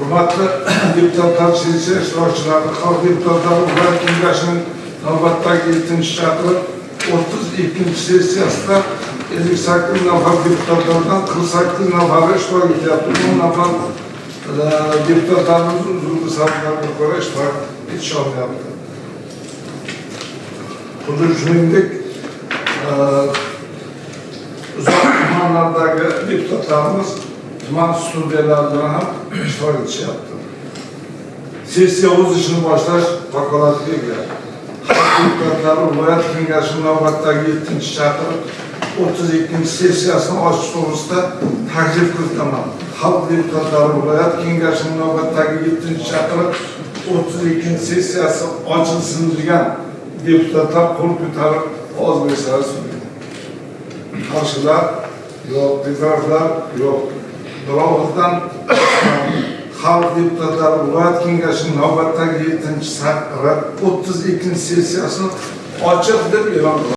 Hurmatli deputatlar, sessiya ishtirokchilari, Xalq deputatlari viloyat kengashining navbatdagi 7-chaqiriq 32-sessiyasida 58 nafar deputatlardan 48 nafari ishtirok etyapti. 10 nafar deputatlarimiz uzrli sabablarga ko'ra ishtirok etisholmayapti. Xuddi shuningdek, uzoq tumanlardagi deputatlarimiz tuman studiyalari bilan ham ishtirok etishyapti. Sessiya o'z ishini boshlash vakolatiga ega. Xalq deputatlari viloyat kengashining navbatdagi 7-chaqiriq 32-sessiyasini ochish to'g'risida taklif kiritaman. Xalq deputatlari viloyat kengashining navbatdagi 7-chaqiriq 32-sessiyasi ochilsin degan deputatlar qo'l ko'tarib ovoz berishlari so'rayman. Qarshilar yo'q, betaraflar yo'q. Bir og'izdan Xalq deputatlari viloyat kengashining navbatdagi 7-chaqiriq 32-sessiyasini ochiq deb e'lon qilaman.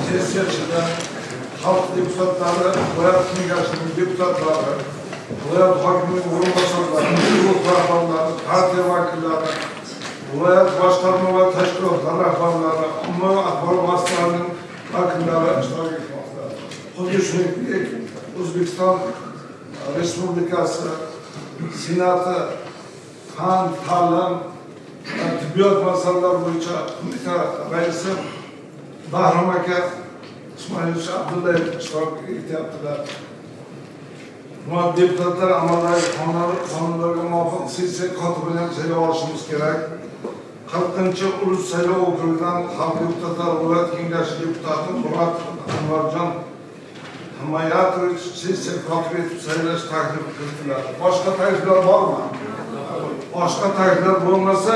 Sessiyasida Xalq deputatlari viloyat kengashining deputatlari, viloyat hokimining o'rinbosarlari, guruh rahbarlari, partiya vakillari, viloyat boshqarma va tashkilotlar rahbarlari, ommaviy axborot vositalarining vakillari ishtirok etmoqda. Xuddi shuningdek, O'zbekiston Respublikasi Senati fan, ta'lim va tibbiyot masalalari bo'yicha qo'mita raisi Bahrom aka Ismoilovich Abdullayev ishtirok etyaptilar. Hurmatli deputatlar, amaldagi qonunlarga muvofiq sessiya kotibini ham saylab olishimiz kerak. 40-Ulus saylov okrugidan Xalq deputatlari viloyat kengashi deputati Murod Anvarjon Himoyatovich sessiya kotibi etib saylash taklifi kiritiladi. Boshqa takliflar bormi? Boshqa takliflar bo'lmasa,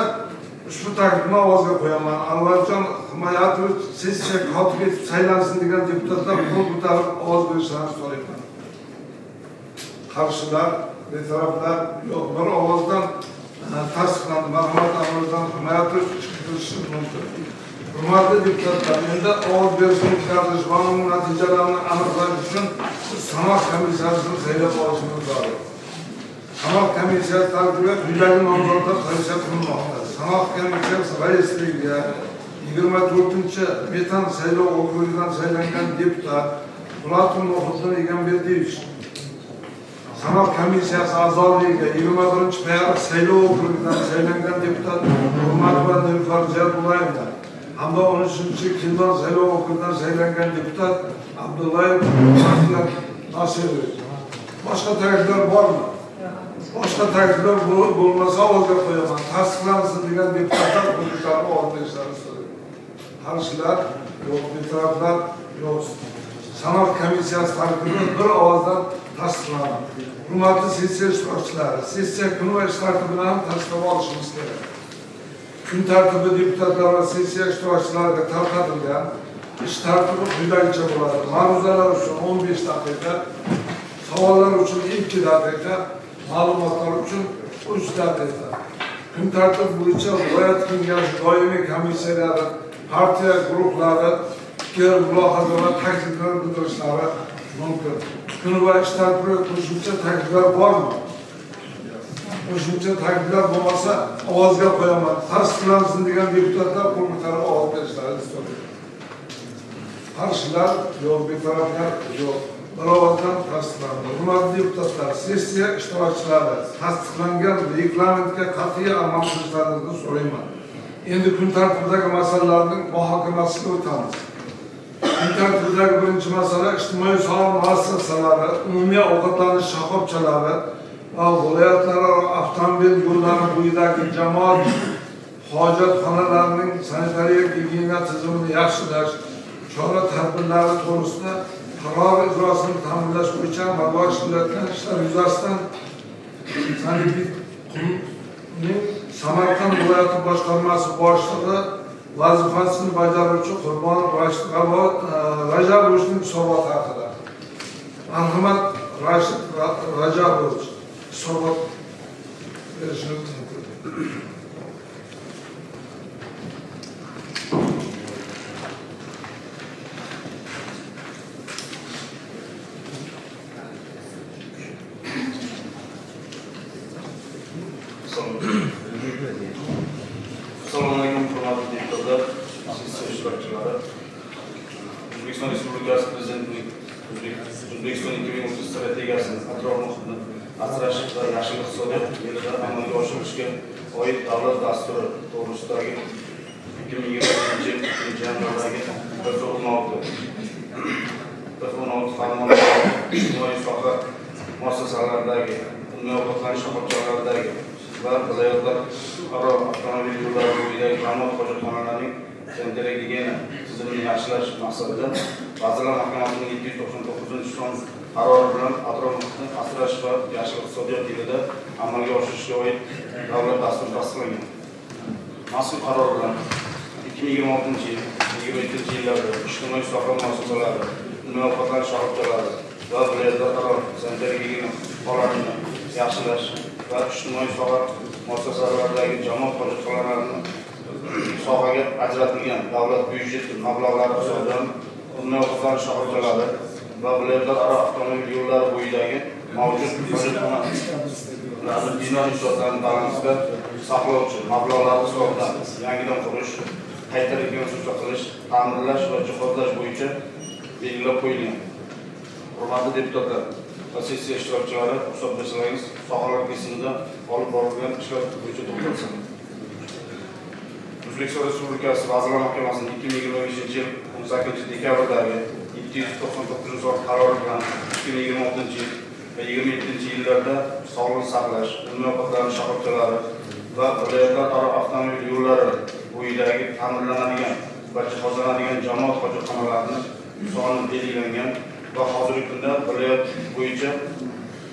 ushbu taklifni ovozga qo'yaman. Anvarjon Himoyatovich sessiya kotibi etib saylansin degan deputatlar qo'l ko'tarib ovoz berishlarini so'rayman. Qarshilar, betaraflar yo'q. Bir ovozdan Tasdiqlandi. Marhamat, Amirzodam Hidoyatovich chiqib kelishi mumkin. Hurmatli deputatlar, endi ovoz berishni o'tkazish va uning natijalarini aniqlash uchun sanoq komissiyasini saylab olishimiz zarur. Sanoq komissiyasi tarkibiga quyidagi nomzodlar tavsiya qilinmoqda. Sanoq komissiyasi raisligiga 24-Metan saylov okrugidan saylangan deputat Po'latov Muhiddin Egamberdiyevich. Sanoq komissiyasi a'zoligiga 21-Payariq saylov okrugidan saylangan deputat Hurmatova Nilufar Ziyodullayevna hamda 13-Kildon saylov okrugidan saylangan deputat Abdullayev Baxtiyar Nosirovich. Boshqa takliflar bormi? Boshqa takliflar bo'lmasa ovozga qo'yaman. Tasdiqlansin degan deputatlar qo'l ovoz berishlarini so'rayman. Qarshilar yo'q, betaraflar yo'q. Sanoq komissiyasi tarkibi bir ovozdan tasdiqlandi. Hurmatli sessiya ishtirokchilari, sessiya kuni va ish tartibini ham tasdiqlab olishimiz kerak. Kun tartibi deputatlar va sessiya ishtirokchilariga tarqatilgan. Ish tartibi quyidagicha bo'ladi. Ma'ruzalar uchun 15 daqiqa, savollar uchun 2 daqiqa, ma'lumotlar uchun 3 daqiqa. Kun tartibi bo'yicha viloyat kengashi doimiy komissiyalari, partiya guruhlari fikr, mulohaza va takliflar bildirishlari mumkin. Kun va ish tartibiga qo'shimcha takliflar bormi? Qo'shimcha takliflar bo'lmasa ovozga qo'yaman. Tasdiqlansin degan deputatlar qo'l ko'tarib ovoz berishlarini so'rayman. Qarshilar yo'q, betaraflar yo'q. Bir ovozdan tasdiqlandi. Hurmatli deputatlar, sessiya ishtirokchilari tasdiqlangan reglamentga qat'iy amal qilishlaringizni so'rayman. Endi kun tartibidagi masalalarning muhokamasiga o'tamiz. Kun tartibidagi birinchi masala ijtimoiy soha muassasalari, umumiy ovqatlanish shoxobchalari va viloyatlararo avtomobil yo'llari bo'yidagi jamoat hojatxonalarining sanitariya gigiyena tizimini yaxshilash chora tadbirlari to'g'risida qaror ijrosini ta'minlash bo'yicha amalga oshirilayotgan ishlar yuzasidan Sanepidning Samarqand viloyati boshqarmasi boshlig'i vazifasini bajaruvchi Qurbonov Rashid Rajabovichning hisoboti haqida. Marhamat, Rashid Rajabovich, hisobot berishingiz mumkin. Assalomu alaykum, hurmatli deputatlar, sessiya ishtirokchilari. O'zbekiston Respublikasi Prezidentining O'zbekiston 2030 strategiyasini atrof muhitni asrash va yashil iqtisodiyot yo'lida amalga oshirishga oid davlat dasturi to'g'risidagi 2020 yil 2 yanvardagi F16 farmoni ijtimoiy soha muassasalaridagi, umumiy ovqatlanish shoxobchalaridagi va viloyatlararo avtomobil yo'llari bo'yidagi jamoat hojatxonalarining sanitariya gigiyena tizimini yaxshilash maqsadida Vazirlar Mahkamasining 799-son qarori bilan atrof muhitni asrash va yashil iqtisodiyot yilida amalga oshirishga oid davlat dasturi tasdiqlangan. Mazkur qaror bilan 2026 yil 27-yillarda ijtimoiy soha muassasalari, umumiy ovqatlanish shoxobchalari va viloyatlararo sanitariya gigiyena holatini yaxshilash va ijtimoiy soha muassasalaridagi jamoat hojatxonalarini sohaga ajratilgan davlat byudjeti mablag'lari hisobidan umumiy ovqatlanish shoxobchalari va viloyatlararo avtomobil yo'llari bo'yidagi mavjud hojatxonalarni bino inshootlarini balansda saqlovchi mablag'lar hisobidan yangidan qurish, qayta rekonstruksiya qilish, ta'mirlash va jihozlash bo'yicha belgilab qo'yilgan. Hurmatli deputatlar va sessiya ishtirokchilari, ruxsat bersangiz, sohalar kesimida olib borilgan ishlar bo'yicha to'xtalsam. O'zbekiston Respublikasi Vazirlar Mahkamasining 2025 yil 18 dekabrdagi 799-son qarori bilan 2026 yil va 27-yillarda sog'liqni saqlash, umumiy ovqatlanish shoxobchalari va viloyatlararo avtomobil yo'llari bo'yidagi ta'mirlanadigan va jihozlanadigan jamoat hojatxonalarini soni belgilangan va hozirgi kunda viloyat bo'yicha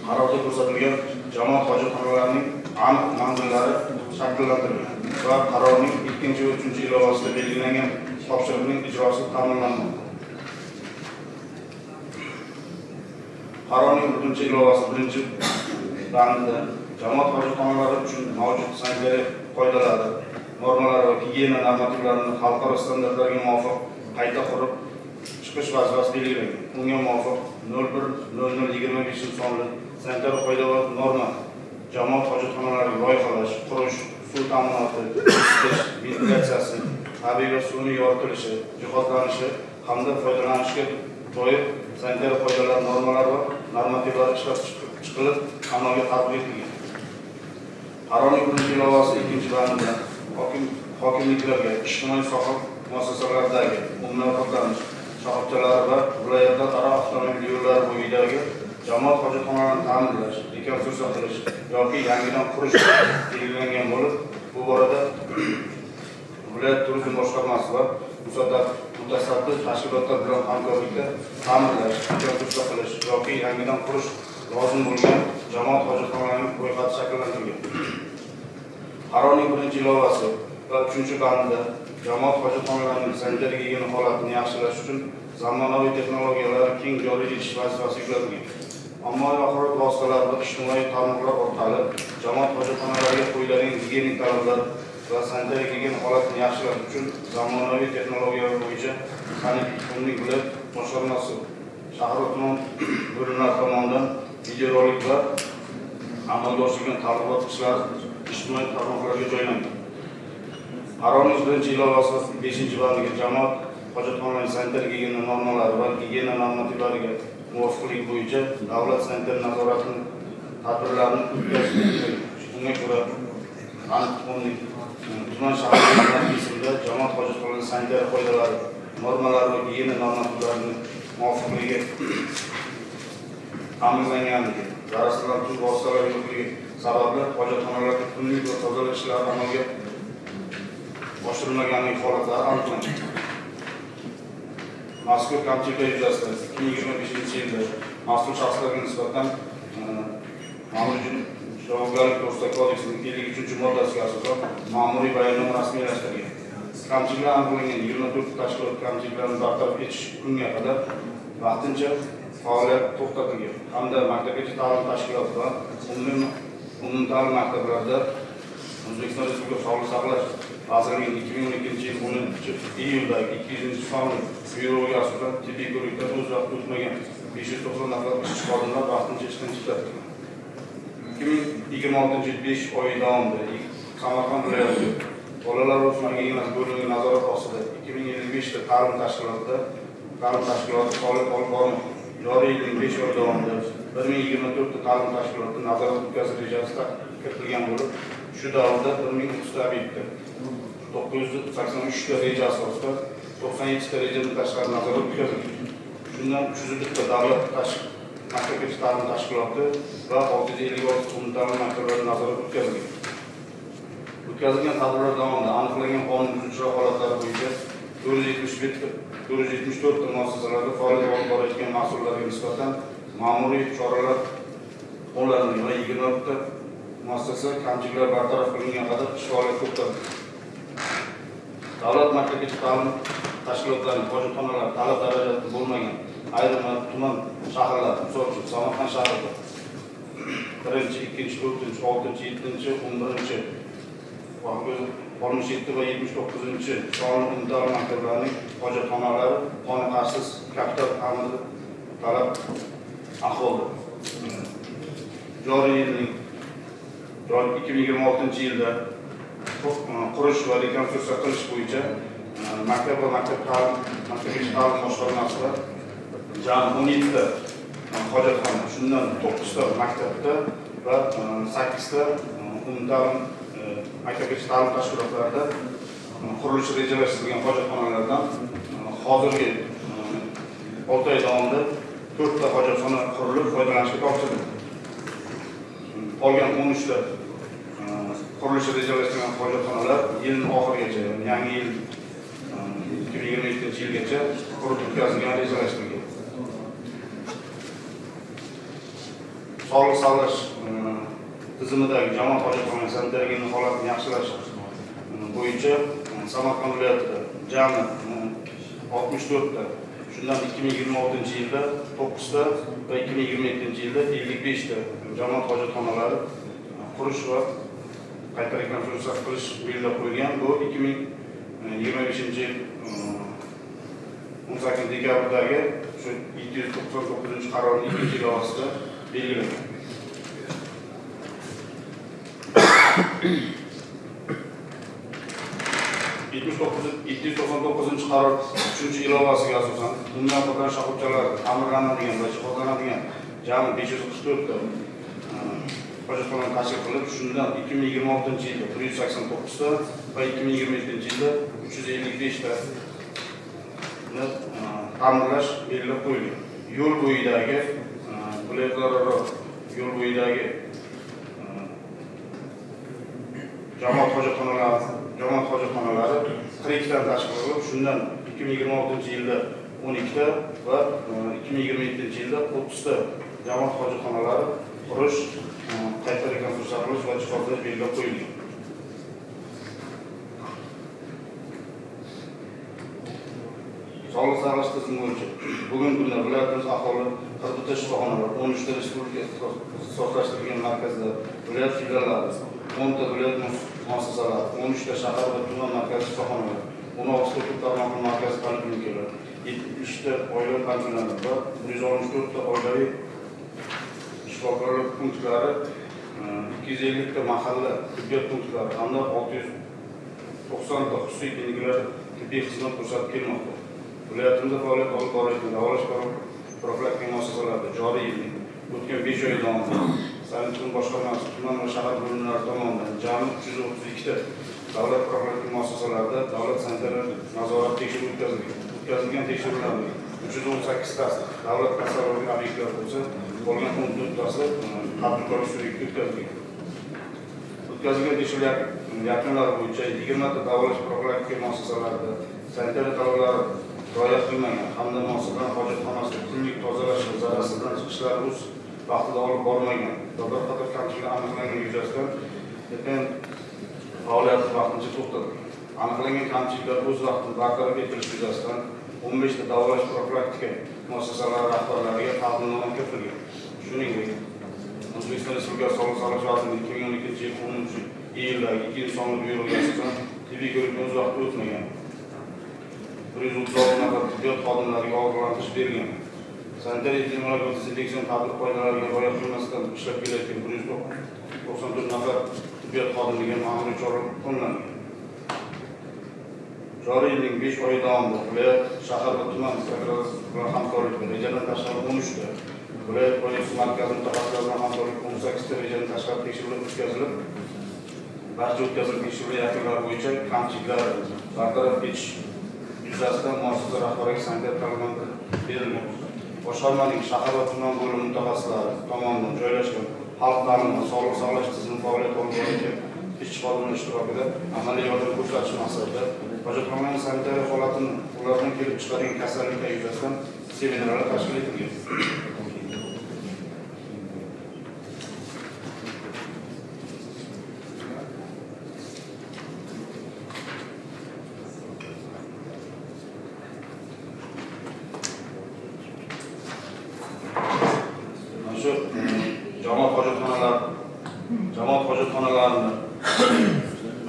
qarorda ko'rsatilgan jamoat hojatxonalarining aniq manzillari shakllantirilgan va qarorning 2 va 3 ilovasida belgilangan topshiriqning ijrosi ta'minlanmoqda. Qarorning 1 ilovasi 1 bandida Jamoat hojatxonalari uchun mavjud sanitariya qoidalari, normalari va gigiyena normativlarini xalqaro standartlarga muvofiq qayta qurib chiqish vazifasi belgilangan. Unga muvofiq 01.00.25 sonli sanitariya qoida va norma jamoat hojatxonalariga loyihalash, qurish, suv ta'minoti, isitish, ventilyatsiyasi, tabiiy va sun'iy yoritilishi, jihozlanishi hamda foydalanishga doir sanitariya qoidalari, normalari va normativlari ishlab chiqilib, amalga tatbiq etilgan. Qarorning birinchi ilovasi ikkinchi bandida hokimliklarga ijtimoiy soha muassasalaridagi umumiy ovqatlanish shoxobchalari va viloyatlararo avtomobil yo'llari bo'yidagi jamoat hojatxonalarini ta'mirlash, rekonstruksiya qilish yoki yangidan qurish belgilangan bo'lib, bu borada viloyat turizm boshqarmasi va mutasaddi tashkilotlar bilan hamkorlikda ta'mirlash, rekonstruksiya qilish yoki yangidan qurish lozim bo'lgan jamoat hojatxonalarining ro'yxati shakllantirilgan. Qarorning birinchi ilovasi va uchinchi bandida jamoat hojatxonalarining sanitariya gigiyena holatini yaxshilash uchun zamonaviy texnologiyalarni keng joriy etish vazifasi yuklatilgan. Ommaviy axborot vositalari va ijtimoiy tarmoqlar orqali jamoat hojatxonalariga qo'yiladigan gigiyenik talablar va sanitariya gigiyena holatini yaxshilash uchun zamonaviy texnologiyalar bo'yicha Sanitkomning viloyat boshqarmasi, shahar va tuman bo'limlari tomonidan videorolik va amalga oshirilgan targ'ibot ishlari ijtimoiy tarmoqlarga joylangan. Qarorning birinchi ilovasi va beshinchi bandiga jamoat hojatxonalarining sanitariya gigiyena normalari va gigiyena normativlariga muvofiqligi bo'yicha davlat sanitariya nazoratini tadbirlarini o'tkazish belgilangan. Unga ko'ra, Sanitkomning tuman shahar bo'limlari kesimida jamoat hojatxonalarining sanitariya qoidalari, normalari va gigiyena normativlarining muvofiqligi ta'minlanganligi, zararsizlantiruvchi vositalar yo'qligi sababli hojatxonalarda kunlik va tozalash ishlari amalga oshirilmaganligi holatlari aniqlangan. Mazkur kamchiliklar yuzasidan 2025-yilda mas'ul shaxslarga nisbatan ma'muriy javobgarlik to'g'risidagi kodeksining 53-moddasiga asosan ma'muriy bayonnoma rasmiylashtirilgan. Kamchiliklar aniqlangan 24 tashkilot kamchiliklarni bartaraf etish kunga qadar vaqtincha faoliyat to'xtatilgan hamda maktabgacha ta'lim tashkiloti va umumta'lim maktablarida O'zbekiston Respublikasi Sog'liqni saqlash vazirligining 2012-yil 10-iyuldagi 200-sonli buyrug'iga asosan tibbiy ko'rikdan o'z vaqtida o'tmagan 590 nafar ishchi xodimlar vaqtincha ishdan chetlatilgan. 2026-yil 5 oy davomida Samarqand viloyati bolalar va o'smirlar gigiyenasi bo'limi nazorat ostida 2055 ta ta'lim tashkiloti faoliyat olib bormoqda. Joriy yilning 5 oy davomida 1024 ta ta'lim tashkilotida nazorat o'tkazish rejasi kiritilgan bo'lib, shu davrda 1030 ta obyektda 983 ta reja asosida 97 ta rejadan tashqari nazorat o'tkazilgan. Shundan 301 ta davlat maktabgacha ta'lim tashkiloti va 656 umumta'lim maktablari nazorat o'tkazilgan. O'tkazilgan tadbirlar davomida aniqlangan qonunbuzuvchilik holatlari bo'yicha 474 ta muassasalarda faoliyat olib borayotgan mas'ullarga nisbatan ma'muriy choralar qo'llanilgan va 20 ta muassasa kamchiliklar bartaraf qilingan qadar ish faoliyati to'xtatilgan. Davlat maktabgacha ta'lim tashkilotlarining hojatxonalari talab darajasida bo'lmagan ayrim tuman shaharlar, misol uchun, Samarqand shahrida birinchi, ikkinchi, to'rtinchi, oltinchi, yettinchi, 11-, 67 va 79-sonli umumta'lim maktablarining hojatxonalari qoniqarsiz kapital ta'mir talab ahvolda. Joriy yilning 2026-yilda qurish va rekonstruksiya qilish bo'yicha maktab va maktabgacha ta'lim boshqarmasida jami 17 ta hojatxona, shundan 9 ta maktabda va 8 ta umumta'lim maktabgacha ta'lim tashkilotlarida qurilishi rejalashtirilgan hojatxonalardan hozirgi 6 oy davomida 4 ta hojatxona qurilib foydalanishga topshirildi. Qolgan 13 ta qurilishi rejalashtirilgan hojatxonalar yilning oxirigacha, ya'ni yangi yil 2027 yilgacha qurib bitkazilgani rejalashtirilgan. Sog'liqni saqlash tizimidagi jamoat hojatxona sanitariya holatini yaxshilash bo'yicha Samarqand viloyatida jami 64 ta, shundan 2026-yilda 9 ta va 2027-yilda 55 ta jamoat hojatxonalari qurish va qayta rekonstruksiya qilish belgilab qo'yilgan. Bu 2025-yil 18 dekabrdagi shu 799-qarorning ikkinchi ilovasida belgilangan. 799-qaror 3-ilovasiga asosan umumiy ovqatlanish shoxobchalari ta'mirlanadigan va jihozlanadigan jami 544 ta hojatxonani tashkil qilib, shundan 2026-yilda 189 ta va 2027-yilda 355 ta ta'mirlash belgilab qo'yilgan. Yo'l bo'yidagi viloyatlararo yo'l bo'yidagi jamoat hojatxonalari 42 ta tashkil qilib, shundan 2026-yilda 12 ta va 2027-yilda 30 ta jamoat hojatxonalari qurish, qayta rekonstruksiya qilish va jihozlash belgilab qo'yilgan. Sog'liqni saqlash tizimi bo'yicha bugungi kunda viloyatimiz aholi 41 ta shifoxonalar, 13 ta respublika ixtisoslashtirilgan markazlar, viloyat filiallari, 10 ta viloyat muassasalari, 13 ta shahar va tuman markaziy shifoxonalar, 16 ta ko'p tarmoqli markaziy poliklinikalar, 73 ta oila pansionati va 164 ta oilaviy shifokorlik punktlari, 250 ta mahalla tibbiyot punktlari hamda 690 ta xususiy klinikalar tibbiy xizmat ko'rsatib kelmoqda. Viloyatimizda faoliyat olib borayotgan davolash profilaktika muassasalarida joriy yilning o'tgan 5 oy davomida Sanitariya boshqarmasi tuman va shahar bo'limlari tomonidan jami 332 ta davlat profilaktika muassasalarida davlat sanitariya nazorat tekshiruvi o'tkazilgan. O'tkazilgan tekshiruvlarning 318 tasi davlat tasarrufidagi obyektlar bo'lsa, qolgan 14 tasi tadbirkorlik subyekti o'tkazilgan. O'tkazilgan tekshiruvlar yakunlari bo'yicha 20 ta davolash profilaktika muassasalarida sanitariya talablari rioya qilinmagan hamda muassasalar hojatxonasida kunlik tozalash va zararsizlantirish ishlari o'z vaqtida olib borilmagan va bir qator kamchiliklar aniqlangan yuzasidan DPM faoliyati vaqtincha to'xtatilgan. Aniqlangan kamchiliklar o'z vaqtida bartaraf etilishi yuzasidan 15 ta davolash profilaktika muassasalari rahbarlariga taqdimnoma kiritilgan. Shuningdek, O'zbekiston Respublikasi Sog'liqni saqlash vazirligi 2012-yil 10-iyuldagi 2-sonli buyrug'iga asosan tibbiy ko'rikdan o'z vaqtida o'tmagan 136 nafar tibbiyot xodimlariga ogohlantirish berilgan. Sanitariya epidemiologik va dezinfeksion tartib qoidalariga rioya qilmasdan ishlab kelayotgan 194 nafar tibbiyot xodimiga ma'muriy chora qo'llangan. Joriy yilning 5 oyi davomida viloyat, shahar va tuman prokuraturasi bilan hamkorlikda rejadan tashqari 13 ta, viloyat politsiyasi markazi mutaxassislari bilan hamkorlikda 18 ta rejadan tashqari tekshiruvlar o'tkazilib, barcha o'tkazilgan tekshiruvlar yakunlari bo'yicha kamchiliklar bartaraf etish yuzasidan muassasa rahbariga sanitariya talabnoma berilgan. Boshqarmaning shahar va tuman bo'limi mutaxassislari tomonidan joylashgan xalq ta'limi va sog'liqni saqlash tizimi faoliyat olib borayotgan ishchi xodimlar ishtirokida amaliy yordam ko'rsatish maqsadida hojatxonaning sanitariya holatini, ulardan kelib chiqadigan kasalliklar yuzasidan seminarlar tashkil etilgan. Shu jamoat hojatxonalarini,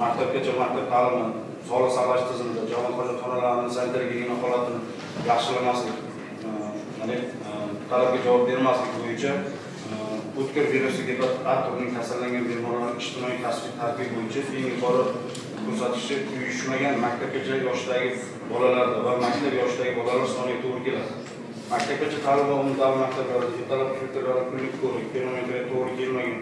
maktabgacha maktab ta'limi, sog'liqni saqlash tizimida jamoat hojatxonalarining sanitariya gigiyena holatini yaxshilamaslik, ya'ni talabga javob bermaslik bo'yicha o'tkir virusli gepatit A turining kasallangan bemorlarning ijtimoiy kasbiy tarkibi bo'yicha eng yuqori ko'rsatkichi uyushmagan maktabgacha yoshdagi bolalarda va maktab yoshidagi bolalar soniga to'g'ri keladi. Maktabgacha ta'lim va umumta'lim maktablarida ertalab filtrlarni kunlik ko'rik, termometrga to'g'ri kelmagan,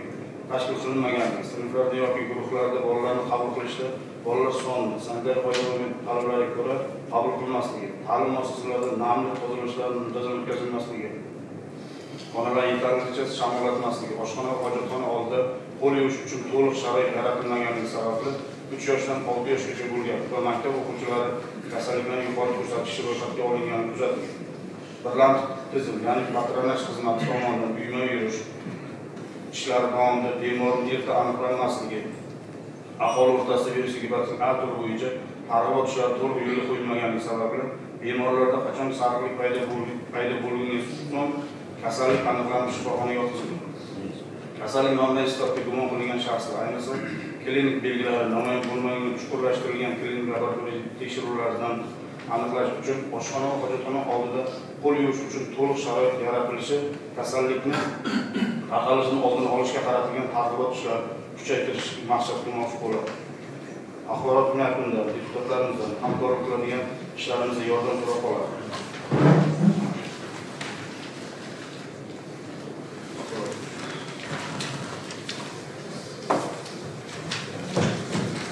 tashkil qilinmaganligi, sinflarda yoki guruhlarda bolalarni qabul qilishda bolalar sonini sanitariya qoidalari talablariga ko'ra qabul qilinmasligi, ta'lim muassasalarida namlik tozalashlarning muntazam o'tkazilmasligi, xonalar yetarlicha shamollatmasligi, oshxona va hojatxona oldida qo'l yuvish uchun to'liq sharoit yaratilmaganligi sababli 3 yoshdan 6 yoshgacha bo'lgan va maktab o'quvchilari kasalliklarning yuqori ko'rsatkichi ro'yxatga olingani kuzatilgan. Birlamchi tizim, ya'ni patronaj xizmati tomonidan uyma-uy yurish ishlari davomida bemorning erta aniqlanmasligi, aholi o'rtasida virusli gepatit A turi bo'yicha targ'ibot ishlari to'liq yo'lga qo'yilmaganligi sababli bemorlarda qachon sariqlik paydo bo'lgunga so'ng kasallik aniqlanib shifoxonaga yotqizilgan. Kasallik manbai sifatida gumon qilingan shaxslar, ayniqsa klinik belgilari namoyon bo'lmagan chuqurlashtirilgan klinik laboratoriya tekshiruvlaridan aniqlash uchun oshxona va hojatxona oldida qo'l yuvish uchun to'liq sharoit yaratilishi, kasallikni tarqalishini oldini olishga qaratilgan targ'ibot ishlarini kuchaytirish maqsadga muvofiq bo'ladi. Axborot kuni yakunida deputatlarimizdan hamkorlik qiladigan ishlarimizda yordam so'rab qoladi.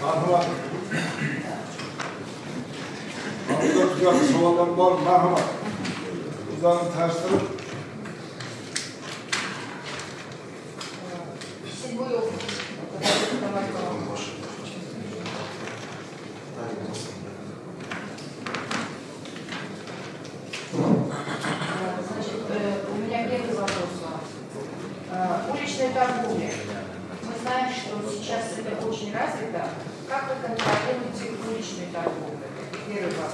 Marhamat. Tug'ilgan savollar bor, marhamat. O'zlarini tanishtirib, Седьмой округ. Тамаркова. Значит, у меня первый вопрос вам. Уличная торговля. Мы знаем, что сейчас это очень развито. Как вы контролируете уличную торговлю? Это первый вопрос.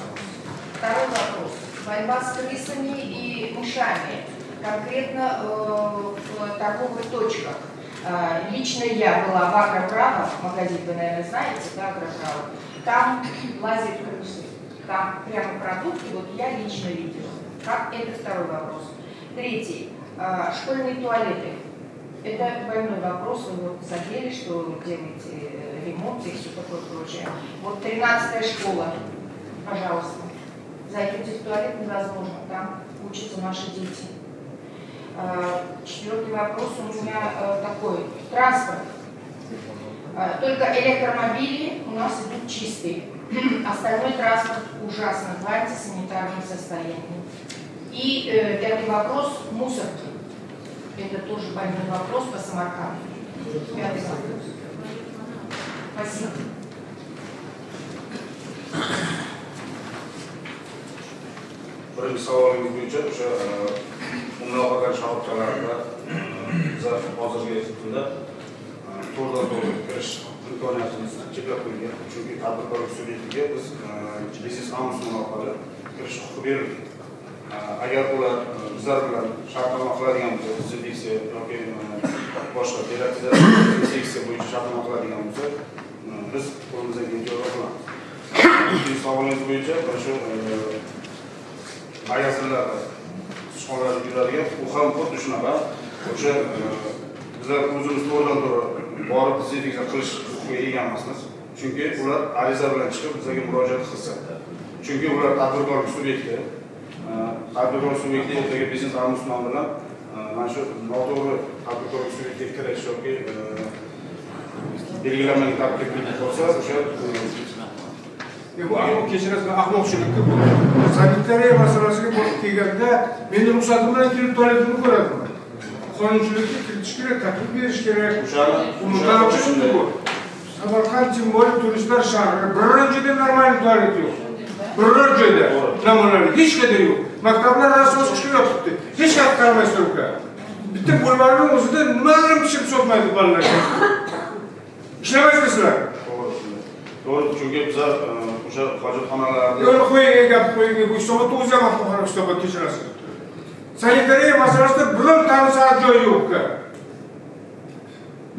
Второй вопрос. Борьба с крысами и мышами. Конкретно в торговых точках. Лично я была в Агроправо, магазин вы, наверное, знаете, да, Агроправо. Там лазят крысы. Там прямо продукты, вот я лично видела. Как это второй вопрос. Третий. Школьные туалеты. Это больной вопрос, вы вот задели, что делаете ремонт и все такое прочее. Вот 13-я школа, пожалуйста. Зайдете в туалет невозможно, там учатся наши дети. Четвертый вопрос у меня такой. Транспорт. Только электромобили у нас идут чистые. Остальной транспорт ужасно в антисанитарном состоянии. И пятый вопрос – мусорки. Это тоже больной вопрос по Самарканду. Пятый вопрос. Спасибо. Birinchi savolingiz bo'yicha o'sha umumiy shoxobchalarida bizlar hozirgi kunda to'g'ridan to'g'ri kirish imkoniyatimizni cheklab qo'ygan. Chunki tadbirkorlik subyektiga biz biznes ombudsman orqali kirish huquqi berilgan. Agar ular bizlar bilan shartnoma qiladigan bo'lsa, dezinfeksiya yoki boshqa dezinfeksiya bo'yicha shartnoma qiladigan bo'lsa, biz qo'limizdan kelgancha yordam qilamiz. Ikkinchi savolingiz bo'yicha mana shu magazinlarda sichqonlar yuradigan, u ham xuddi shunaqa. O'sha bizlar o'zimiz to'g'ridan to'g'ri borib dezinfeksiya qilish huquqiga ega emasmiz. Chunki ular ariza bilan chiqib bizga murojaat qilsa. Chunki ular tadbirkorlik subyekti. Tadbirkorlik subyekti ertaga biznes ombudsman bilan mana shu noto'g'ri tadbirkorlik subyektiga kirish yoki belgilanmagan tartibga kirib qolsa, o'sha Bu ahmoq, kechirasiz, ahmoqchilikku bu. Sanitariya masalasiga borib kelganda meni ruxsatim bilan kelib tualetimni ko'radi. Qonunchilikka kiritish kerak, taklif berish kerak. O'shani bu. Samarqand simbolik turistlar shahri. Biror joyda normal tualet yo'q. Biror joyda namunali hech qayerda yo'q. Maktablar rasvo chiqib yotibdi. Hech qayerga qaramasdan uka. Bitta bulvarning o'zida nimalar pishirib sotmaydi bolalarga. Ishlamaysizlar. To'g'ri, chunki bizlar o'sha hojatxonalarda Yo'l qo'ying, gap qo'ying, bu hisobotni o'zi ham avtoxona hisobot kechirasiz. Sanitariya masalasida biror ta'mirsaz joyi yo'q.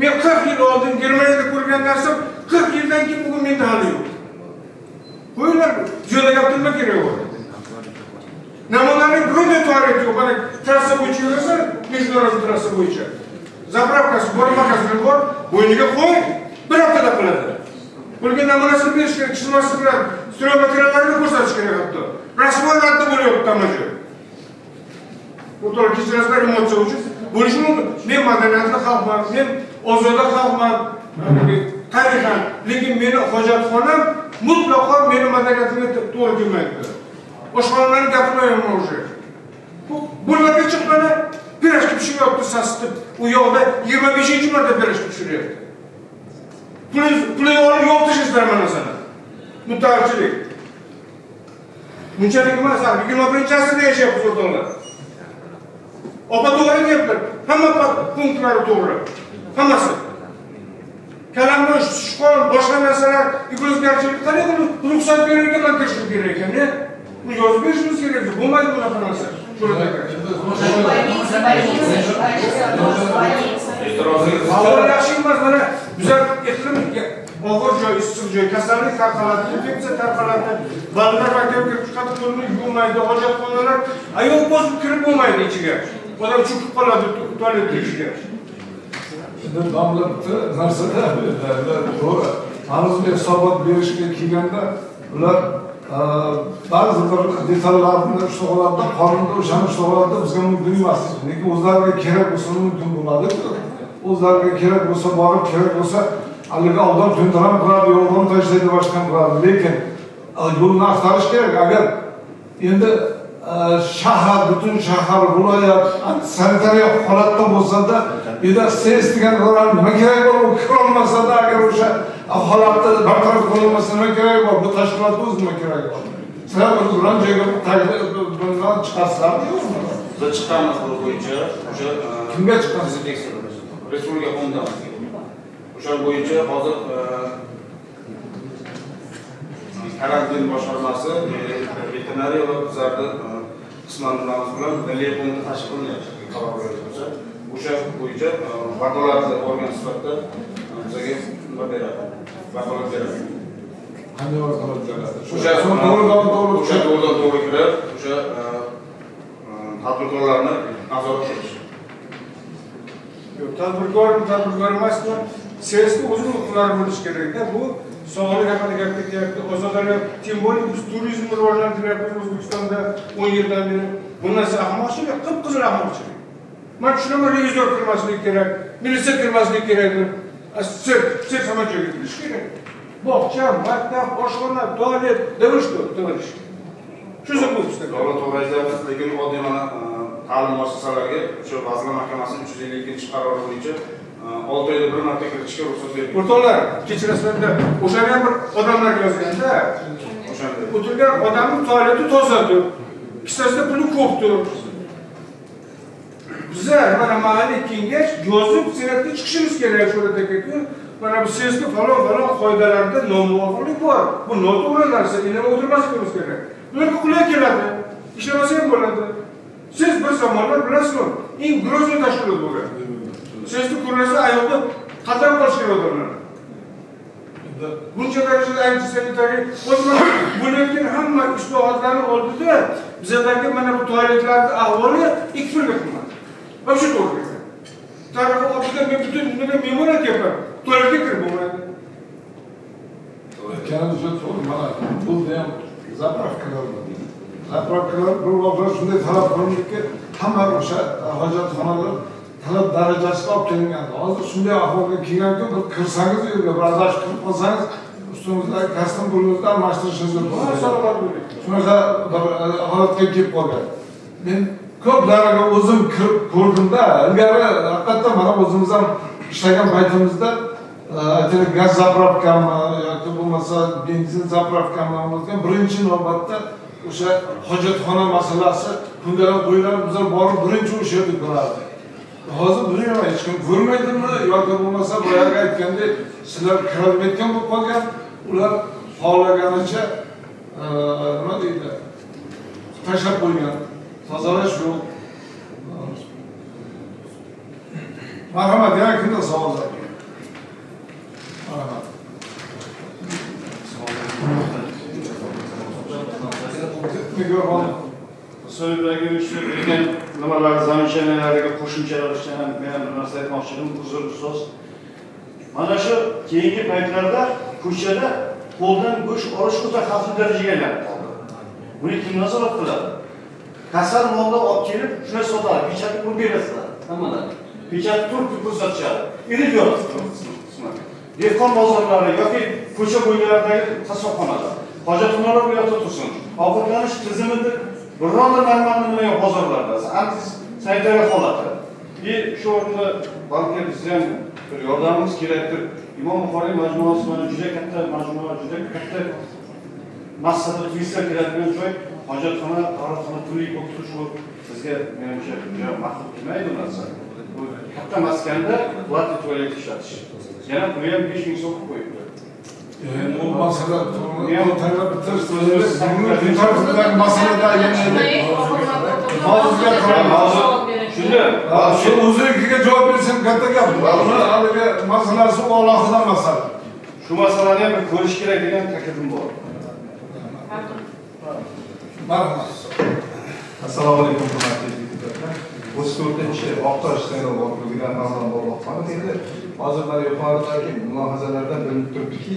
Men 40 yil oldin Germaniyada ko'rgan narsam 40 yildan keyin bugun menda hali yo'q. Qo'yinglar, joyda gap nima kerak u? Namunali biror tualet yo'q. Mana trassa bo'yicha yurasan, международный trassa bo'yicha. Zapravkasi bor, magazini bor, bo'yniga qo'y, bir haftada qiladi. Bunga namunasini berish kerak, chizmasi bilan stroy materiallarini ko'rsatish kerak hatto. Rasman radda bo'lyapti hamma joy. Bu to'g'ri, kechirasizlar, emotsiya uchun bo'lishi mumkin. Men madaniyatli xalqman, men ozoda xalqman, tarixan, lekin meni hojatxonam mutlaqo meni madaniyatimga to'g'ri kelmaydi. Oshxonalarni gapirmayapman уже. Bu bulvarga chiqib mana pirojka pishiryapti, sasitib. U yoqda 25-marta pirojka pishiryapti. Pulini olib yo'q tashlaysizlar mana sana. Mutaxirchilik. Bunchalik emas, 21-asrda yashayapmiz o'rtoqlar. Opa to'g'ri deyaptilar. Hamma punktlari to'g'ri. Hammasi. Kalamush, sichqon, boshqa narsalar, iflosgarchilik qanday qilib ruxsat berar ekan, man kirishim kerak ekan, ne? Buni yozib berishimiz kerak, bo'lmaydi bunaqa narsa. Больница, больница, больница, больница. Ahvol yaxshi emas, mana bizlar iqlim og'ir joy, issiq joy, kasallik tarqaladi, infeksiya tarqaladi. Bolalar maktabga kirib chiqadi, qo'lini yuvmaydi, hojatxonalar oyoq bosib kirib bo'lmaydi ichiga. Odam cho'kib qoladi tualetning ichiga. Endi domla bitta narsada to'g'ri. Ma'lumot hisobot berishga kelganda ular ba'zi bir detallarni ushlab oladida, qonunda o'shani ushlab oladida, bizga mumkin emas. Lekin o'zlariga kerak bo'lsa mumkin bo'ladi-ku. O'zlariga kerak bo'lsa borib, kerak bo'lsa haligi odam to'ntaram qiladi, yo'ldan tashlaydi, boshqa qiladi. Lekin yo'lni axtarish kerak. Agar endi shahar, butun shahar, viloyat sanitariya holatda bo'lsa-da, bu yerda SES degan nima kerak bor, u kirolmasa-da, agar o'sha holatda bartaraf qilinmasa nima kerak bor, bu tashkilotda o'zi nima kerak bor? Sizlar bir biron joyga bundan chiqasizlarmi yo'qmi? Biz chiqqanmiz bu bo'yicha, o'sha Kimga chiqqansiz? Respublika qo'mitasiga. O'sha bo'yicha hozir karantin boshqarmasi, veterinariya va bizlarni qisman nimamiz bilan milliy qo'mita tashkil qilinyapti. Qaror bo'lsa, o'sha bo'yicha vakolatli organ sifatida bizga nima beradi? Vakolat beradi. Qanday vakolat beradi? O'sha to'g'ridan to'g'ri o'sha to'g'ridan to'g'ri kirib, o'sha tadbirkorlarni nazorat qilish. Yo'q, tadbirkormi, tadbirkor emasmi? SESni o'zini huquqlari bo'lishi kerakda. Bu sog'lik haqida gap ketyapti. Ozodlarga, тем более biz turizmni rivojlantiryapmiz O'zbekistonda 10 yildan beri. Bu narsa ahmoqchilik, qip-qizil ahmoqchilik. Men tushunaman, revizor kirmasligi kerak, militsiya kirmasligi kerak. Sirk hamma joyga kirish kerak. Bog'cha, maktab, oshxona, tualet, да вы что, товарищ? Shu за глупость? Davlat to'g'ri aytyapsiz, lekin oddiy mana ta'lim muassasalariga o'sha Vazirlar Mahkamasining 352-qarori bo'yicha 6 oyda bir marta kiritishga ruxsat berilgan. O'rtoqlar, kechirasizlar, o'shani ham bir odamlar yozganda, O'shanda o'tirgan odamning tualeti tozadir, kissasida puli ko'pdir. Bizlar mana mahalliy kengash yozib senatga chiqishimiz kerak shu yerda-ku. Mana bu SESni falon falon qoidalarida nomuvofiqlik bor. Bu noto'g'ri narsa, indamay o'tirmasligimiz kerak. Ularga qulay keladi, ishlamasa ham bo'ladi. Siz bir zamonlar bilasizmi, eng грозный tashkilot bo'lgan. SESni ko'rsa ayoqda qadam qolish kerak odamlar. Buncha darajada antisanitariya, o'zi mana bo'layotgan hamma islohotlarni oldida bizadagi mana bu tualetlarning ahvoli ikki pulga qimmat. Вообще to'g'ri. Tarixi oldida men butun nima me'mor aytyapman, tualetga kirib bo'lmaydi. Aytganingiz juda to'g'ri. Mana bu ham заправка lar bor. Заправка lar bir vaqtlar shunday talab qilindiki, hamma o'sha hojatxonalar talab darajasiga olib kelingan. Hozir shunday ahvolga kelganki, bir kirsangiz u yerga, bir adashib kirib qolsangiz, ustingizdagi kostyum pulingizni almashtirishingizga to'g'ri. Salomat bo'ling. Shunaqa bir holatga kelib qolgan. Men ko'plariga o'zim kirib ko'rdimda, ilgari haqiqatdan mana o'zimiz ham ishlagan paytimizda aytaylik gaz заправка mi yoki bo'lmasa benzin заправка mi bo'lgan, birinchi navbatda o'sha hojatxona masalasi kundalik qo'yiladi, bizlar borib birinchi o'sha yerda ko'rardik. Hozir bilmayman, hech kim ko'rmaydimi yoki bo'lmasa boyagi aytgandek sizlar kirolmayotgan bo'lib qolgan, ular xohlaganicha nima deydi, tashlab qo'ygan, tozalash yo'q. Marhamat, yana kimda savollar? Marhamat. Mikrofon. So'zlarga shu degan nimalar, замечания larga qo'shimcha ravishda ham men bir narsa aytmoqchi edim, uzr ustoz. Mana shu keyingi paytlarda ko'chada qo'ldan go'sht olish o'ta xavfli darajaga aylanib qoldi. Buni kim nazorat qiladi? Kasal molni olib kelib, shuni sotadi, pechatni qo'yib berasizlar hammadan. Pechatni turib ko'rsatishadi. Irib yotibdi. Dehqon bozorlari yoki ko'cha bo'ylaridagi qassobxonalar, hojatxonalar bu yoqda tursin. Ovqatlanish tizimida bironta normal nima yo'q bozorlarda. Antisanitariya holati. И shu o'rinda balki bizga ham bir yordamimiz kerakdir. Imom Buxoriy majmuasi mana juda katta majmua, juda katta massada turistlar keladigan joy, hojatxona, tahoratxona turli bo'lib turishi bu bizga menimcha juda ma'qul kelmaydi bu narsa. Bu katta maskanda платный tualet ishlatish. Yana puli ham 5000 so'm qilib qo'yibdi. Bu masala to'g'ri, bitta tarafidagi masalada yana mavzuga kiramiz. Shu Shunda Shu o'zinikiga javob bersam katta gap. Uni haligi masalasi u alohida masala. Shu masalani ham bir ko'rish kerak degan taklifim bor. Marhamat. Assalomu alaykum, hurmatli deputatlar. 34 Oqtosh saylov okrugidan Mavlon Boboxonov. Endi hozir mana yuqoridagi mulohazalardan bilinib turibdiki,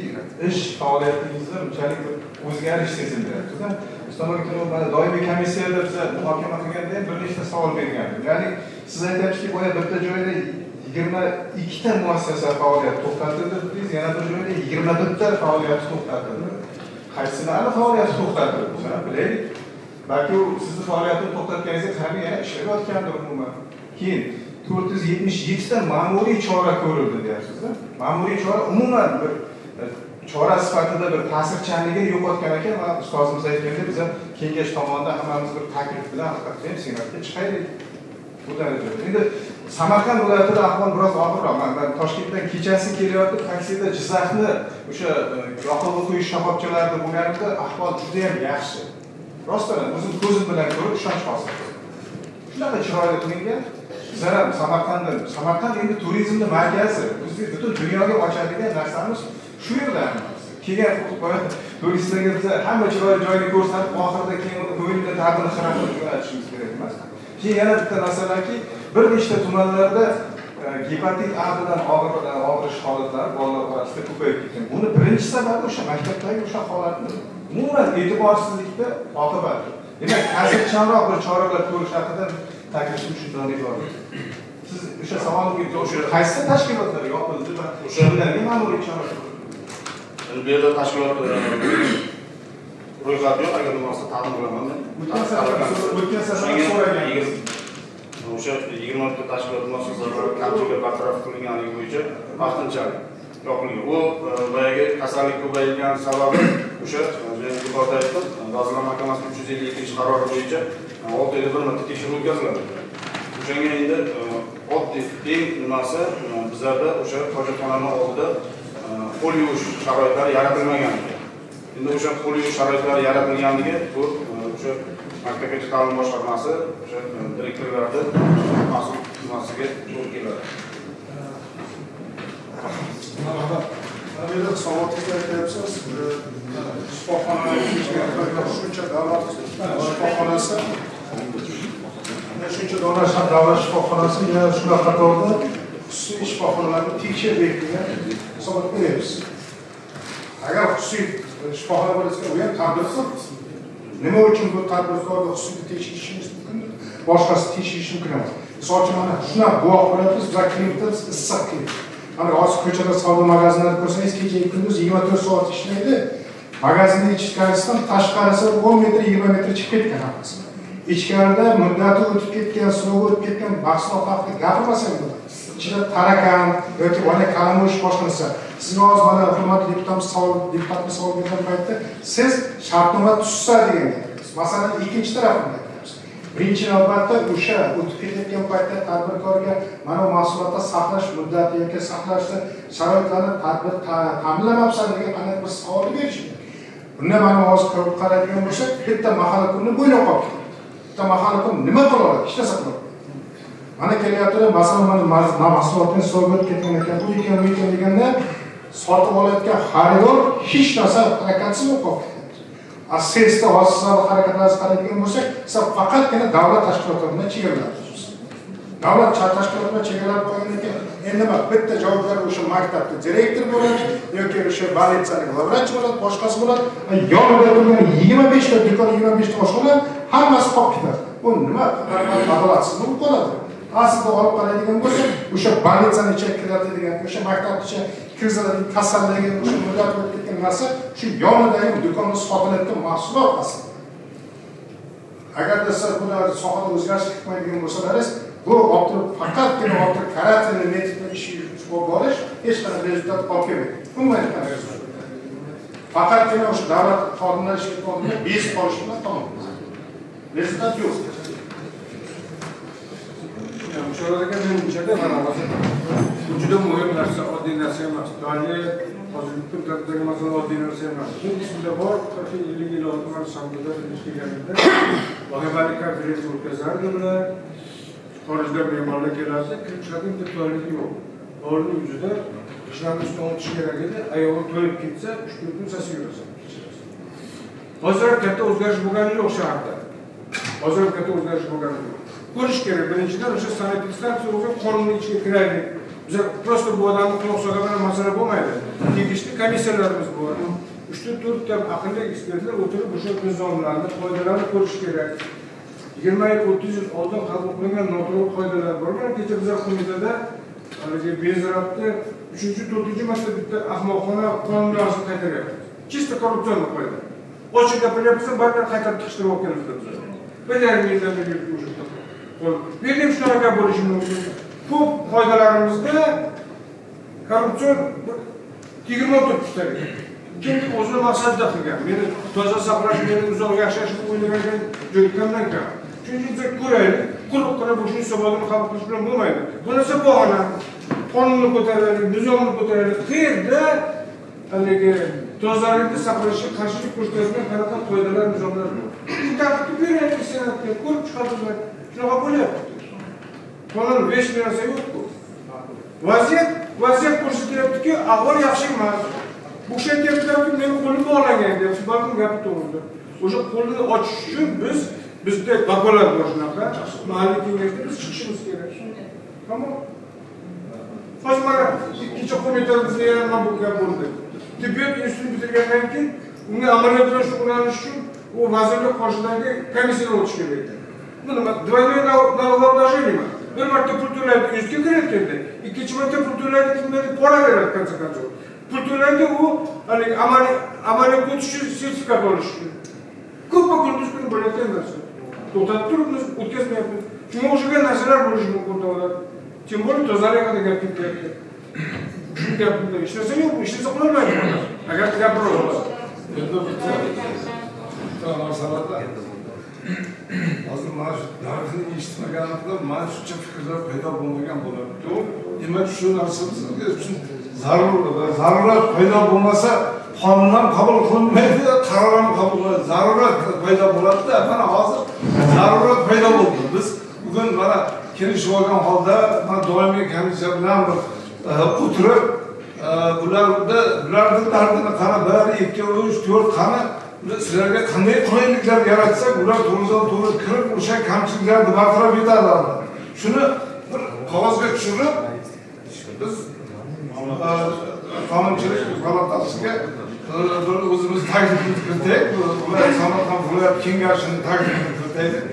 ish faoliyatingizda unchalik bir o'zgarish sezilyapti-da. Mustafa aka, mana doimiy komissiyada biza muhokama qilganda ham bir nechta savol bergandim. Ya'ni siz aytyapsizki, boya bitta joyda 22 ta muassasa faoliyati to'xtatildi dedingiz, yana bir joyda 21 ta faoliyati to'xtatildi. Qaysilarni faoliyati to'xtatildi? Masalan, bilaylik. Balki u sizni faoliyatini to'xtatganingizga qaramay yana ishlayotgandir umuman. Keyin 477 ta ma'muriy chora ko'rildi deyapsiz-da. Ma'muriy chora umuman bir chora sifatida bir ta'sirchanligini yo'qotgan ekan. Mana ustozimiz aytgandek, biz ham kengash tomonidan hammamiz bir taklif bilan haqiqatda ham Senatga chiqaylik. Bu darajada. Endi Samarqand viloyatida ahvol biroz og'irroq. Man Toshkentdan kechasi kelayotib taksida Jizzaxni o'sha yoqilg'i quyish shoxobchalarida bo'lganimda ahvol juda ham yaxshi. Rostdan o'zim ko'zim bilan ko'rib ishonch hosil qildim. Shunaqa chiroyli qilingan. Bizlar ham Samarqandda, Samarqand endi turizmning markazi. Bizni butun dunyoga ochadigan narsamiz shu yerda hammasi. Kelgan turistlarga biz hamma chiroyli joyni ko'rsatib, oxirida keyin uni ko'ngilda ta'bini xira qilib jo'natishimiz kerak emas. Keyin yana bitta masalaki, bir nechta tumanlarda gepatit A bilan og'rish holatlari bolalar orasida ko'payib ketgan. Buni birinchi sababi o'sha maktabdagi o'sha holatni umuman e'tiborsizlikda oqibati. Demak, ta'sirchanroq bir choralar ko'rish haqida taklifim shundan iborat. Siz o'sha savolimga o'sha qaysi tashkilotlar yopildi va o'shalarga ma'muriy chora ko'rildi? Endi bu yerda tashkilot ro'yxati yo'q, agar nima bo'lsa taqdim qilaman. O'tgan safar so'ragan. O'sha 20 ta tashkilot muassasalari kamchiliklar bartaraf qilinganligi bo'yicha vaqtinchalik yopilgan. U boyagi kasallik ko'paygan sababi o'sha men yuqorida aytdim, Vazirlar Mahkamasining 352-qarori bo'yicha 6 oyda bir marta tekshiruv o'tkaziladi. O'shanga endi oddiy eng nimasi bizlarda o'sha hojatxonaning oldida qo'l yuvish sharoitlari yaratilmagan. Endi o'sha qo'l yuvish sharoitlari yaratilganligi bu o'sha maktabgacha ta'lim boshqarmasi o'sha direktorlarni mas'ul nimasiga to'g'ri keladi. Marhamat. Mana bu yerda hisobotingizda aytyapsiz, shifoxona shuncha davlat shifoxonasi, shuncha davlat shifoxonasi yana shular qatorida xususiy shifoxonalarni tekshirdik degan hisobot beryapsiz. Agar xususiy shifoxona bo'lsa, u ham tadbirkor. Nima uchun bu tadbirkorni xususiy tekshirishimiz mumkin, boshqasi tekshirish mumkin emas. Misol uchun mana shundan guvoh bo'lyapmiz, bizlar klinikda issiq klinik. Mana hozir ko'chada savdo magazinlarini ko'rsangiz, kecha kunduz 24 soat ishlaydi. Magazinning ichkarisidan tashqarisi 10 metr, 20 metr chiqib ketgan hammasi. Ichkarida muddati o'tib ketgan, suvi o'tib ketgan mahsulot haqida gapirmasak bo'ladi. Ichida tarakan yoki boya kalamush boshqa narsa. Sizga hozir mana hurmatli deputatimiz savol bergan paytda siz shartnoma tuzsa degan gapirasiz. Masalan, ikkinchi tarafini gapiramiz. Birinchi navbatda o'sha o'tib ketayotgan paytda tadbirkorga mana bu mahsulotni saqlash muddati yoki saqlashni sharoitlarini tadbir ta'minlamabsan degan qanday bir savol berish kerak. Bunda mana hozir ko'rib qaraydigan bo'lsak, bitta mahalla kunni bo'ylab qolib ketdi. Bitta mahalla kun nima qila oladi? Hech narsa qila olmaydi. Mana kelyapti, masalan, mana mahsulotni so'rab ketgan ekan, u ekan, bu ekan deganda sotib olayotgan xaridor hech narsa harakatsiz bo'lib qolib ketyapti. Sesda hozir sizlarni harakatlaringizni qaraydigan bo'lsak, siz faqatgina davlat tashkilotlari bilan chegaralab. Davlat tashkiloti bilan chegaralab qo'ygandan keyin endi nima, bitta javobgar o'sha maktabda direktor bo'ladi yoki o'sha больницаning главврачi bo'ladi, boshqasi bo'ladi. Yonida turgan 25 ta do'kon, 25 ta oshxona hammasi qolib ketadi. Bu nima adolatsiz bo'lib qoladi. Aslida olib qaraydigan bo'lsak, o'sha больницani ichiga kiradigan, o'sha maktabni ichiga kirgiziladigan kasallarga o'sha muddat o'tib ketgan narsa shu yonidagi do'konda sotilayotgan mahsulot aslida. Agarda siz bular sohada o'zgarish kiritmaydigan bo'lsalaringiz, bu olib turib faqatgina olib turib карательный metodda ish yuritib borish hech qanday rezultat olib kelmaydi. Umuman hech qanday rezultat. Faqatgina o'sha davlat xodimlari ishga oldida bezib qolish bilan tamom. Rezultat yo'q. Mushohada aka, menimchada mana hozir bu juda muhim narsa, oddiy narsa emas. Doimiy hozir butun tartibdagi masala oddiy narsa emas. Men esimda bor, 40-50 yil oldin mana Sambuda ishlaganimda vahimali konferensiya o'tkazardi bular. Xorijdan mehmonlar keladi, kirib chiqadigan bitta tualeti yo'q. Hovlini yuzida ishlarni ustidan o'tish kerak edi. Oyog'i to'yib ketsa, 3-4 kun sasib yurasan. Hozir katta o'zgarish bo'lgani yo'q shaharda. Hozir katta o'zgarish bo'lgani yo'q. Ko'rish kerak. Birinchidan o'sha sanepidstansiya o'zi qonunning ichiga kiraylik. Biza просто bu odamni quloq solgan masala bo'lmaydi. Tegishli komissiyalarimiz bor. 3-4 ta aqlli ekspertlar o'tirib o'sha nizomlarni, qoidalarni ko'rish kerak. 20 yil, 30 yil oldin qabul qilingan noto'g'ri qoidalar bor. Mana kecha bizlar qo'mitada haligi bezratni 3-4 marta bitta ahmoqona qonun loyihasini qaytaryapmiz. Чисто korrupsion qoida. Ochiq gapiryapmiz, baribir qaytarib tiqishtirib olib kelamiz bizlar. 1,5 yildan beri o'sha. Bu yerda ham shunaqa gap bo'lishi mumkin. Ko'p qoidalarimizda korrupsion tegirmon turibdi. Kimdir o'zini maqsadida qilgan. Meni toza saqlash, meni uzoq yashashni o'ylagan joy kamdan kam. Shuning uchun biz ko'raylik, quruq qilib o'sha hisobotni qabul qilish bilan bo'lmaydi. Bu narsa bahona. Qonunni ko'taraylik, nizomni ko'taraylik. Qayerda haligi tozalikni saqlashga qarshilik ko'rsatadigan qanaqa qoidalar, nizomlar bor. Shu tartibni beraylik senatga, ko'rib chiqadilar. Shunaqa bo'lyapti. Qonun 5 narsa yo'q-ku. Vaziyat ko'rsatyaptiki, ahvol yaxshi emas. Bu kishi aytyaptilarki, meni qo'lim bog'langan deyapti. Balkim gapi to'g'ridir. O'sha qo'lini ochish uchun bizda vakolat bor shunaqa. Mahalliy kengashda biz chiqishimiz kerak. Tamom. Hozir mana kecha qo'mitamizda yana nima bu gap bo'ldi. Tibbiyot institutini bitirgandan keyin unga amaliyot bilan shug'ullanish uchun u vazirlik qoshidagi komissiyadan o'tish kerak ekan. Bu nima? Двойное налогообложение. Bir marta pul to'laydi, institutga kirayotganda, ikkinchi marta pul to'laydi, kimlardir pora beradi, конце концов. Pul to'laydi, u haligi amaliyotga o'tish uchun sertifikat olish uchun. Ko'pma kunduz kuni bo'layotgan narsa. To'xtatib turibmiz, o'tkazmayapmiz. Shunga o'xshagan narsalar bo'lishi mumkin davlat. Тем более tozalik haqida gap ketyapti. Shu gapni hech narsa yo'q, hech narsa qilolmaydi. Agar gapirib olsa. Endi bitta masalada hozir mana shu darsni eshitmaganimda mana shuncha fikrlar paydo bo'lmagan bo'ladi. To'g'ri? Demak, shu narsa bizga uchun zarur, zarurat paydo bo'lmasa qonun ham qabul qilinmaydi, qaror ham qabul qilinmaydi. Zarurat paydo bo'ladi-da. Mana hozir zarurat paydo bo'ldi. Biz bugun mana kelishib olgan holda mana doimiy komissiya bilan bir o'tirib, bularni dardini qara 1, 2, 3, 4 qani sizlarga qanday qulayliklar yaratsak, ular to'g'ridan to'g'ri kirib o'sha kamchiliklarni bartaraf etadi. Shuni bir qog'ozga tushirib biz qonunchilik palatasiga bir o'zimiz taklifini kiritaylik. Viloyat Samarqand viloyat kengashini taklifini kiritaylik.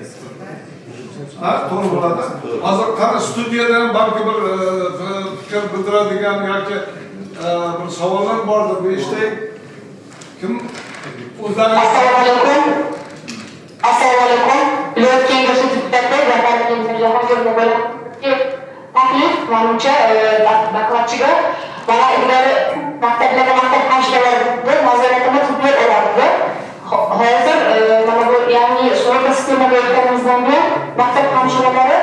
Ha, to'g'ri bo'ladi. Hozir qani studiyadan balki bir fikr bildiradigan yoki bir savollar bordir, bu eshitaylik. Kim o'zlari? Assalomu alaykum. Assalomu alaykum. Viloyat kengashi deputati Zafar Jahongir taklif manimcha dokladchiga mana ilgari maktablarda maktab hamshiralarida nazoratini tibbiyot olardi. Hozir mana bu yangi sug'urta sistemaga o'tganimizdan buyon maktab hamshiralari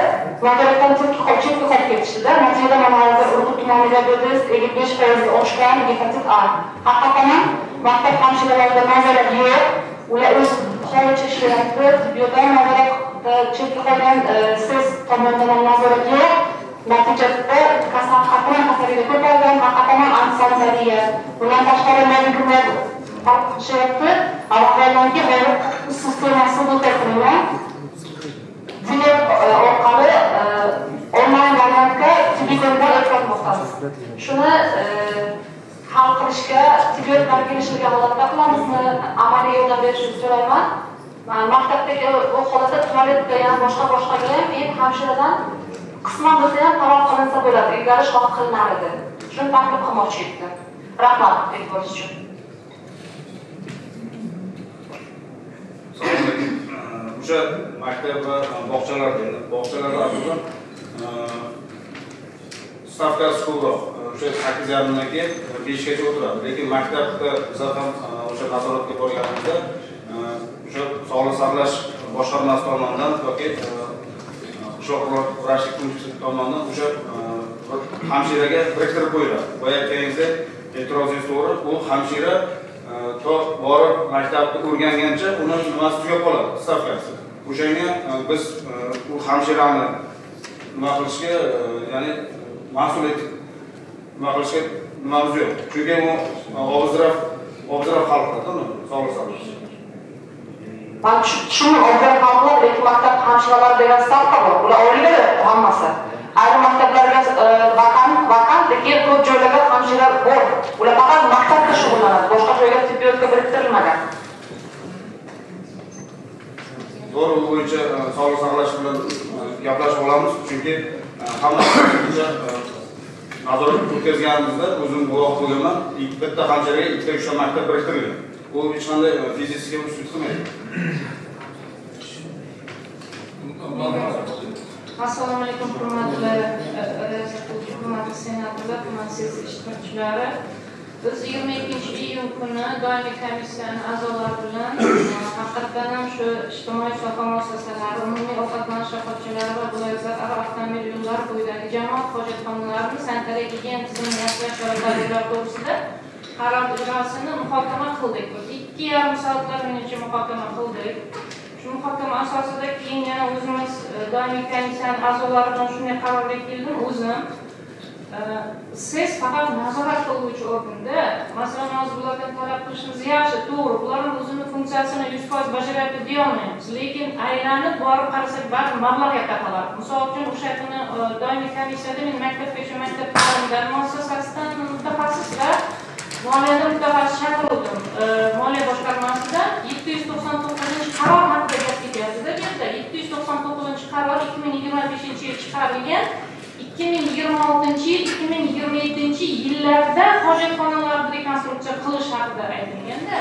nazoratdan chetga qolib ketishdida. Natijada mana hozir Urgut tumanida biz 55% oshgan gepatit A. Haqiqatan ham maktab hamshiralarida nazorat yo'q. Ular o'z holicha ishlayapti. Tibbiyotdan nazorat chetga qolgan siz tomonidan ham nazorat yo'q. Natijada kasal haqiqatan kasallik ko'paygan, haqiqatan ham antisanitariya. Bundan tashqari mediklar qilishyapti. Vaholanki hozir sistemasi o'tkazilgan. Diler orqali onlayn variantga tibbiy ko'riklar o'tkazmoqdamiz. Shuni hal qilishga tibbiyot bilan kelishilgan holatda qilamizmi? Amaliy yordam berishni so'rayman. Maktabdagi u holatda tualetga ham boshqa-boshqaga ham endi hamshiradan qisman bo'lsa ham talab qilinsa bo'ladi. Ilgari shunaqa qilinar edi. Shuni taklif qilmoqchi edim. Rahmat e'tiboringiz uchun. Assalomu alaykum. O'sha maktab va bog'chalarda, endi bog'chalarda asosan stavkasi ko'proq. O'sha 8:30dan keyin 5gacha o'tiradi. Lekin maktabda biz ham o'sha nazoratga borganimizda o'sha sog'liqni saqlash boshqarmasi tomonidan yoki qishloq vrachlik punkti tomonidan o'sha hamshiraga biriktirib qo'yiladi. Boya aytganingizdek, e'tirozingiz to'g'ri, u hamshira to borib maktabni o'rgangancha uni nimasi tugab qoladi, stavkasi. O'shanga biz u hamshirani nima qilishga, ya'ni mas'ul etib nima qilishga nimamiz yo'q. Chunki u obzraf xalqda, sog'liq saqlash. Man tushundim, obzraf xalqlar, lekin maktab hamshiralari degan stavka bor. Ular oilalar hammasi. Ayrim maktablarga vakant, lekin ko'p joylarga hamshira bor. Ular faqat maktabda shug'ullanadi, boshqa joyga tibbiyotga biriktirilmagan. To'g'ri, bu bo'yicha sog'liq saqlash bilan gaplashib olamiz, chunki hamma bo'yicha nazorat o'tkazganimizda o'zim guvoh bo'lganman. Bitta hamshiraga 2-3 ta maktab biriktirilgan. Bu hech qanday fizikga usut qilmaydi. Assalomu alaykum, hurmatli hurmatli senatorlar, hurmatli sessiya ishtirokchilari. Biz 22-iyun kuni doimiy komissiyaning a'zolari bilan haqiqatan ham shu ijtimoiy soha muassasalari, umumiy ovqatlanish shoxobchalari va viloyatlararo avtomobil yo'llari bo'yidagi jamoat hojatxonalarini sanitariya gigiyena tizimini yaxshilash chora-tadbirlari to'g'risida qaror ijrosini muhokama qildik. Biz 2,5 soatlab menimcha muhokama qildik. Shu muhokama asosida keyin yana o'zimiz doimiy komissiyaning a'zolari bilan shunday qarorga keldim o'zim. Siz faqat nazorat qiluvchi organda, masalan, hozir bulardan talab qilishimiz yaxshi, to'g'ri, bular ham o'zini funksiyasini 100% bajaryapti deya olmaymiz, lekin aylanib borib qarasak, baribir mablag'ga taqaladi. Misol uchun, o'sha kuni doimiy komissiyada men maktabgacha maktab ta'limi muassasasidan mutaxassis va moliyada mutaxassis chaqirildim. Moliya boshqarmasidan 799-qaror haqida gap ketyapti-da bu yerda. 799-qaror 2025-yil chiqarilgan. 2026-yil, 2027-yillarda hojatxonalarni rekonstruksiya qilish haqida aytilganda,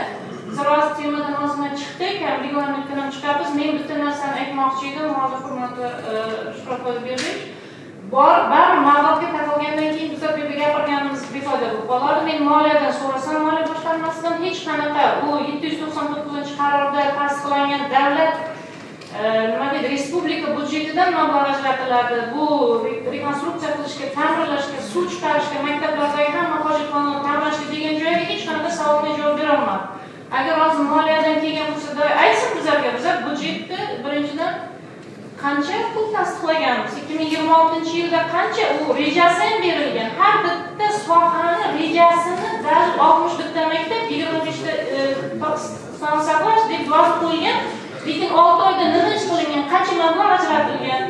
biz hozir temadan ozgina chiqdik, ham reglamentdan ham chiqyapmiz. Men bitta narsani aytmoqchi edim, hozir hurmatli Shuhrat Qo'yberdiev. Bor, baribir mablag'ga taqalgandan keyin biz bu yerda gapirganimiz befoyda bo'lib qoladi. Men moliyadan so'rasam, moliya boshqarmasidan hech qanaqa u 799-qarorda tasdiqlangan davlat nima deydi, respublika byudjetidan mablag' ajratiladi. Bu rekonstruksiya qilishga, ta'mirlashga, suv chiqarishga, maktablardagi hamma hojatxonani ta'mirlashga degan joyga hech qanaqa savolga javob bera olmadi. Agar hozir moliyadan kelgan bo'lsa, aytsin bizlarga, bizlar byudjetni birinchidan qancha pul tasdiqlaganmiz, 2026-yilda qancha u rejasi ham berilgan. Har bitta sohani rejasini даже 61 ta maktab, 25 ta sog'liqni saqlash deb yozib qo'yilgan. Lekin 6 oyda nima ish qilingan, qancha mablag' ajratilgan,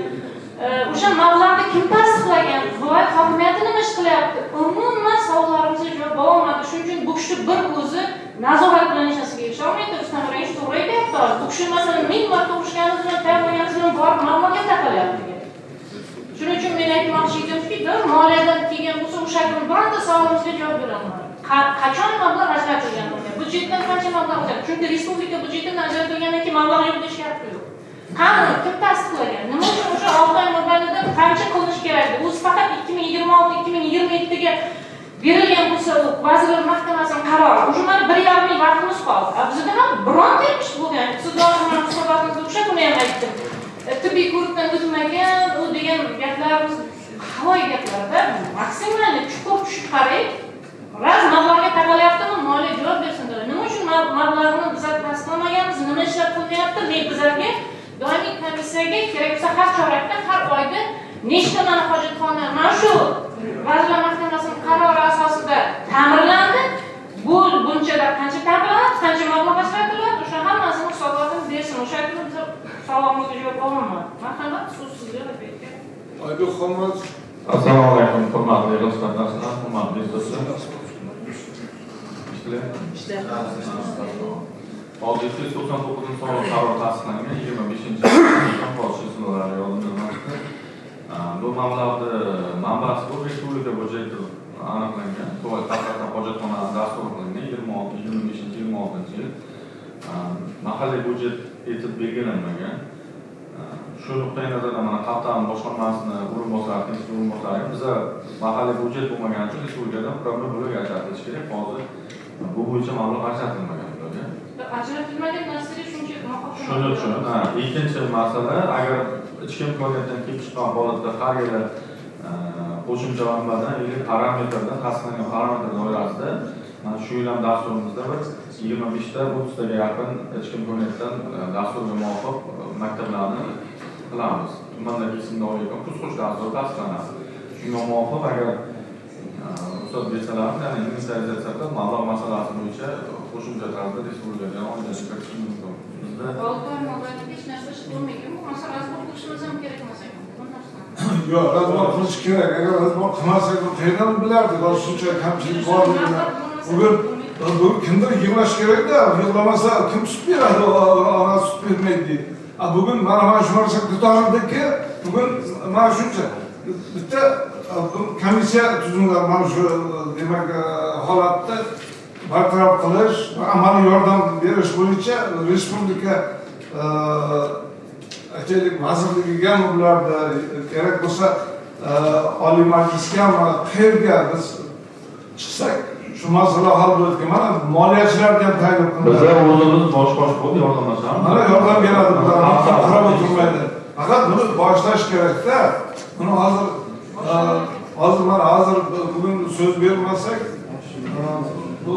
o'sha mablag'ni kim tasdiqlagan, viloyat hokimiyati nima ish qilyapti? Umuman savollarimizga javob olmadi. Shuning uchun bu kishi bir o'zi nazorat bilan hech narsaga erisha olmaydi. Rustam Ironovich to'g'ri aytyapti hozir. Bu kishi masalan 1000 marta urushganimiz bilan, tayyorlaganimiz bilan borib mablag'ga taqalyapti. Shuning uchun men aytmoqchi edimki, moliyadan kelgan bo'lsa o'sha kun bironta savolimizga javob bera olmadi. Qachon mablag' ajratilgan bunga? Byudjetdan qancha mablag' ajratilgan? Chunki respublika byudjetidan ajratilgandan keyin mablag' yo'q deyish gap yo'q. Qani kim tasdiqlagan? Nima uchun o'sha 6 oy mobaynida qancha qilinish kerak edi? O'zi faqat 2026-2027 ga berilgan bo'lsa, u Vazirlar Mahkamasining qarori. O'sha mana 1,5 yil vaqtimiz qoldi. Bizda ham bironta ish bo'lgan. Siz doim hisobotingizda o'sha kuni ham aytdim. Tibbiy ko'rikdan o'tmagan, u degan gaplarimiz havoyi gaplarda. Maksimalni chuqur tushib qarang. Raz mablag'ga taqalyaptimi? Moliya javob bersin dedi. Nima uchun mablag'ni bizlar tasdiqlamaganmiz? Nima ishlar qilinyapti? Men bizlarga doimiy komissiyaga kerak bo'lsa har chorakda, har oyda nechta mana hojatxona mana shu Vazirlar Mahkamasining qarori asosida ta'mirlandi. Bu bunchada qancha ta'mirlanadi, qancha mablag' ajratiladi, o'sha hammasini hisobotini bersin. O'sha kuni biz savolimizga javob ololmadik. Marhamat, so'z sizga albatta. Oybek Xolmatov. Assalomu alaykum, hurmatli yig'ilish qatnashchilar, hurmatli do'stlar. Hozir 799-sonli qaror tasdiqlangan 25-iyun sinovlari yodimda emasdi. Bu mablag'ni manbasi bu respublika byudjeti aniqlangan. Haqiqatan hojatxona dastur qilingan 25-26 yil mahalliy byudjet etib belgilanmagan. Shu nuqtai nazardan mana xalq ta'limi boshqarmasini o'rinbosari, tinchlik o'rinbosari biza mahalliy byudjet bo'lmagani uchun respublikadan problem bo'lak ajratilishi kerak. Hozir bu bo'yicha mablag' ajratilmagan ularga. Ajratilmagan narsaga shuncha muhokama. Shuning uchun, ikkinchi masala, agar ichki imkoniyatdan kelib chiqqan holatda har yili qo'shimcha manbadan yoki parametrdan, tasdiqlangan parametr doirasida mana shu yil ham dasturimizda bir 25 ta 30 taga yaqin ichki imkoniyatdan dasturga muvofiq maktablarni qilamiz. tumandagi ismda olayotgan pus dastur tasdiqlanadi. Shunga muvofiq agar ruxsat bersalar, ya'ni inventarizatsiya qilib, mablag' masalasi bo'yicha qo'shimcha tarzda respublikaga oydinlik kiritish mumkin. Bizda 6 oy mobaynida hech narsa ish bo'lmagan. Bu masala разбор qilishimiz ham kerak emas ekan bu narsani. Yo'q, разбор qilish kerak. Agar разбор qilmasak, qayerdan bilardik hozir shuncha kamchilik borligini. Bugun kimdir yig'lash kerakda, yig'lamasa kim sut beradi, ona sut bermaydi deydi. Bugun mana shu narsa ko'tarildiki, bugun mana shuncha bitta komissiya tuzilgan mana shu demak holatni bartaraf qilish va amaliy yordam berish bo'yicha respublika aytaylik vazirligigami ularda kerak bo'lsa Oliy Majlisgami qayerga biz chiqsak shu masala hal bo'ladi. Mana moliyachilarni ham tayinlab qo'ydik. Bizlar o'zimiz bosh-bosh bo'lib yordamlashamiz. Mana yordam beradi bular, qarab o'tirmaydi. Faqat buni boshlash kerakda. Buni hozir mana hozir bugun so'z bermasak bu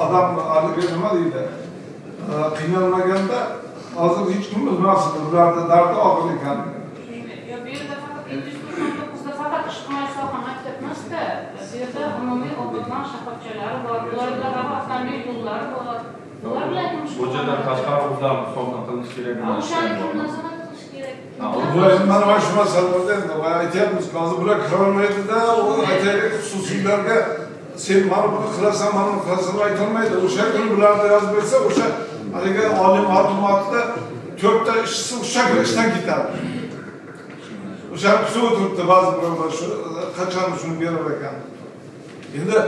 odam haligi nima deydi? Qiynalmaganda hozir hech kim bilmasdi bularni dardi og'ir ekanligini. Yo, bu yerda faqat 799da faqat ijtimoiy soha maktab emasda, bu yerda umumiy obodlanish shoxobchalari bor, viloyatlararo avtomobil yo'llari bor. Ular bilan kim Budjetdan tashqari o'zlari hisobdan qilish kerak. O'shani kim nazorat qilish kerak? Bular mana shu masalalarda endi aytyapmiz, hozir bular kirolmaydida, u aytaylik xususiylarga sen mana buni qilasan, mana buni qilasan deb aytolmaydi. O'sha kuni bularni yozib bersa, o'sha haligi oliy ma'lumotda 4 ta ishchisi o'sha kuni ishdan ketadi. O'sha kutib o'tiribdi ba'zi birovlar shu qachon shuni berar ekan. Endi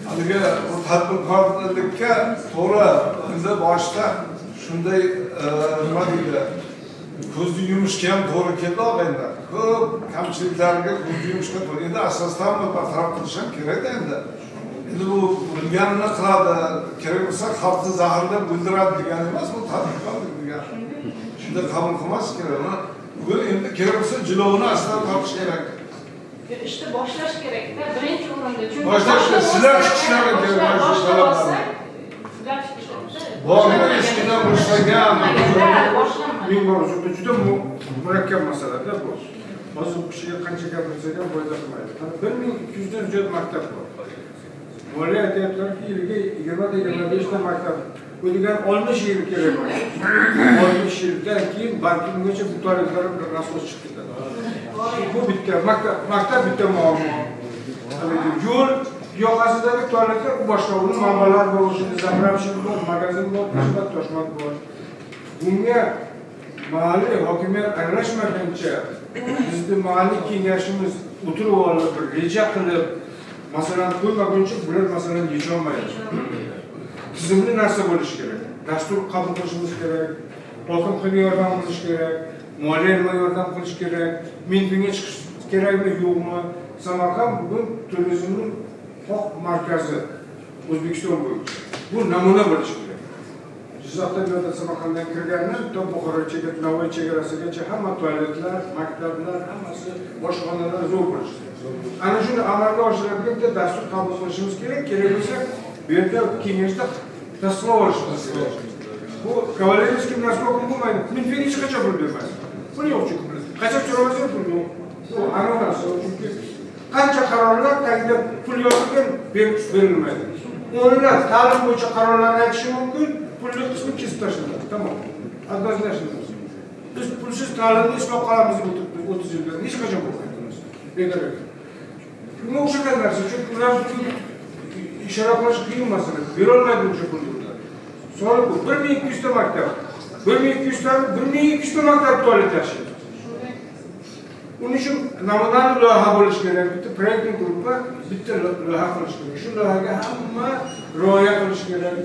haligi bu tadbirkorlikka to'g'ri endi boshda shunday nima deydi, ko'zni yumishga ham to'g'ri keldi og'aylar. Ko'p kamchiliklarga ko'zni yumishga to'g'ri. Endi asosdan bartaraf qilish ham kerakda endi. Endi bu bilganini qiladi, kerak bo'lsa xalqni zaharlab o'ldiradi degani emas, bu tadbirkorlik degani. Shunday qabul qilmas kerak. Bugun endi kerak bo'lsa jilovini aslida topish kerak. Ishni boshlash kerakda, birinchi o'rinda. Chunki boshlash kerak, sizlar chiqishlari kerak. Bormi eskidan boshlagan? Ming bor uzr, juda murakkab masalada bu. Hozir bu kishiga qancha gapirsak ham foyda qilmaydi. 1200 dan ziyod maktab bor. Moliya aytyaptilarki, yiliga 20-25 ta maktab. Bu degani 60 yil kerak bo'ladi. 60 yildan keyin balki ungacha bu tualetlar rasvo chiqib ketadi. Bu bitta maktab bitta muammo. Yo'l yoqasidagi tualetlar u boshqa, uni manbalar bor, o'shanda zapravщик bor, magazin bor, toshmat toshmat bor. Bunga mahalliy hokimiyat aralashmaguncha bizni mahalliy kengashimiz o'tirib olib bir reja qilib masalan qo'ymaguncha bular masalani yecholmaydi. Tizimli narsa bo'lishi kerak. Dastur qabul qilishimiz kerak, hokim qilib yordam qilish kerak, moliya nima yordam qilish kerak, Minfinga chiqish kerakmi yo'qmi? Samarqand bugun turizmning qoq markazi O'zbekiston bo'yicha. Bu namuna bo'lishi kerak. Jizzaxdan bu yoqda Samarqanddan kirgandan to Buxoro chegarasi, Navoiy chegarasigacha hamma tualetlar, maktablar, hammasi boshxonalar zo'r bo'lishi kerak. Ana shuni amalga oshiradigan bitta dastur qabul qilishimiz kerak. Kerak bo'lsa bu yerda kengashda tasdiqlab olishimiz kerak. Bu kavaleriyskiy наскоком bo'lmaydi. Minfin hech qachon pul bermaydi. Pul yo'q chunki. Qachon so'ramasa pul yo'q. Bu aniq narsa, chunki qancha qarorlar tagida pul yozilgan berilmaydi. O'nlab ta'lim bo'yicha qarorlarni aytishi mumkin, pulli qismi kesib tashlanadi. Tamom. Однозначно. Biz pulsiz ta'limni ishlab qolamiz deb o'tiribmiz 30 yildan. Hech qachon bo'lmaydi. Bekor. Bunga o'xshagan narsa, chunki ular ishora qilish qiyin masala. Berolmaydi o'sha pulni ular. Savol bu. 1200 ta maktab. 1200 ta 1200 ta maktab tualet yaxshi. Uning uchun namunali loyiha bo'lishi kerak. Bitta proyektli guruhga bitta loyiha qilish kerak. Shu loyihaga hamma rioya qilish kerak.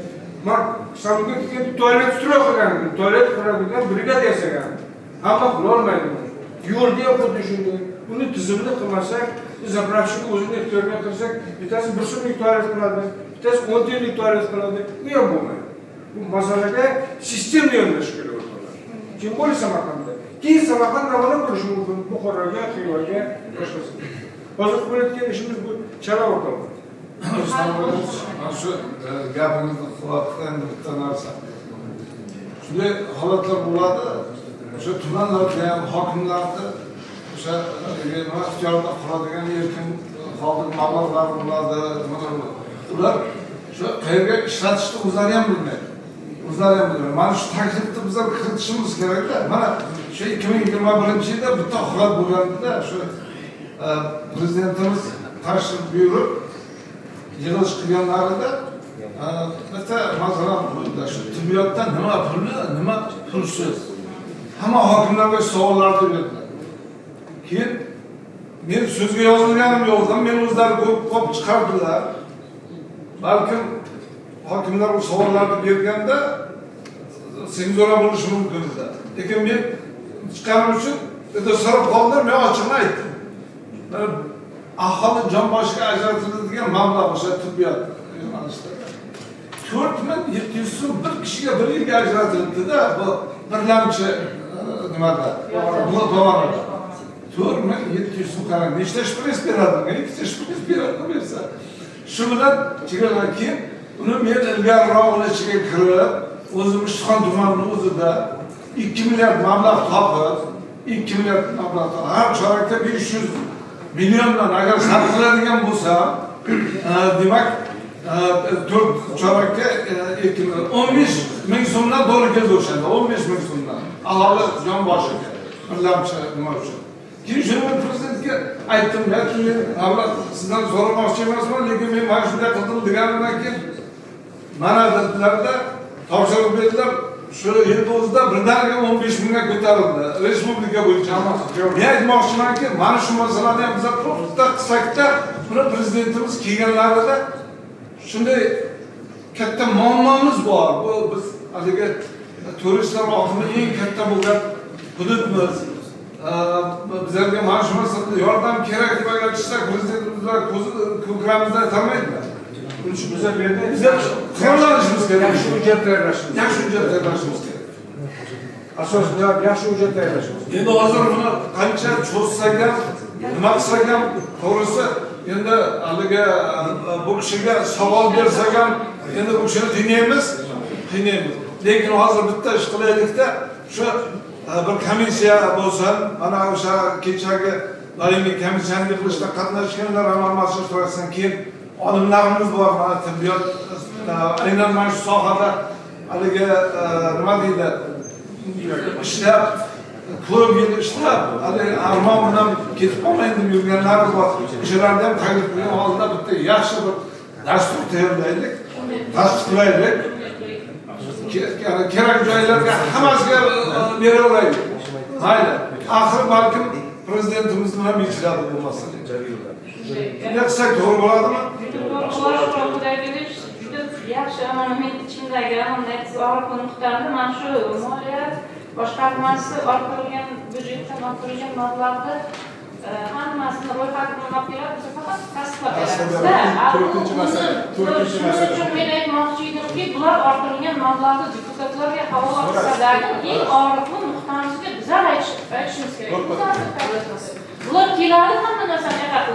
Man Samarqandga kelib tualet stroy qilgan, tualet quradigan brigada yasagan. Hamma qila olmaydi buni. Yo'lda ham xuddi shunday. Uni tizimli qilmasak, zapravщик o'zini ixtiyorga qilsak, bittasi 1 so'mlik tualet qiladi, bittasi 10 tiyinlik tualet qiladi. Bu ham bo'lmaydi. Bu masalaga sistemli yondashish kerak o'rtoqlar. Kim bo'lsa Samarqandda. Keyin Samarqand namuna bo'lishi mumkin. Buxoroga, Xivaga, boshqasi. Hozir qilayotgan ishimiz bu chala o'rtoqlar. Mana shu gapingizni quvvatdan bitta narsa. Shunday holatlar bo'ladi. O'sha tumanlarda ham hokimlarni o'sha nima ixtiyorida qoladigan erkin qoldiq mablag'lar bo'ladi, nimalar bo'ladi. Ular shu qayerga ishlatishni o'zlari ham bilmaydi. O'zlari ham bilmaydi. Mana shu taklifni bizlar kiritishimiz kerakda. Mana shu 2021-yilda bitta holat bo'lganda shu prezidentimiz tashrif buyurib yig'ilish qilganlarida bitta masalan qo'ydilar. Shu tibbiyotda nima pulli, nima pulsiz. Hamma hokimlarga savollarni berdilar. Keyin men so'zga yozilganim yo'qdan, men o'zlari ko'p chiqardilar. Balkim hokimlar u savollarni berganda senzura bo'lishi mumkin edi. Lekin men chiqqanim uchun so'rab qoldilar, men ochiqni aytdim. Aholi jon boshiga ajratiladigan mablag' o'sha tibbiyot yo'nalishida 4700 so'm bir kishiga bir yilga ajratildi-da, bu birlamchi nimada? Pog'onada. 4700 so'm qarang, nechta shpris beradi? Ikkita shpris beradi bersa. Shu bilan chegaradan keyin uni men ilgariroq uni ichiga kirib, o'zim Ishtixon tumanining o'zida 2 milliard mablag' topib, 2 milliard mablag' topib, har chorakda 500 milliondan agar sarf qiladigan bo'lsa, demak 4 chorakka 2 million, 15 ming so'mdan to'g'ri keldi o'shanda, 15 ming so'mdan aholi jon boshiga birlamchi nima uchun. Keyin shuni men prezidentga aytdim, men avval sizdan so'ramoqchi emasman, lekin men mana shunday qildim deganimdan keyin mana dedilarda topshiriq berdilar. Shu yilni o'zida birdaniga 15 mingga ko'tarildi respublika bo'yicha. Men aytmoqchimanki, mana shu masalani ham bizlar puxta qilsakda, buni prezidentimiz kelganlarida shunday katta muammomiz bor. Bu biz haligi turistlar oqimi eng katta bo'lgan hududmiz. Bizlarga mana shu masalada yordam kerak deb agar chiqsak, prezidentimizlar ko'kramizdan aytolmaydilar. Buning uchun bizlar bu yerda bizlar tayyorlanishimiz kerak. Yaxshi hujjat tayyorlashimiz. Yaxshi hujjat tayyorlashimiz kerak. Asosan yaxshi hujjat tayyorlashimiz. Endi hozir buni qancha cho'zsak ham, nima qilsak ham, to'g'risi endi haligi bu kishiga savol bersak ham, endi bu kishini qiynaymiz, qiynaymiz. Lekin hozir bitta ish qilaylikda, shu bir komissiya bo'lsin, mana o'sha kechagi doimiy komissiyani yig'ilishda qatnashganlar ham hammasi ishtirok etsin. Keyin olimlarimiz bor, mana tibbiyot aynan mana shu sohada haligi nima deydi, ishlab, ko'p yil ishlab, haligi armon bilan ketib qolmayin deb yurganlari bor. O'shalarni ham taklif qilgan holda bitta yaxshi bir dastur tayyorlaylik, tasdiqlaylik. Kerak joylarga hammasiga beraveraylik. Mayli. Axir balkim prezidentimiz ham yechiladi bu masala. Shunday qilsak to'g'ri bo'ladimi? Juda yaxshi, mana men ichimdagi og'riqli nuqtani mana shu moliya boshqarmasi orttirilgan byudjetdan orttirilgan mablag'ni hammasini ro'yxatini olib keladi, biz faqat tasdiqlab beramizda. To'rtinchi masala. Shuning uchun men aytmoqchi edimki, bular orttirilgan mablag'ni deputatlarga havola qilsadagi eng og'riqli nuqtamizga bizlar aytishimiz kerak. Bular keladi, hamma narsani yoqadi,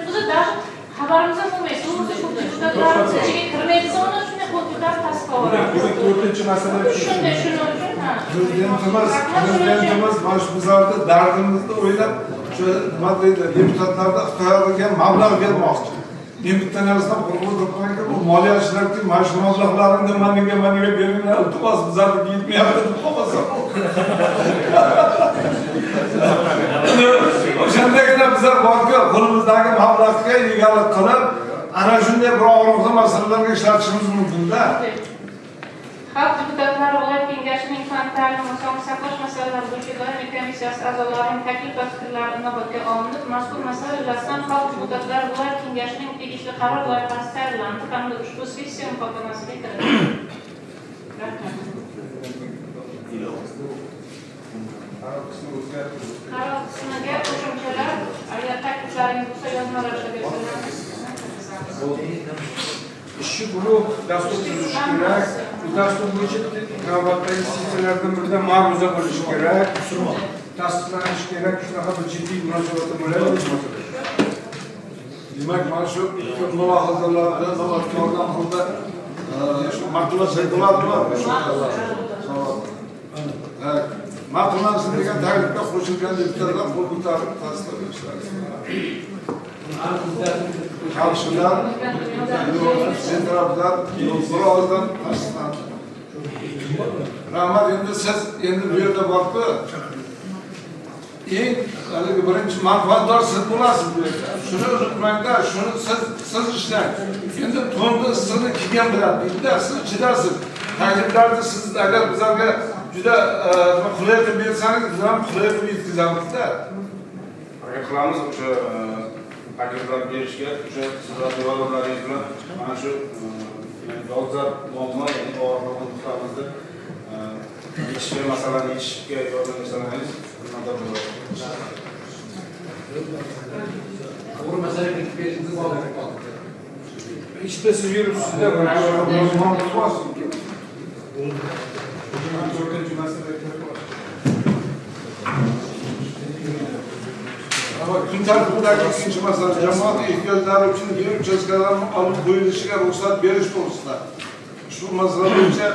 biz даже xabarimiz ham bo'lmaydi. To'g'risi ko'p deputatlarimiz ichiga kirmaydi, uni shunday qo'l ko'tarib tasdiqlab. To'rtinchi masala shunday, shuning uchun ha. Prezidentimiz mana shu bizlarni dardimizni o'ylab, shu nima deydi, deputatlarga ixtiyorga mablag' bermoqchi. Men bitta narsadan qo'rqib o'tiribmanki, bu moliyachilarki mana shu mablag'laringni maniga beringlar, iltimos bizlarga yetmayapti deb qolmasa. O'shandagina bizlar borku, qo'limizdagi mablag'ga egalik qilib, ana shunday bir og'riqli masalalarga ishlatishimiz mumkin-da. Xalq deputatlari viloyat kengashining fan, ta'lim va sog'liqni saqlash masalalari bo'yicha doimiy komissiyasi a'zolarining taklif va fikrlari inobatga olinib, mazkur masala yuzasidan xalq deputatlari viloyat kengashining tegishli qaror loyihasi tayyorlandi hamda ushbu sessiya muhokamasiga kiritildi. Rahmat. Qaror qismiga qo'shimchalar, agar takliflaringiz bo'lsa yozma ravishda bersangiz. Ishchi guruh dastur tuzishi kerak. Bu dastur bo'yicha navbatdagi sessiyalardan birida ma'ruza bo'lishi kerak, tasdiqlanishi kerak. Shunaqa bir jiddiy munosabatda bo'ladi bu masala. Demak, mana shu mulohazalarni inobatga olgan holda shu ma'qullasak bo'ladimi? Ma'qullansin degan taklifga qo'shilgan deputatlar qo'l ko'tarib tasdiq berishlari. Qarshilar, betaraflar bir og'izdan tasdiqlandi. Rahmat, endi siz endi bu yerda borku, eng haligi birinchi manfaatdor siz bo'lasiz bu yerda. Shuni unutmangda, shuni siz ishlang. Endi to'nni issiqni kiygan biladi, deydi-da, siz chidasiz. Takliflarni siz agar bizlarga juda qulay qilib bersangiz, biz ham qulay qilib yetkazamiz-da. Harakat qilamiz o'sha takliflar berishga, o'sha sizlarning yordamlaringiz bilan mana shu dolzarb muammo, ya'ni og'ir hududlarimizda yechishga, masalani yechishga yordam bersangiz minnatdor bo'lamiz. To'g'ri masala kiritib berishingiz lozim. Ishda siz yuribsizda, kun tartibidagi ikkinchi masala jamoat ehtiyojlari uchun yer uchastkalarini olib qo'yilishiga ruxsat berish to'g'risida. Ushbu masala bo'yicha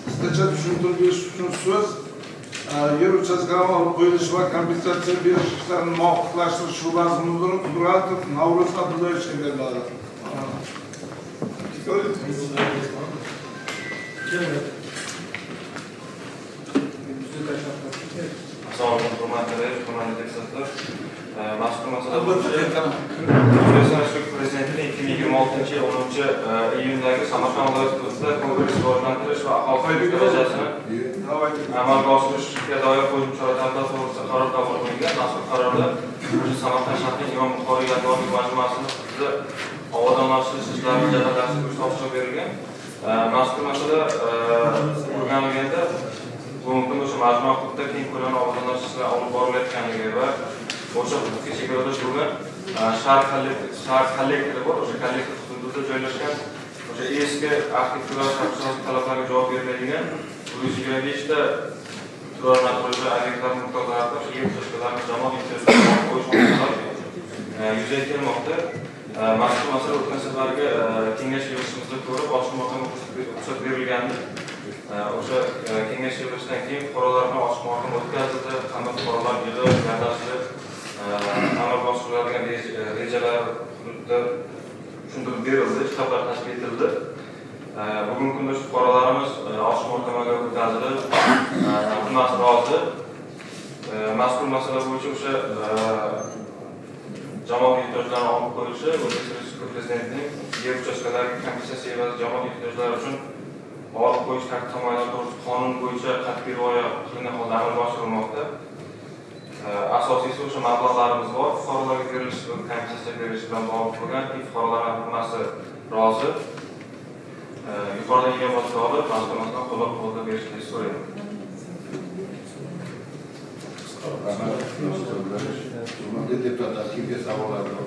qisqacha tushuntirib berish uchun so'z yer uchastkalarini olib qo'yilishi va kompensatsiya berish ishlarini muvofiqlashtirish sho'basi mudiri Qudratov Navro'z Abdullayevichga beriladi. Assalomu alaykum, hurmatli rais, hurmatli deputatlar. Mazkur masala bo'yicha O'zbekiston Respublikasi Prezidentining 2026-yil 10-iyundagi Samarqand viloyati hududida kompleks rivojlantirish va aholi darajasini amalga oshirishga doir qo'shimcha chora-tadbirlar to'g'risida qaror qabul qilingan. Mazkur qarorda o'sha Samarqand shahrining Imom Buxoriy yodgorlik majmuasini hududida obodonlashtirish ishlarini jadallashtirish topshirig'i berilgan. Mazkur masala o'rganilganda bugungi kunda o'sha majmua hududida keng ko'lamli obodonlashtirish ishlari olib borilayotganligi va o'sha hududga chegaradosh bo'lgan shahar kollektori bor, o'sha kollektor hududida joylashgan o'sha eski arxitektura talablariga javob bermaydigan 125 ta turar joy obyektlar miqdorlarida o'sha yer uchastkalarini jamoat ehtiyojlariga qo'yish holatlari yuzaga kelmoqda. Mazkur masala o'tgan safargi kengash yig'ilishimizda ko'rib, ochiq muhokama ruxsat berilgandi. O'sha kengash yig'ilishidan keyin fuqarolar bilan ochiq muhokama o'tkazildi. Hamma fuqarolar yig'ib, gaplashib, amalga oshiriladigan rejalar hududda tushuntirib berildi, shtablar tashkil etildi. Bugungi kunda shu fuqarolarimiz ochiq muhokamaga o'tkazilib, hammasi rozi. Mazkur masala bo'yicha o'sha jamoat ehtiyojlarini olib qo'yilishi O'zbekiston Respublikasi Prezidentining yer uchastkalariga kompensatsiya evazi jamoat ehtiyojlari uchun olib qo'yish tartib-taomillari to'g'risida qonun bo'yicha qat'iy rioya qilingan holda amalga oshirilmoqda. Asosiysi o'sha mablag'larimiz bor, fuqarolarga berilishi va kompensatsiya berilishi bilan bog'liq bo'lgan, fuqarolar hammasi rozi. Yuqoridan inobatga olib, mazkur masalani qo'llab-quvvatlab berishni so'rayman. Hurmatli deputatlar, kimga savollar bor?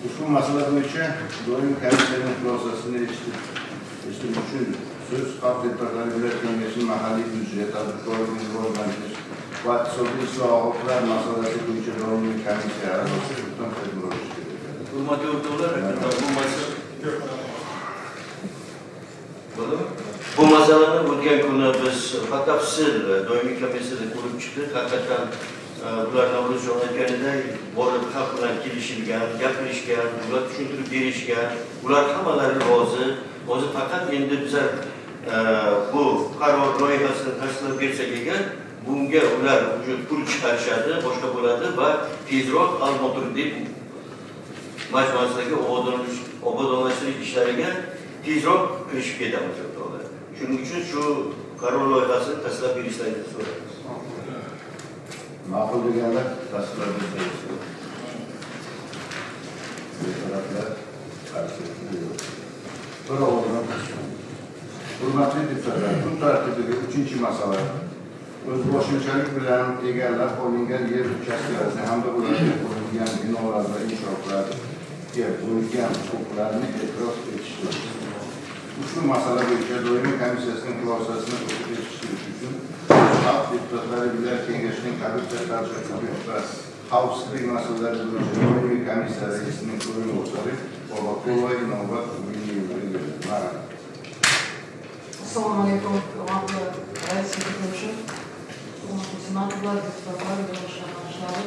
Ushbu masala bo'yicha doimiy komissiyaning xulosasini eshitish uchun so'z xalq deputatlari viloyat kengashining mahalliy byudjet, tadbirkorlikni rivojlantirish va iqtisodiy islohotlar masalasi bo'yicha doimiy komissiya a'zosi Sulton Saidmurodovga beriladi. Hurmatli o'rtoqlar, bu masalani o'tgan kuni biz batafsil doimiy komissiyada ko'rib chiqdik. Haqiqatan bular Navro'zjon aytganidek, borib xalq bilan kelishilgan, gapirishgan, ular tushuntirib berishgan, ular hammalari rozi. Hozir faqat endi bizlar bu qaror loyihasini tasdiqlab bersak agar, bunga ular pul chiqarishadi, boshqa bo'ladi va tezroq Al-Moturidiylik majmuasidagi obodonlashtirish ishlariga tezroq kirishib ketamiz o'rtoqlar. Shuning uchun shu qaror loyihasini tasdiqlab berishlarini so'raymiz. Ma'qul deganlar tasdiqlab bersin. Betaraflar qarshi yo'q. Bir ovozdan tasdiqlandi. Hurmatli deputatlar, kun tartibidagi 3-masala o'zboshimchalik bilan egallab olingan yer uchastkalari hamda ularga qurilgan binolar va inshootlarga bo'lgan huquqlarni e'tirof etishdir. Ushbu masala bo'yicha doimiy komissiyasining xulosasini o'qib eshitish uchun xalq deputatlari viloyat kengashining korrupsiya qarshi kurash va xavfsizlik masalalari bo'yicha doimiy komissiya raisining o'rinbosari Boboqulova Inobat G'aniyevaga beriladi. Assalomu alaykum, hurmatli rais Yigitov, hurmatli senatorlar, deputatlar, viloyat shahardoshlari.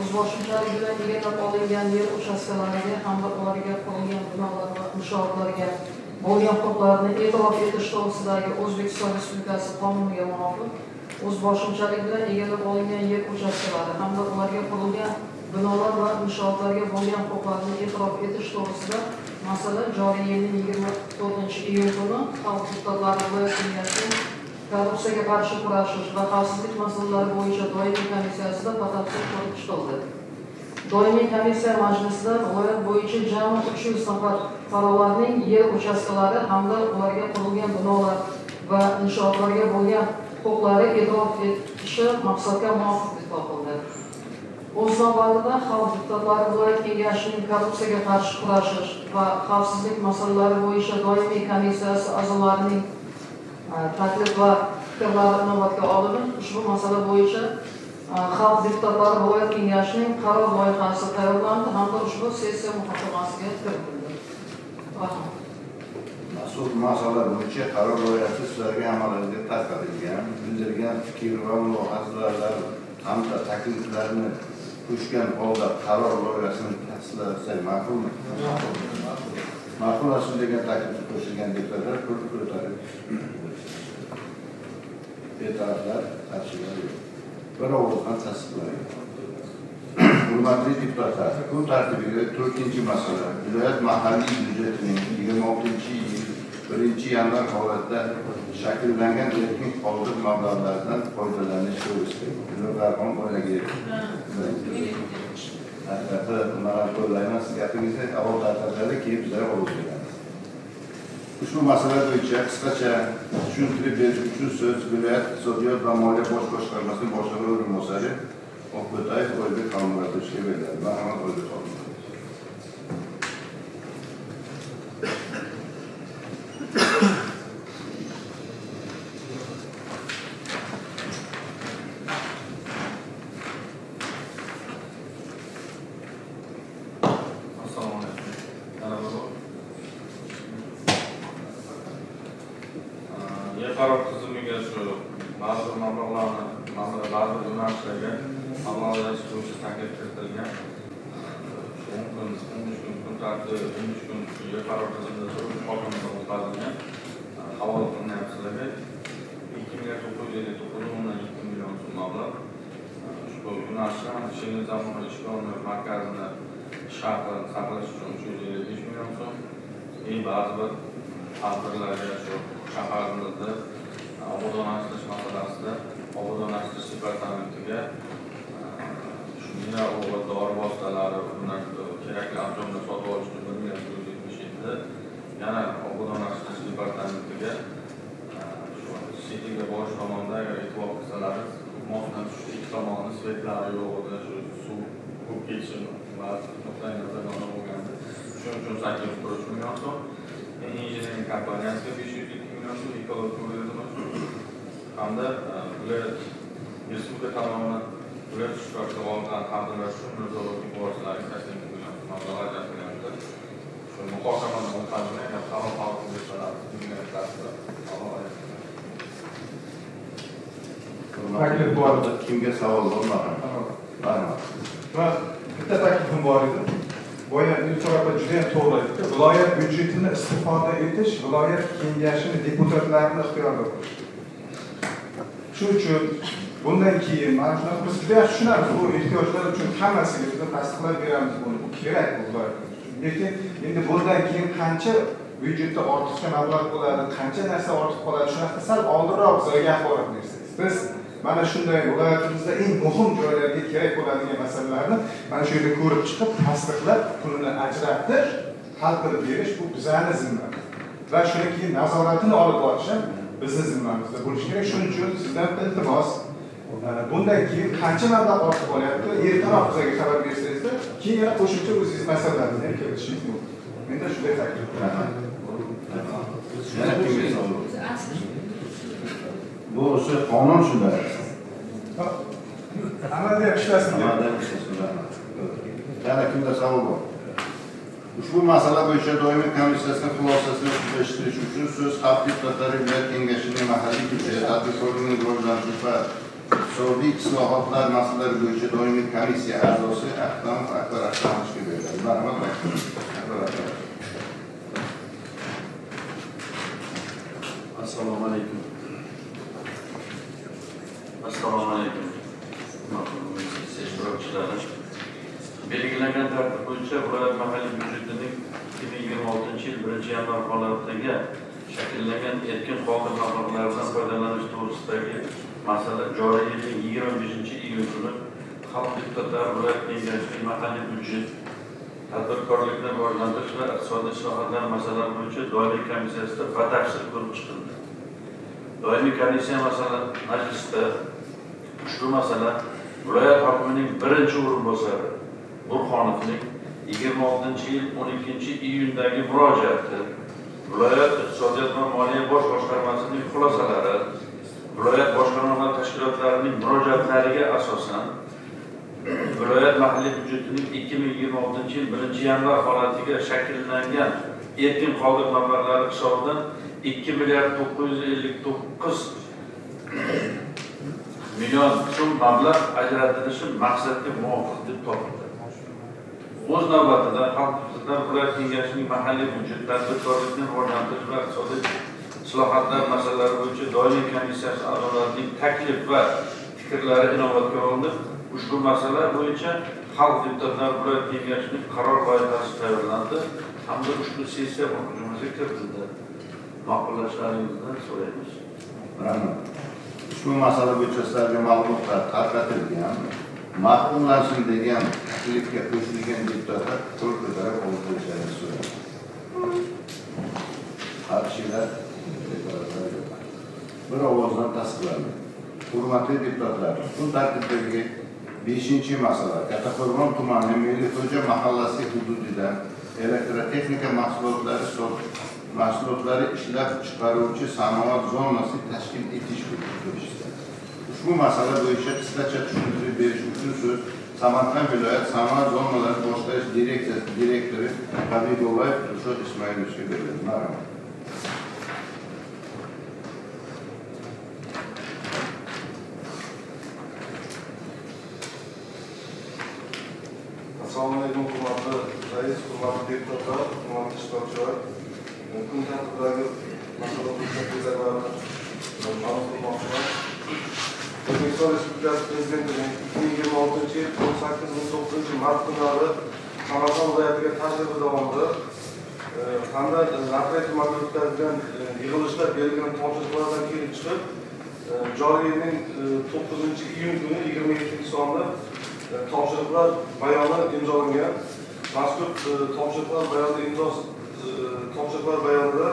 O'zboshimchalik bilan egallab olingan yer uchastkalariga hamda ularga qurilgan binolar va inshootlarga bo'lgan huquqlarni e'tirof etish to'g'risidagi O'zbekiston Respublikasi qonuniga muvofiq o'zboshimchalik bilan egallab olingan yer uchastkalari hamda ularga qurilgan binolar va inshootlarga bo'lgan huquqlarni e'tirof etish to'g'risida masala joriy yilning 24-iyun kuni Xalq deputatlari viloyat kengashining korrupsiyaga qarshi kurashish va xavfsizlik masalalari bo'yicha doimiy komissiyasida batafsil ko'rib chiqildi. Doimiy komissiya majlisida viloyat bo'yicha jami 300 nafar fuqarolarning yer uchastkalari hamda ularga qurilgan binolar va inshootlarga bo'lgan huquqlari e'tirof etishi maqsadga muvofiq deb topildi. O'z navbatida Xalq deputatlari viloyat kengashining korrupsiyaga qarshi kurashish va xavfsizlik masalalari bo'yicha doimiy komissiyasi a'zolarining taklif va fikrlari inobatga olinib, ushbu masala bo'yicha Xalq deputatlari viloyat kengashining qaror loyihasi tayyorlandi hamda ushbu sessiya muhokamasiga kiritildi. Rahmat. Mazkur masala bo'yicha qaror loyihasi sizlarga amalga tarqatilgan, bildirgan fikr va mulohazalar hamda takliflarni qo'shgan holda qaror loyihasini tasdiqlasak ma'qulmi? Ma'qullasin degan taklifni qo'shilgan deputatlar qo'l ko'tarib, betaraflar, qarshilar yo'q. Bir ovozdan tasdiqlangan. Hurmatli deputatlar, kun tartibiga 4-masala viloyat mahalliy byudjetining 26-yil 1-yanvar holatida shakllangan erkin qoldiq mablag'laridan foydalanish to'g'risida Nurqarxon oilaga qo'llayman. Siz gapingizni avval tarqatadi, keyin bizlar ovoz beramiz. Ushbu masala bo'yicha qisqacha tushuntirib berish uchun so'z viloyat iqtisodiyot va moliya bosh boshqarmasining boshlig'i o'rinbosari Oqbo'tayev Oybek Xolmuratovichga beriladi. Marhamat, Oybek Xolmuratovich. Assalomu alaykum. Yer qaror tizimiga shu ba'zi bir mablag'larni, masalan, ba'zi bir yo'nalishlarga mablag' ajratish bo'yicha taklif kiritilgan. Shu 10 kun, 15 kun kun tartibi, 15 kun yer qaror tizimida turib muhokamadan o'tkazilgan. Havola qilinyapti sizlarga. 2 959,7 million so'm mablag'. Ushbu yo'nalishlar Shinni zamonaviy ishbilarmonlik markazini shartini saqlash uchun 355 million so'm. Ba'zi bir tadbirlarga shu shaharimizda obodonlashtirish masalasida obodonlashtirish departamentiga shu mineral o'g'it, dori vositalari, undan kerakli anjomlar sotib olish uchun 1 million 177, yana obodonlashtirish departamentiga shu Cityga borish tomonda agar e'tibor qilsalaringiz, mostdan tushdi, ikki tomoni svetlari yo'q edi, shu suv ko'p ketishi ba'zi nuqtai nazardan bo'lgandi. Shuning uchun 843 million so'm, injiniring kompaniyasiga 502 million so'm, ekologik turizm hamda viloyat respublika tomonidan viloyat ishtirokida olingan tadbirlar uchun Mirzo-Ulug'bek vositalariga 82 million so'm mablag' ajratilyapti. Shu muhokamadan o'tkazilgan qaror qabul qilishlar. Taklif bor. Kimga savol bor? Marhamat. Va bitta taklifim bor edi. Boya Nilufar opa juda ham to'g'ri aytdi. Viloyat byudjetini istifoda etish viloyat kengashining deputatlarini ixtiyorida bo'lishi. Shuning uchun bundan keyin mana shunaqa biz juda yaxshi tushunamiz, bu ehtiyojlar uchun hammasiga biz tasdiqlab beramiz buni. Bu kerak bu viloyat uchun. Lekin endi bundan keyin qancha byudjetda ortiqcha mablag' bo'ladi, qancha narsa ortib qoladi, shunaqa sal oldinroq bizlarga axborot bersangiz. Biz mana shunday viloyatimizda eng muhim joylarga kerak bo'ladigan masalalarni mana shu yerda ko'rib chiqib, tasdiqlab, pulini ajratib, hal qilib berish bu bizning zimmamizda. Va shuni keyin nazoratini olib borish ham bizni zimmamizda bo'lishi kerak. Shuning uchun sizdan iltimos, bundan keyin qancha mablag' ortib qolyapti, ertaroq bizga xabar bersangizda, keyin yana qo'shimcha o'zingiz masalalarni ham kiritishingiz mumkin. Menda shunday taklif qilaman. Yana kimga savol? Bu o'sha qonun shunday. Amalda ham ishlasin. Amalda ham ishlasin. Yana kimda savol bor? Ushbu masala bo'yicha doimiy komissiyasining xulosasini o'qib eshittirish uchun so'z Xalq deputatlari viloyat kengashining mahalliy byudjet, tadbirkorlikni rivojlantirish va iqtisodiy islohotlar masalalari bo'yicha doimiy komissiya a'zosi Ahtamov Akbar Ahtamovichga beriladi. Marhamat, Akbar aka. Assalomu alaykum. Assalomu alaykum. Ishtirokchilari. Belgilangan tartib bo'yicha viloyat mahalliy byudjetining 2026-yil 1-yanvar holatiga shakllangan erkin qoldiq mablag'laridan foydalanish to'g'risidagi masala joriy yilning 25-iyun kuni Xalq deputatlari viloyat kengashining mahalliy byudjet, tadbirkorlikni rivojlantirish va iqtisodiy islohotlar masalalari bo'yicha doimiy komissiyasida batafsil ko'rib chiqildi. Doimiy komissiya majlisida ushbu masala viloyat hokimining birinchi o'rinbosari Burxonovning 26-yil 12-iyundagi murojaati, viloyat iqtisodiyot va moliya bosh boshqarmasining xulosalari, viloyat boshqarma va tashkilotlarining murojaatlariga asosan viloyat mahalliy byudjetining 2026-yil 1-yanvar holatiga shakllangan erkin qoldiq mablag'lari hisobidan 2 milliard 959 million so'm mablag' ajratilishi maqsadga muvofiq deb topildi. O'z navbatida Xalq deputatlari viloyat kengashining mahalliy byudjet, tadbirkorlikni rivojlantirish va iqtisodiy islohotlar masalalari bo'yicha doimiy komissiyasi a'zolarining taklif va fikrlari inobatga olinib, ushbu masala bo'yicha Xalq deputatlari viloyat kengashining qaror loyihasi tayyorlandi hamda ushbu sessiya muhokamasiga kiritildi. Ma'qullashlaringizni so'raymiz. Rahmat. Ushbu masala bo'yicha sizlarga ma'lumotlar tarqatilgan. Ma'qullansin degan taklifga qo'shilgan deputatlar qo'l ko'tarib ovoz berishlarini so'raymiz. Qarshilar, e'tirozlar yo'q. Bir ovozdan tasdiqlandi. Hurmatli deputatlar, kun tartibidagi 5-masala Kattaqo'rg'on tumani Melixo'ja mahallasi hududida elektrotexnika mahsulotlari ishlab chiqaruvchi sanoat zonasi tashkil etish bo'yicha. Ushbu masala bo'yicha qisqacha tushuntirib berish uchun so'z Samarqand viloyat sanoat zonalari boshqarish direksiyasi direktori Habibullayev Dilshod Ismoilovichga beriladi. Marhamat. Assalomu alaykum, hurmatli rais, hurmatli deputatlar, hurmatli ishtirokchilar. Kun tartibidagi masala bo'yicha quyidagilarni ma'lum qilmoqchiman. O'zbekiston Respublikasi Prezidentining 2026-yil 18-19 mart kunlari Samarqand viloyatiga tashrifi davomida hamda Narpay tumanida o'tkazilgan yig'ilishda berilgan topshiriqlardan kelib chiqib, joriy yilning 9-iyun kuni 27-sonli topshiriqlar bayoni imzolangan. Mazkur topshiriqlar topshiriqlar bayonida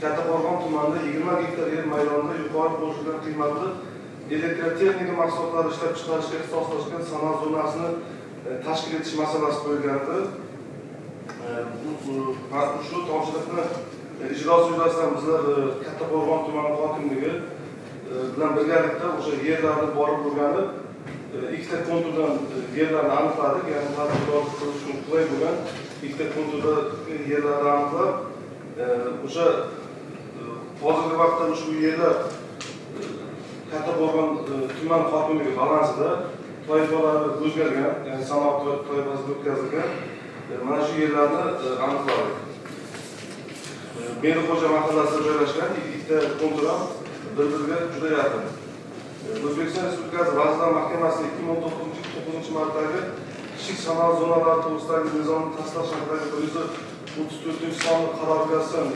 Kattaqo'rg'on tumanida 20 gektar yer maydonida yuqori qo'shilgan qiymatli elektrotexnika mahsulotlari ishlab chiqarishga ixtisoslashgan sanoat zonasini tashkil etish masalasi qo'yilgandi. Shu topshiriqni ijrosi yuzasidan bizlar Kattaqo'rg'on tumani hokimligi bilan birgalikda o'sha yerlarni borib o'rganib, ikkita konturdan yerlarni aniqladik, ya'ni tadbirkorlik qilish uchun qulay bo'lgan ikkita konturda yerlarni aniqlab, o'sha hozirgi vaqtda ushbu yerlar Kattaqo'rg'on tuman hokimligi balansida toifalari o'zgargan, ya'ni sanoat toifasiga o'tkazilgan. Mana shu yerlarni aniqladik. Melixo'ja mahallasida joylashgan ikkita kontur ham bir-biriga juda yaqin. O'zbekiston Respublikasi Vazirlar Mahkamasi 2019-9 martdagi kichik sanoat zonalari to'g'risidagi nizomni tasdiqlash haqidagi 134-sonli qarorga asosan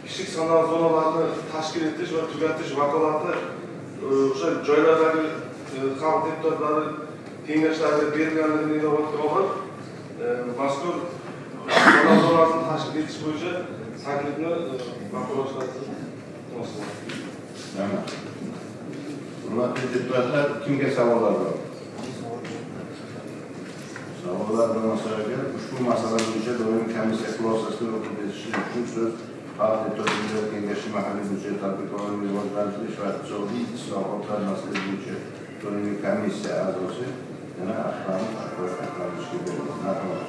kichik sanoat zonalarini tashkil etish va tugatish vakolati o'sha joylardagi xalq deputatlari kengashlariga berilganligini inobatga olib, mazkur sanoat zonasini tashkil etish bo'yicha taklifni ma'qullashlaringizni iltimos qilaman. Hurmatli deputatlar, kimga savollar bor? Savollar bo'lmasa agar ushbu masala bo'yicha doimiy komissiya xulosasini o'qib eshitish uchun so'z Xalq deputatlari kengashi mahalliy byudjet, tadbirkorlikni rivojlantirish va iqtisodiy islohotlar masalalari bo'yicha doimiy komissiya a'zosi yana Ahtamov Akbar Ahtamovichga beriladi. Marhamat.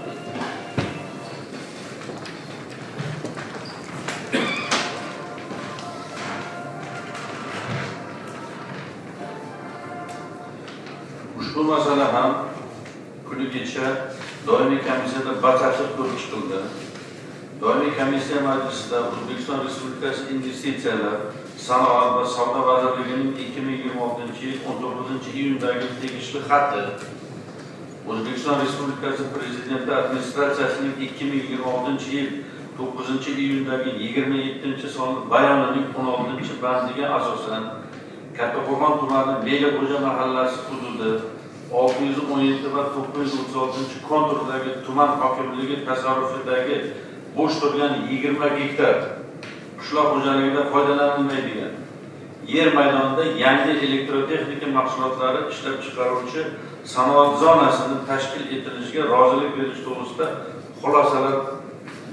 Ushbu masala ham kuni kecha doimiy komissiyada batafsil ko'rib chiqildi. Doimiy komissiya majlisida O'zbekiston Respublikasi Investitsiyalar, Sanoat va Savdo vazirligining 2026-yil 19-iyundagi tegishli xati, O'zbekiston Respublikasi Prezidenti administratsiyasining 2026-yil 9-iyundagi 27-sonli bayonining 16-bandiga asosan Kattaqo'rg'on tumani Meliqo'ja mahallasi hududi 617 va 936 konturdagi tuman hokimligi tasarrufidagi bo'sh turgan 20 gektar qishloq xo'jaligida foydalanilmaydigan yer maydonida yangi elektrotexnika mahsulotlari ishlab chiqaruvchi sanoat zonasini tashkil etilishiga rozilik berish to'g'risida xulosalar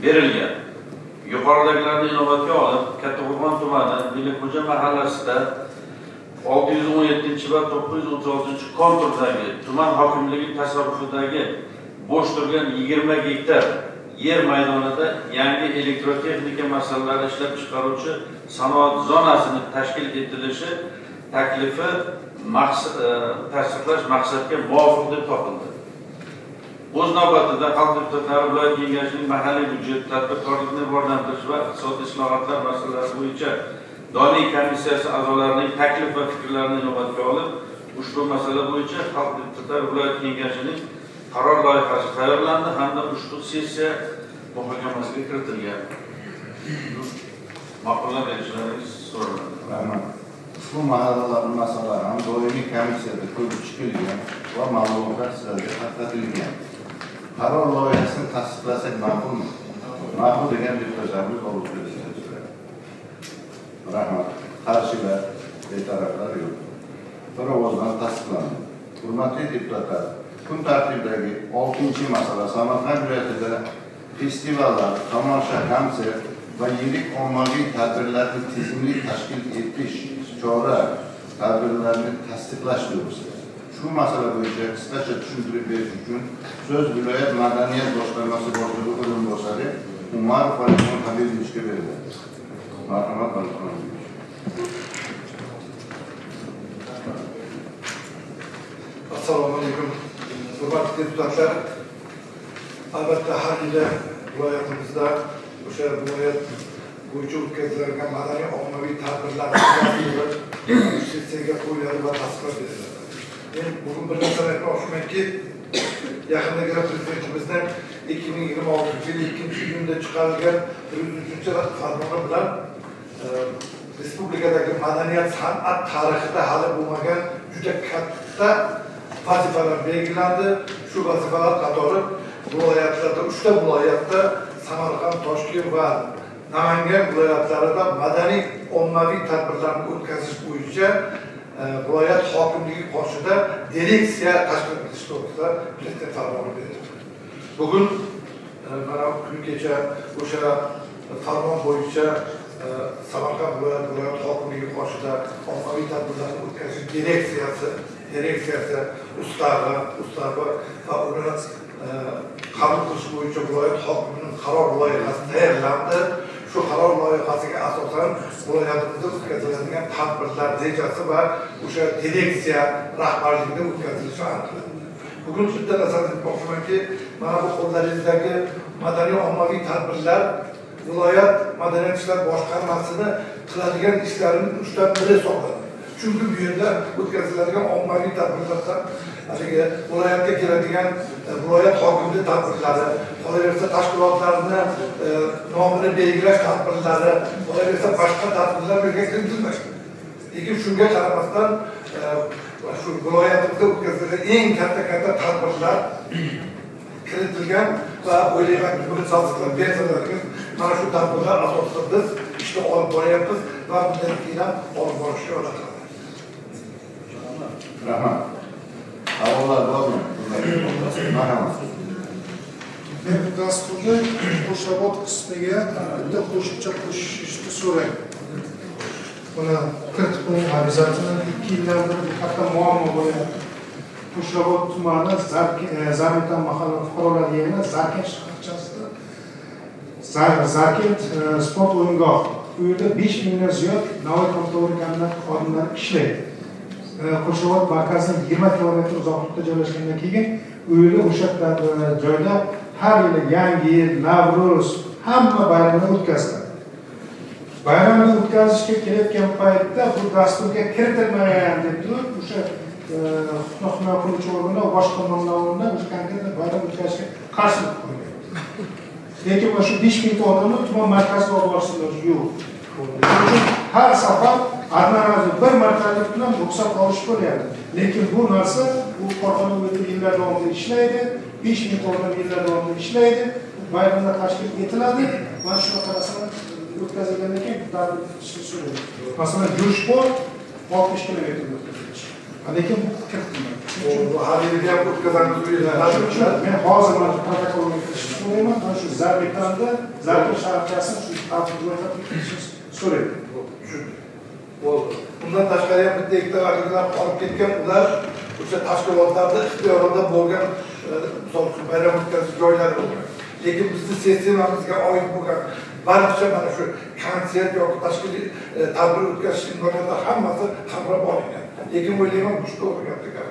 berilgan. Yuqoridagilarni inobatga olib, Kattaqo'rg'on tumani Meliqo'ja mahallasida 617 va 936 konturdagi tuman hokimligi tasarrufidagi bo'sh turgan 20 gektar yer maydonida yangi elektrotexnika masalalari ishlab chiqaruvchi sanoat zonasini tashkil etilishi taklifi tasdiqlash maqsadga muvofiq deb topildi. O'z navbatida xalq deputatlari viloyat kengashining mahalliy byudjet, tadbirkorlikni rivojlantirish va iqtisodiy islohotlar masalalari bo'yicha doimiy komissiyasi a'zolarining taklif va fikrlarini inobatga olib, ushbu masala bo'yicha xalq deputatlari viloyat kengashining qaror loyihasi tayyorlandi hamda ushbu sessiya muhokamasiga kiritilgan. Ma'qullab berishlaringiz so'raladi. Rahmat. Ushbu mahallalarning masalalari ham doimiy komissiyada ko'rib chiqilgan va ma'lumotlar sizlarga tarqatilgan. Qaror loyihasini tasdiqlasak ma'qulmi? Ma'qul degan deputatlarimiz ovoz bersin. Rahmat. Qarshilar, betaraflar yo'q. Bir ovozdan tasdiqlandi. Hurmatli deputatlar, kun tartibidagi 6-masala Samarqand viloyatida festivallar, tomosha, konsert va yirik ommaviy tadbirlarni tizimli tashkil etish chora tadbirlarini tasdiqlash to'g'risida. Shu masala bo'yicha qisqacha tushuntirib berish uchun so'z viloyat madaniyat boshqarmasi boshlig'i o'rinbosari Umarov Valixon Habibovichga beriladi. Marhamat, Valixon Habibovich. Assalomu alaykum. Hurmatli deputatlar, albatta har yili viloyatimizda o'sha viloyat bo'yicha o'tkaziladigan madaniy ommaviy tadbirlar sessiyaga qo'yiladi va tasdiqlab beriladi. Men bugun bir narsani aytmoqchimanki, yaqindagina Prezidentimizning 2026-yil 2-iyunda chiqarilgan 103-farmoni bilan respublikadagi madaniyat san'at tarixida hali bo'lmagan juda katta vazifalar belgilandi. Shu vazifalar qatori viloyatlarda, 3 ta viloyatda Samarqand, Toshkent va Namangan viloyatlarida madaniy ommaviy tadbirlarni o'tkazish bo'yicha viloyat hokimligi qoshida direksiya tashkil etish to'g'risida prezident farmoni berildi. Bugun mana kuni kecha o'sha farmon bo'yicha Samarqand viloyat hokimligi qoshida ommaviy tadbirlarni o'tkazish direksiyasi ustavi va uni qabul qilish bo'yicha viloyat hokimining qaror loyihasi tayyorlandi. Shu qaror loyihasiga asosan viloyatimizda o'tkaziladigan tadbirlar rejasi va o'sha direksiya rahbarligida o'tkazilishi aniqlandi. Bugun bitta narsani aytmoqchimanki, mana bu qo'llaringizdagi madaniy ommaviy tadbirlar viloyat madaniyat ishlar boshqarmasini qiladigan ishlarining 3dan biri hisoblanadi. Chunki bu yerda o'tkaziladigan ommaviy tadbirlarda haligi viloyatga keladigan viloyat hokimligi tadbirlari, qolaversa tashkilotlarni nomini belgilash tadbirlari, qolaversa boshqa tadbirlar bu yerga kiritilmaydi. Lekin shunga qaramasdan shu viloyatimizda o'tkazilgan eng katta tadbirlar kiritilgan va o'ylaymanki, buni tasdiqlab bersalaringiz, mana shu tadbirlar asosida biz ishni olib boryapmiz va bundan keyin ham olib borishga va'da qilamiz. Rahmat. Savollar bormi? Marhamat. Men bu dasturda Qo'shrabot qismiga bitta qo'shimcha qo'shishni so'rayman. Buni kiritib qo'ying, обязательно 2 yildan beri bu katta muammo bo'lyapti. Qo'shrabot tumani Zarmitan mahalla fuqarolar yig'ini Zarkent shaharchasida Zarkent sport o'yingohi. Bu yerda 5000 dan ziyod Navoiy kontor xodimlari ishlaydi. Qo'shrabot markazidan 20 kilometr uzoqlikda joylashgandan keyin u yerda o'sha joyda har yili Yangi yil, Navro'z, hamma bayramlar o'tkaziladi. Bayramni o'tkazishga kelayotgan paytda bu dasturga kiritilmagan deb turib, o'sha huquqni himoya qiluvchi organlar boshqa tomonlardan o'sha konkret bayram o'tkazishga qarshilik qo'ygan. Lekin mana shu 5000 ta odamni tuman markaziga olib borishni iloji yo'q. Shuning uchun har safar одноразовый bir martalik bilan ruxsat olish bo'lyapti. Lekin bu narsa u korxona o'tib yillar davomida ishlaydi, 5000 ta odam yillar davomida ishlaydi, bayramlar tashkil etiladi. Mana shunaqa narsalar o'tkazilgandan keyin ishni so'raydi. Masalan, Yurishpor 60 kilometr o'tkazilishi. Lekin bu kiritilmaydi. Bu har yili ham o'tkazamiz bu yerda. Shuning uchun men hozir mana shu protokolga kiritishni so'rayman. Mana shu Zarbekanda, Zarbek shaharchasini shu tartib ro'yxatga kiritishni so'rayman. Tushundim. Bo'ldi. Bundan tashqari ham bitta ikkita vazirlar qolib ketgan, ular o'sha tashkilotlarda ixtiyorida bo'lgan, misol uchun bayram o'tkazish joylari bo'lgan. Lekin bizni sistemamizga oid bo'lgan barcha mana shu konsert yoki tashkiliy tadbir o'tkazish imkoniyatlari hammasi qamrab olingan. Lekin o'ylayman bu to'g'ri gap ekan.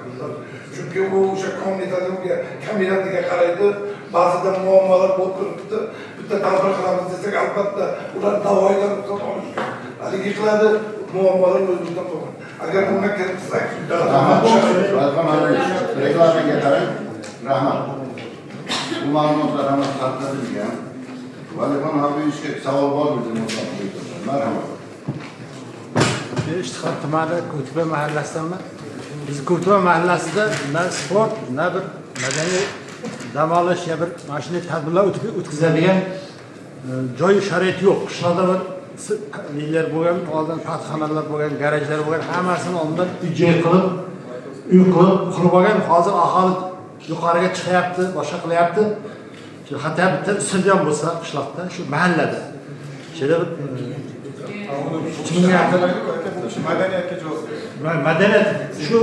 Chunki u o'sha komitetiga qaraydi, ba'zida muammolar bo'lib turibdi. Bitta tadbir qilamiz desak, albatta ular davoydan ruxsat olishgan. Haligi qiladi, muammolar o'zimizdan bo'lgan. Agar bunga kiritsak, rahmat. Reglamenga qarang. Rahmat. Bu ma'lumotlar hammasi tarqatilgan. Valixon Habibovичga savol bormi? Marhamat. Men Ishtixor tumani Ko'ktepa mahallasidanman. Biz Ko'ktepa mahallasida na sport, na bir madaniy dam olish, ya bir mana shunday tadbirlar o'tkazadigan joy sharoit yo'q. Qishloqda bir nelar bo'lgan, oldin fatxonalar bo'lgan, garajlar bo'lgan, hammasini oldin uy-joy qilib, uy qilib qurib olgan. Hozir aholi yuqoriga chiqyapti, boshqa qilyapti. Shu hatto bitta stadion bo'lsa qishloqda, shu mahallada. Shu yerda bir madaniyatga javob beradi. Madaniyat shu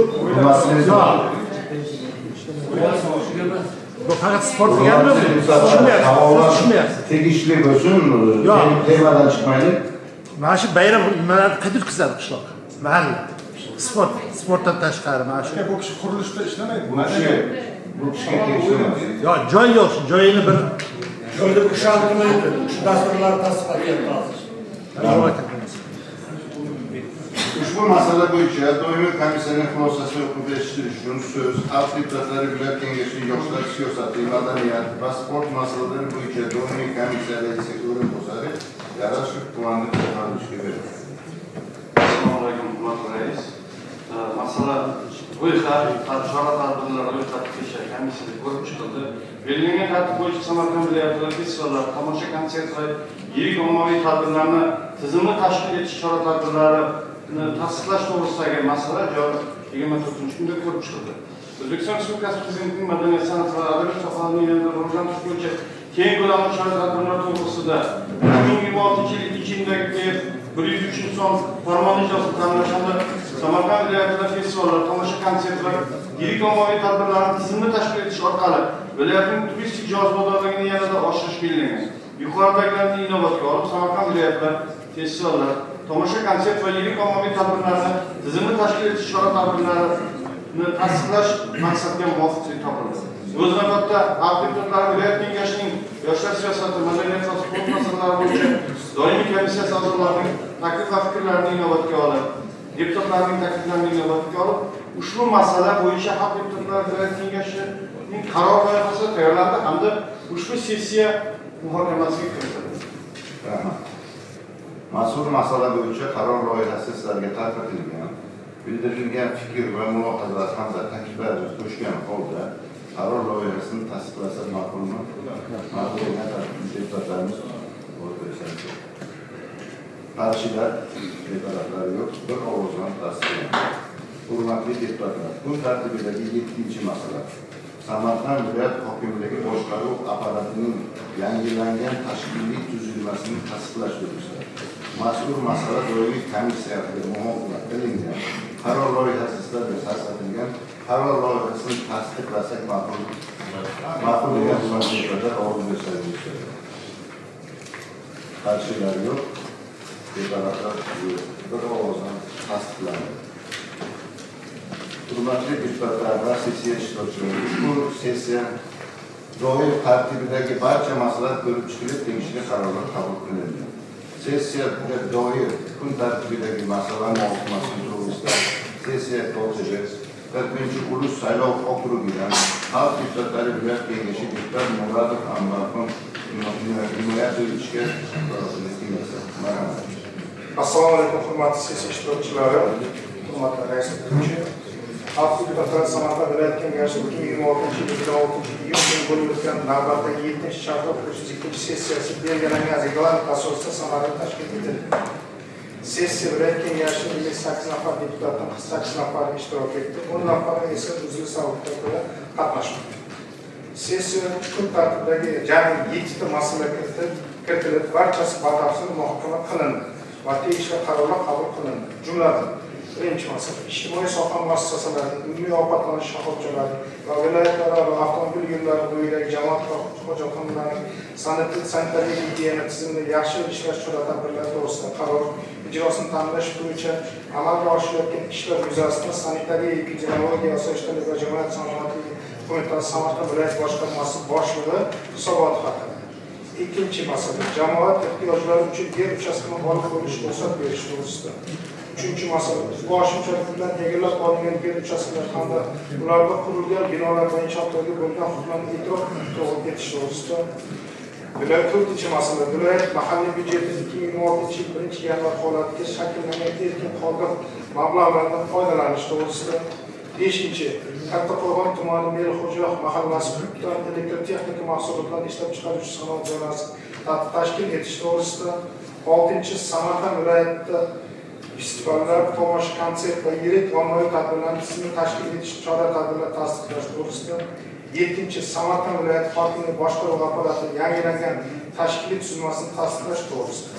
bu faqat sport deganmi? Tushunmayapsiz. Tegishli bo'lsin, temadan chiqmaylik. Mana shu bayram nimalarni qayerda o'tkazadi qishloq? Mahalla. Sport, sportdan tashqari mana shu. Bu kishi qurilishda ishlamaydi. Bu kishiga tegishli emas. Yo'q, joy yo'q, joyini bir joyda bu kishi aniqlaydi. Shu dasturlar tasdiqlanyapti hozir. Ushbu masala bo'yicha doimiy komissiyaning xulosasini o'qib eshittirish uchun so'z Xalq deputatlari viloyat kengashining yoshlar siyosati, madaniyat va sport masalalari bo'yicha doimiy komissiya raisi o'rinbosari Yarashev Quvondiq Safarovichga beriladi. Assalomu alaykum, hurmatli rais. Masala ro'yxat, chora tadbirlar ro'yxati kecha komissiyada ko'rib chiqildi. Belgilangan tartib bo'yicha Samarqand viloyatida festivallar, tomosha konsert va yirik ommaviy tadbirlarni tizimli tashkil etish chora tadbirlarini tasdiqlash to'g'risidagi masala joriy 24-kunda ko'rib chiqildi. O'zbekiston Respublikasi Prezidentining madaniyat, san'at va adabiyot sohalarini yanada rivojlantirish bo'yicha keng ko'lamli chora tadbirlar to'g'risida 2026-yil 2-iyundagi PF 103 son farmoni ijrosini ta'minlash hamda Samarqand viloyatida festivallar, tomosha konsertlar, yirik ommaviy tadbirlarni tizimli tashkil etish orqali viloyatning turistik jozibadorligini yanada oshirish belgilangan. Yuqoridagilarni inobatga olib, Samarqand viloyatida festivallar, tomosha konsert va yirik ommaviy tadbirlarni tizimli tashkil etish chora tadbirlarini tasdiqlash maqsadga muvofiq topildi. O'z navbatida Xalq deputatlari viloyat kengashining yoshlar siyosati, madaniyat va sport masalalari bo'yicha doimiy komissiyasi a'zolarining taklif va fikrlarini inobatga olib, deputatlarning takliflarini inobatga olib, ushbu masala bo'yicha Xalq deputatlari viloyat kengashining qaror loyihasi tayyorlandi hamda ushbu sessiya muhokamasiga kiritildi. Rahmat. Mazkur masala bo'yicha qaror loyihasi sizlarga tarqatilgan. Bildirilgan fikr va mulohazalar hamda takliflarni qo'shgan holda qaror loyihasini tasdiqlasa ma'qulmi? Ma'qul degan deputatlarimiz o'z. Qarshilar, betaraflar yo'q, bir ovozdan tasdiqlandi. Hurmatli deputatlar, kun tartibidagi 7-masala. Samarqand viloyat hokimligi boshqaruv apparatining yangilangan tashkiliy tuzilmasini tasdiqlash to'g'risida. Mazkur masala doimiy komissiyada muhokama qilingan. Qaror loyihasi sizlarga tarqatilgan. Qaror loyihasini tasdiqlasak ma'qul. Ma'qul degan deputatlar ovoz bersangiz. Qarshilar yo'q, betaraflar yo'q. Bir ovozdan tasdiqlandi. Hurmatli deputatlar va sessiya ishtirokchilari, ushbu sessiya doir tartibidagi barcha masalalar ko'rib chiqilib, tegishli qarorlar qabul qilindi. Sessiyaga doir kun tartibidagi masala muhokamasi to'g'risida sessiya kotibi 40-Ulus saylov okrugidan Xalq deputatlari viloyat kengashi deputat Muradov Anvarxon Inoyatovichga marhamat. Assalomu alaykum, hurmatli sessiya ishtirokchilari, hurmatli rais o'qituvchi. Xalq deputatlari Samarqand viloyat kengashi 2026-yil 26-iyun kuni bo'lib o'tgan navbatdagi 7-chaqiriq 32-sessiyasi belgilangan reglament asosida samarali tashkil etildi. Sessiya viloyat kengashi 58 nafar deputatdan 48 nafari ishtirok etdi, 10 nafari esa uzr sababga ko'ra qatnashmadi. Sessiya kun tartibidagi jami 7 ta masala kiritilib, barchasi batafsil muhokama qilindi va tegishli qarorlar qabul qilindi. Jumladan, birinchi masala, ijtimoiy soha muassasalari, umumiy ovqatlanish shoxobchalari va viloyatlararo avtomobil yo'llari bo'yidagi jamoat hojatxonalarining sanitariya gigiyena tizimini yaxshi ishlash chora-tadbirlari to'g'risida qaror ijrosini ta'minlash bo'yicha amalga oshirilayotgan ishlar yuzasidan sanitariya epidemiologiya osoyishtalik va jamoat salomatligi qo'mitasi Samarqand viloyat boshqarmasi boshlig'i hisoboti haqida. Ikkinchi masala, jamoat ehtiyojlari uchun yer uchastkasini olib qo'yish ruxsat berish to'g'risida. Uchinchi masala, o'zboshimchalik bilan egallab olingan yer uchastkalari hamda ularda qurilgan binolar va inshootlarga bo'lgan huquqlarni e'tirof etish to'g'risida. To'rtinchi masala, viloyat mahalliy byudjeti 2026-yil 1-yanvar holatiga shakllangan erkin qoldiq mablag'lardan foydalanish to'g'risida. Beshinchi, Kattaqo'rg'on tumani Melxo'ja mahallasi hududida elektrotexnika mahsulotlarini ishlab chiqaruvchi sanoat zonasi tashkil etish to'g'risida. Oltinchi, Samarqand viloyatida festivallar, tomosha, konsert va yirik ommaviy tadbirlarni tizimini tashkil etish chora-tadbirlar tasdiqlash to'g'risida. Yettinchi, Samarqand viloyati hokimligi boshqaruv apparati yangilangan tashkiliy tuzilmasini tasdiqlash to'g'risida.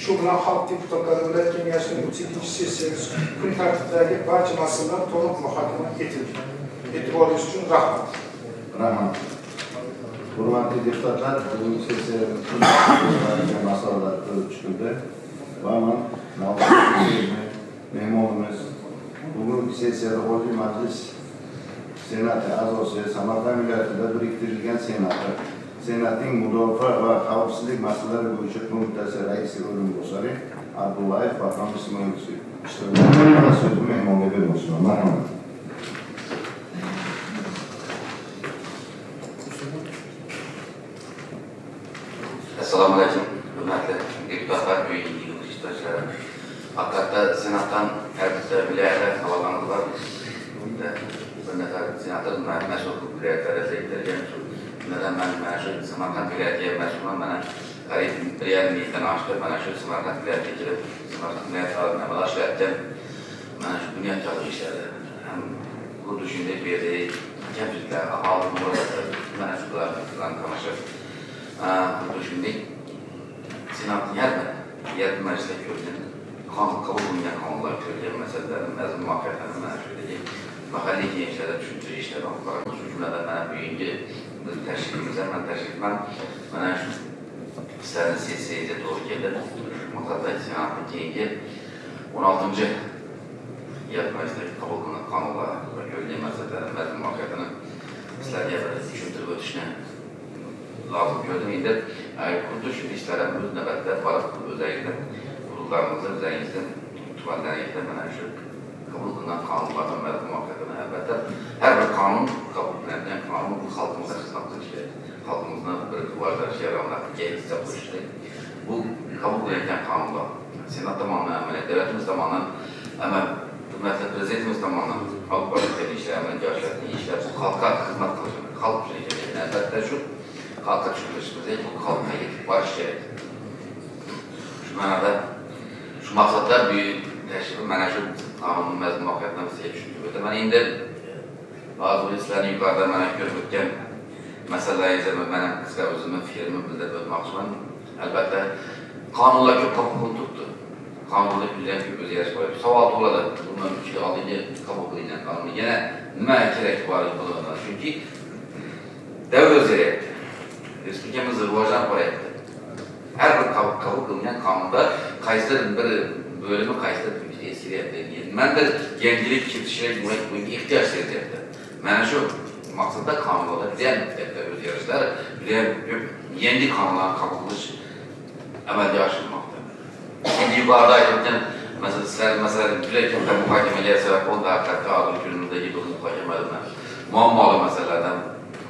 Shu bilan xalq deputatlari viloyat kengashining 32-sessiyasi kun tartibidagi barcha masalalar to'liq muhokama etildi. E'tiboringiz uchun rahmat. Rahmat. Hurmatli deputatlar, bugungi sessiyada masalalar ko'rib chiqildi va man mehmonimiz bugungi sessiyada Oliy Majlis Senati a'zosi, Samarqand viloyatida biriktirilgan senator, Senatning mudofaa va xavfsizlik masalalari bo'yicha qo'mitasi raisi o'rinbosari Abdullayev Bahrom Ismoilovich ishtirok etdi. So'zni mehmonga bermoqchiman. Marhamat. Assalomu alaykum, hurmatli deputatlar, bugungi ishtirokchilari. Haqiqatda Senatdan har bitta viloyatlar havolanib bir nafar senator mas'ul viloyatlarga kelgan. Bundan man mana shu Samarqand viloyatiga mas'ulman. Mana qariyb 1,5 yildan oshdi. Mana shu Samarqand viloyatiga kelib, Samarqand viloyati amalga oshirayotgan mana shu bunyodkorlik ishlari ham xuddi shunday bu yerdagi kamchiliklar, aholi murojaati mana shu bilan tanishib, xuddi shunday Senatning yarim majlisda ko'rilgan qonun qabul qilingan qonunlar ko'rilgan masalalarni mazmun mohiyatini mana shu yerdagi mahalliy kengashlarda tushuntirish ishlari olib boramiz. Shu jumladan mana bugungi biz tashrifimizdan man tashrifman mana shu sizlarni sessiyangizga to'g'ri keldi. Maqsadda Senatning keyingi 16-chi yarim majlisda qabul qilingan qonunlar va ko'rilgan masalalarni mazmun mohiyatini sizlarga tushuntirib o'tishni lozim ko'rdim. Endi xuddi shu ishlar ham o'z navbatida borib o'zlaringizda hududlarimizda, o'zlaringizda tumanlaringizda mana shu qabul qilingan qonunlarning mazmun mohiyatini albatta har bir qonun qabul qilingan qonun bu xalqimizga xizmat qilishi kerak. Xalqimizni bir rivojlanishiga, ravnaqiga hissa qo'shishi kerak. Bu qabul qilingan qonunlar Senat tomonidan, davlatimiz tomonidan, hurmatli prezidentimiz tomonidan olib borilayotgan ishlar, amalga oshirilayotgan ishlar bu xalqqa xizmat qilishi, xalq uchun ekanligini albatta shu xalqqa tushuntirishimiz kerak, bu xalqqa yetib borish kerak. Shu ma'noda, shu maqsadda buyuk tashrifim mana shu qonunning mazmun mohiyatini sizga tushuntirib o'taman. Endi ba'zi sizlarni yuqorida mana ko'rib o'tgan masalalaringizga man ham qisqa o'zimni fikrimni bildirib o'tmoqchiman. Albatta qonunlar ko'p qabul qilinib turibdi. Qonunlar juda ko'p o'zgarish bor. Savol tug'iladi. Bundan 3 yil oldingi qabul qilingan qonun yana nima kerak bor bo'ladi? Chunki davr o'zgaryapti. Respublikamiz rivojlanib boryapti. Har bir qabul qilingan qonunda qaysidir bir bo'limi qaysidir eskiryapti. nimadir yangilik kiritish kerak, bunga ehtiyoj sezilyapti. Mana shu maqsadda qonunlarda judayam katta o'zgarishlar, judayam ko'p yangi qonunlarni qabul qilish amalga oshirilmoqda. Endi yuqorida aytib o'tgan masalan, sizlar masalan juda katta muhokamaga sabab bo'ldi, haqiqatda hozirgi kunimizdagi bu muhokamalar muammoli masalalardan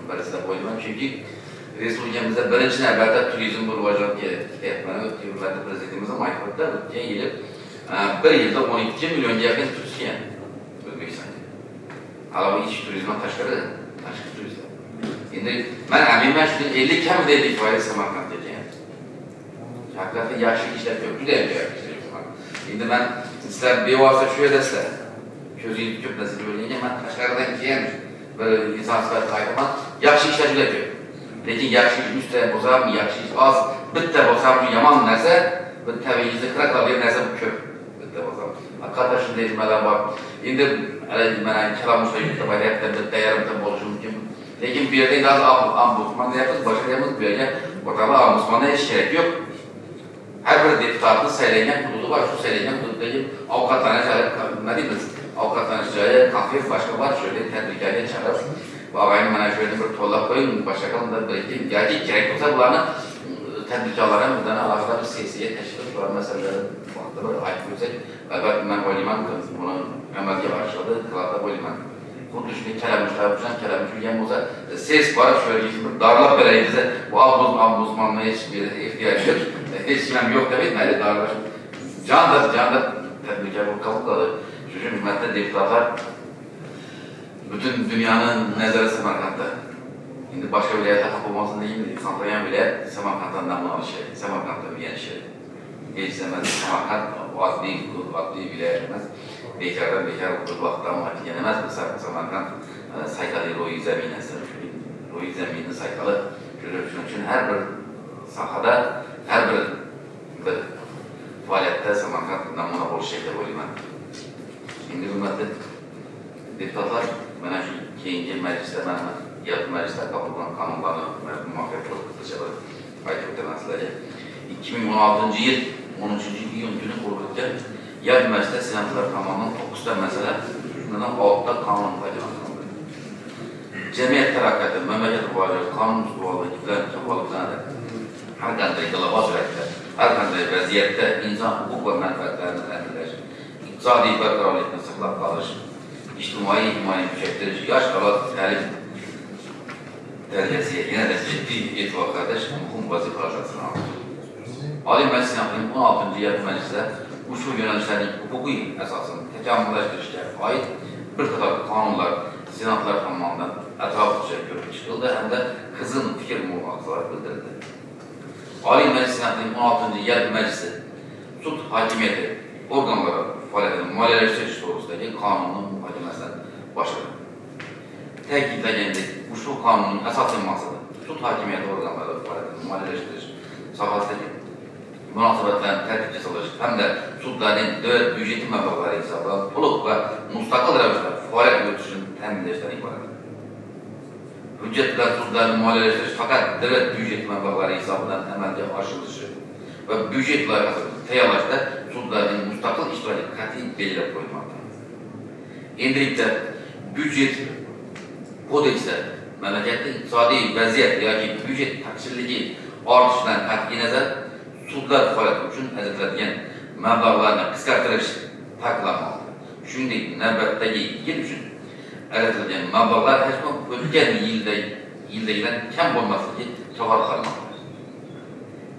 birisi deb o'ylayman, chunki respublikamizda birinchi navbatda turizm rivojlanib ketyapti. Mana hurmatli prezidentimiz ham aytib o'tdi, o'tgan yili bir yilda 12 millionga yaqin turist kelgan O'zbekistonga. Alova ichki turizmdan tashqari, tashqi turistlar. Endi men aminman, shuni 50 kamida 50% Samarqandga kelgan. Haqiqatda yaxshi ishlar ko'p, juda ham yaxshi ishlar ko'p. Endi men sizlar bevosita shu yerdasizlar. Ko'zingiz ko'p narsa ko'rgan, men tashqaridan kelgan bir inson sifatida aytaman, yaxshi ishlar juda ko'p. Lekin yaxshi ish 100 ta bo'lsa ham, yaxshi ish oz, bitta bo'lsa ham yomon narsa, bir tabiiylikni xira qiladigan narsa ko'p. Bitta bo'lsa ham. Haqiqatda shunday nimalar bor. Endi mana kalamushlar yurtda boryapti, bitta yarimta bo'lishi mumkin. Lekin bu yerda endi hozir ombudsman deyapmiz, boshqa deyapmiz, bu yerga o'rtada ombudsmandan hech kerak yo'q. Har bir deputatni saylangan hududi bor, shu saylangan hududdagi ovqatlanish, nima deymiz, ovqatlanish joyi, kafe, boshqa bor, shu yerda tadbirkorga chaqirib, og'ayni mana shu yerda bir to'lab qo'ying, boshqa qilib, bir ikki yoki kerak bo'lsa bularni tadbirkorlar ham bizdan alohida bir sessiyaga tashkil qilib, ular masalalarini vaqtida bir aytib qo'ysak, albatta men o'ylayman, buni amalga oshiradi, qiladi deb o'ylayman. Xuddi shunday kalamushlar bilan kalamush yurgan bo'lsa, ses borib shu yerga bir dorlab beray desa, bu ombudsmanni hech bir ehtiyoj yo'q, hech kim yo'q deb aytmaydi, dorlash. Jonda tadbirkor bo'lib qabul qiladi. Shuning uchun hurmatli deputatlar, butun dunyoni nazari Samarqandda. Endi boshqa viloyatlar xafa bo'lmasin deymiz, qolgan viloyat Samarqanddan namuna olishi kerak, Samarqanddan o'rganishi kerak. Hech nima Samarqand oddiy viloyat emas, bekordan bekor bir vaqtdan aytilgan emas. Samarqand saykali ro'yi zaminasi, ro'yi zaminni saykali. Shuning uchun har bir sohada, har bir faoliyatda Samarqand namuna bo'lishi kerak deb o'ylayman. Endi hurmatli deputatlar, mana shu keyingi majlisda, mana yalpi majlisda qabul qilingan qonunlarni muvaffaqiyat qilib qisqacha bir aytib o'taman sizlarga. 2016-yil 13-iyun kuni bo'lib o'tgan yalpi majlisda senatorlar tomonidan 9 ta masala, shundan 6 ta qonun muhokama qilindi. Jamiyat taraqqiyoti, mamlakat rivoji, qonun ustuvorligi bilan kafolatlanadi. Har qanday global sharoitda, har qanday vaziyatda inson huquq va manfaatlarini ta'minlash, iqtisodiy barqarorlikni saqlab qolish, ijtimoiy himoyani kuchaytirish, yosh avlod ta'lim tarbiyasiga yanada jiddiy e'tibor qaratish muhim vazifalardan sanaladi. Oliy Majlis Senatining 16-yalpi majlisida ushbu yo'nalishlarning huquqiy asosini takomillashtirishga oid bir qator qonunlar senatorlar tomonidan atroflicha ko'rib chiqildi hamda qizg'in fikr mulohazalar bildirildi. Oliy Majlis Senatining 16-yalpi majlisi sud hokimiyati organlari faoliyatini moliyalashtirish to'g'risidagi qonunning muhokamasidan boshladi. Ta'kidlagandek, ushbu qonunning asosiy maqsadi sud hokimiyati organlari faoliyatini moliyalashtirish sohasidagi munosabatlarni tartibga solish hamda sudlarning davlat byudjeti mablag'lari hisobidan to'liq va mustaqil ravishda faoliyat yuritishini ta'minlashdan iborat. Hujjat bilan sudlarni moliyalashtirish faqat davlat byudjeti mablag'lari hisobidan amalga oshirilishi va byudjet loyihasini tayyorlashda sudlarning mustaqil ishtiroki qat'iy belgilab qo'yilmoqda. Endilikda byudjet kodeksida mamlakatda iqtisodiy vaziyat yoki byudjet taqchilligi ortishidan qat'iy nazar sudlar faoliyati uchun ajratiladigan mablag'larni qisqartirish taqiqlanmoqda. Shuningdek, navbatdagi yil uchun ajratilgan mablag'lar hajmi o'tgan yildagidan kam bo'lmasligi kafolat qilinmoqda.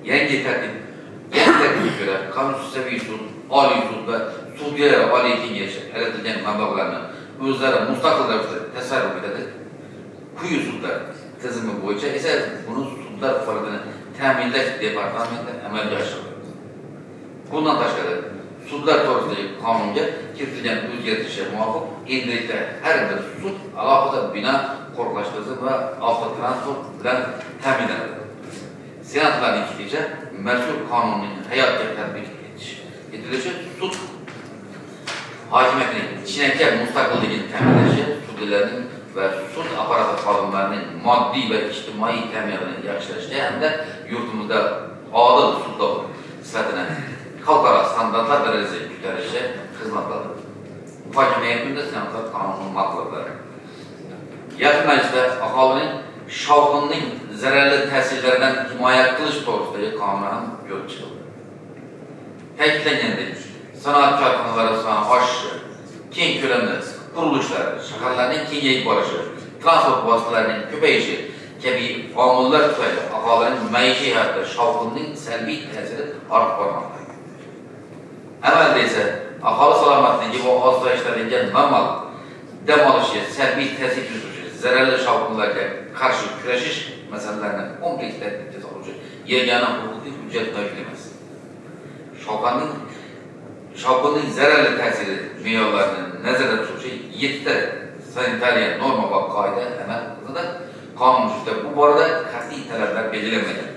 Yangi tartibga ko'ra, Konstitutsiyaviy sud, Oliy sud va Sudyalar Oliy kengashi ajratilgan mablag'larni o'zlari mustaqil ravishda tasarruf etadi. Quyi sudlar tizimi bo'yicha esa buni sudlar faoliyatini ta'minlash departamenti amalga oshiriladi. Bundan tashqari, sudlar to'g'risidagi qonunga kiritilgan o'zgartirishga muvofiq endilikda har bir sud alohida bino qo'riqlash tizimi va avtotransport bilan ta'minlanadi. Senatorlarning fikricha, mazkur qonunning hayotga tatbiq etilishi sud hokimiyatining chinakam mustaqilligini ta'minlashi, sudyalarning va sud apparati xodimlarining moddiy va ijtimoiy ta'minotini yaxshilashga hamda yurtimizda odil sudlov sifatini xalqaro standartlar darajasiga ko'tarishga xizmat qiladi. Muhokama yakunida senatorlar qonunni ma'qulladilar. Yaqin majlisda aholining shovqinning zararli ta'sirlaridan himoya qilish to'g'risidagi qonun ham ko'rib chiqildi. Ta'kidlangandek, sanoat korxonalari soni oshishi, keng ko'lamli qurilishlar, shaharlarning kengayib borishi, transport vositalarining ko'payishi kabi omillar tufayli aholining maishiy hayotida shovqinning salbiy ta'siri ortib bormoqda. Amalda esa aholi salomatligi va osoyishtaligiga normal dam olishiga salbiy ta'sir ko'rsatuvchi zararli shovqinlarga qarshi kurashish masalalarini kompleks tartibga soluvchi yagona huquqiy hujjat mavjud emas. Shovqinning zararli ta'siri me'yorlarini nazarda tutuvchi 7 ta sanitariya norma va qoida amal qilinadi. Qonunchilikda bu borada qat'iy talablar belgilanmagan.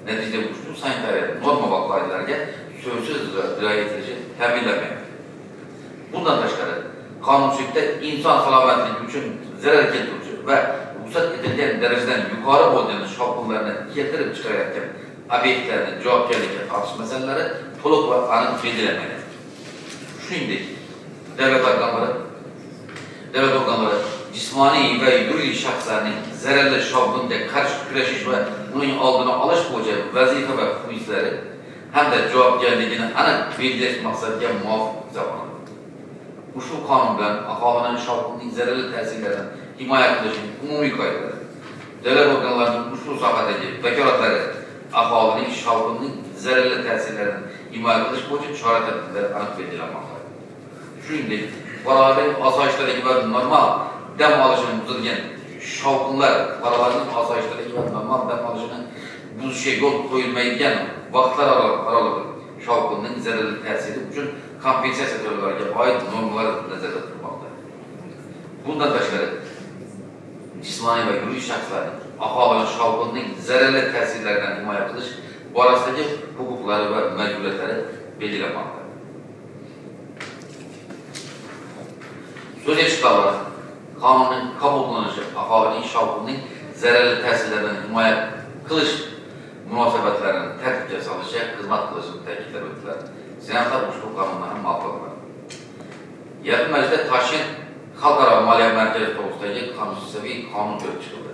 Natijada ushbu sanitariya norma va qoidalarga so'zsiz rioya etilishi ta'minlanmaydi. Bundan tashqari, qonunchilikda inson salomatligi uchun zarar keltiruvchi va ruxsat etilgan darajadan yuqori bo'lgan shovqinlarni keltirib chiqarayotgan obyektlarni javobgarlikka tortish masalalari to'liq va aniq belgilanmagan. Shuningdek, davlat organlari jismoniy va yuridik shaxslarning zararli shovqinga qarshi kurashish va uning oldini olish bo'yicha vazifa va funksiyalari hamda javobgarligini aniq belgilash maqsadiga muvofiq hisoblanadi. Ushbu qonun bilan aholining shovqinning zararli ta'sirlaridan himoya qilishning umumiy qoidalari, davlat organlarining ushbu sohadagi vakolatlari, aholining shovqinning zararli ta'sirlaridan himoya qilish bo'yicha chora-tadbirlar aniq belgilanmoqda. Shuningdek, fuqarolarning osoyishtaligi va normal dam olishini buzilgan shovqinlar fuqarolarning osoyishtaligi va normal dam olishini buzishga yo'l qo'yilmaydigan vaqtlar oralig'i shovqinning zararli ta'siri uchun kompensatsiya to'lovlariga oid normalar nazarda tutilmoqda. Bundan tashqari, jismoniy va yuridik shaxslarning aholini shovqinning zararli ta'sirlaridan himoya qilish borasidagi huquqlari va majburiyatlari belgilanmoqda. So'zga chiqqanlar qonunning qabul qilinishi aholining shovqinning zararli ta'sirlaridan himoya qilish munosabatlarini tartibga solishga xizmat qilishini ta'kidlab o'tdilar. Senatorlar ushbu qonunni ham ma'qulladilar. Yaqin majlisda Toshkent xalqaro moliya markazi to'g'risidagi konstitutsiyaviy qonun ko'rib chiqildi.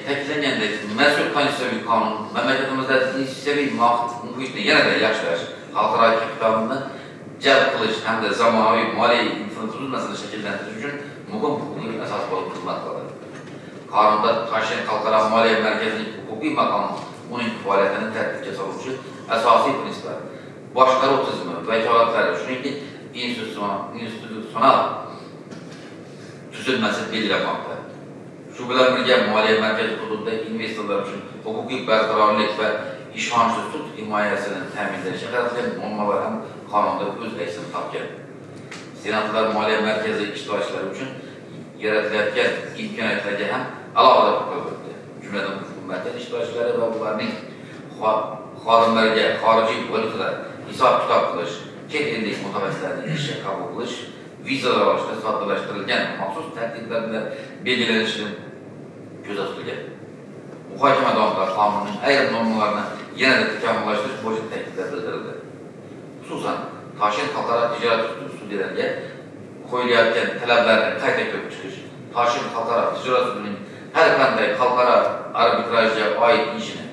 Ta'kidlangandek, mazkur konstitutsiyaviy qonun mamlakatimizda institutsiyaviy muhitni yanada yaxshilash, xalqaro kapitalni jalb qilish hamda zamonaviy moliya infratuzilmasini shakllantirish uchun muhim huquqiy asos bo'lib xizmat qiladi. Qonunda Toshkent xalqaro moliya markazining huquqiy maqomi, uning faoliyatini tartibga soluvchi asosiy prinsiplar, boshqaruv tizimi, vakolatlari, shuningdek institutsional tuzilmasi belgilanmoqda. Shu bilan birga moliya markazi hududida investorlar uchun huquqiy barqarorlik va ishonchli sud himoyasini ta'minlashga qaratilgan normalar ham qonunda o'z aksini topgan. Senatorlar moliya markazi ishtirokchilari uchun yaratilayotgan imkoniyatlarga ham alohida to'xtalib o'tdi. Jumladan, ushbu markaz ishtirokchilari va ularning xodimlariga xorijiy valyutada hisob-kitob qilish, chet ellik mutaxassislarni ishga qabul qilish, vizalar olishda soddalashtirilgan maxsus tartiblar bilan belgilanishi ko'zda tutilgan. Muhokama davomida qonunning ayrim normalarini yanada takomillashtirish bo'yicha takliflar bildirildi. Xususan, Toshkent xalqaro tijorat sudi sudyalariga qo'yilayotgan talablarni qayta ko'rib chiqish, Toshkent xalqaro tijorat sudining har qanday xalqaro arbitrajga oid ishini,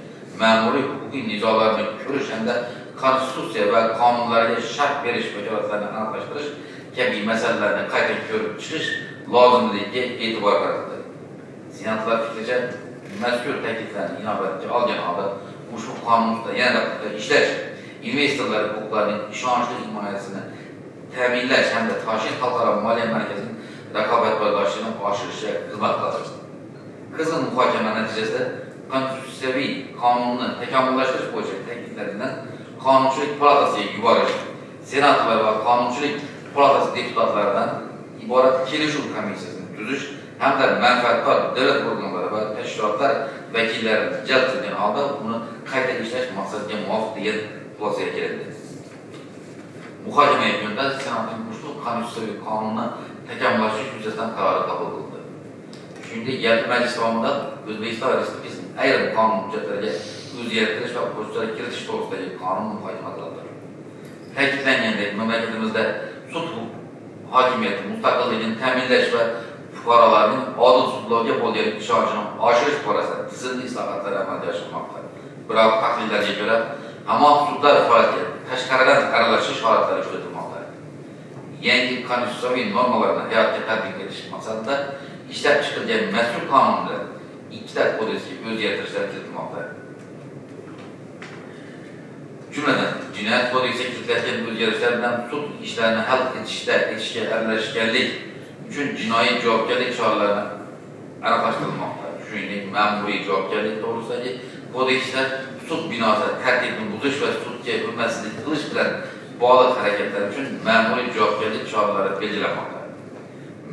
ma'muriy huquqiy nizolarni ko'rish hamda konstitutsiya va qonunlarga sharh berish vakolatlarini aniqlashtirish kabi masalalarni qayta ko'rib chiqish lozimligiga e'tibor qaratildi. Senatorlar fikricha, mazkur takliflarni inobatga olgan holda ushbu qonun ustida yanada puxta ishlash, investorlar huquqlarining ishonchli himoyasini ta'minlash hamda Toshkent xalqaro moliya markazining raqobatbardoshligini oshirishga xizmat qiladi. Qizg'in muhokama natijasida konstitutsiyaviy qonunni takomillashtirish bo'yicha takliflardan Qonunchilik palatasiga yuborish, senatorlar va Qonunchilik palatasi deputatlaridan iborat kelishuv komissiyasini tuzish hamda manfaatdor davlat organlari va tashkilotlar vakillarini jalb qilgan holda uni qayta ishlash maqsadiga muvofiq degan xulosaga kelindi. Muhokama yakunida Senatning ushbu konstitutsiyaviy qonunni takomillashtirish yuzasidan qarori qabul qilindi. Shuningdek, yalpi majlis davomida O'zbekiston Respublikasining ayrim qonun hujjatlariga o'zgartirish va qo'shimchalar kiritish to'g'risidagi qonun muhokama qilindi. Ta'kidlangandek, mamlakatimizda sud hokimiyati mustaqilligini ta'minlash va fuqarolarning odil sudlovga bo'lgan ishonchini oshirish borasida tizimli islohotlar amalga oshirilmoqda. Biroq tahlillarga ko'ra, hamon sudlar faoliyatiga tashqaridan aralashish holatlari kuzatilmoqda. Yangi konstitutsiyaviy normalarni hayotga tatbiq etish maqsadida ishlab chiqilgan mazkur qonun bilan ikkita kodeksga o'zgartirishlar kiritilmoqda. Jumladan, jinoyat kodeksiga kiritilayotgan o'zgarishlar bilan sud ishlarini hal etishga aralashganlik uchun jinoiy javobgarlik choralari aniqlashtirilmoqda. Shuningdek, ma'muriy javobgarlik to'g'risidagi kodeksda sud binosi tartibini buzish va sudga hurmatsizlik qilish bilan bog'liq harakatlar uchun ma'muriy javobgarlik choralari belgilanmoqda.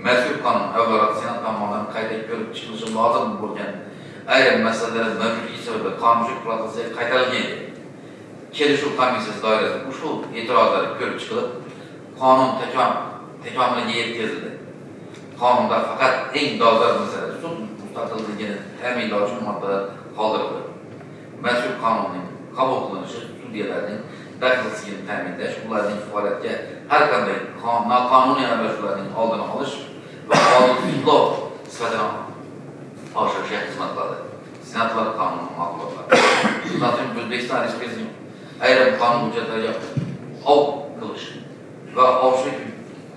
Mazkur qonun avvalroq Senat tomonidan qayta ko'rib chiqilishi lozim bo'lgan ayrim masalalar mavjudligi sababli qonunchilik palatasida qaytarilgan edi. Kelishuv komissiyasi doirasida ushbu e'tirozlar ko'rib chiqilib, qonun takomiliga yetkazildi. Qonunda faqat eng dolzarb masala sud mustaqilligini ta'minlovchi moddalar qoldirildi. Mazkur qonunning qabul qilinishi sudyalarning daxlsizligini ta'minlash, ularning faoliyatiga har qanday noqonuniy aralashuvlarning oldini olish va odil sudlov sifatini oshirishga xizmat qiladi. Senatorlar qonunni ma'qulladi. Shundan so'ng O'zbekiston Respublikasining ayrim qonun hujjatlariga ov qilish va ovchilik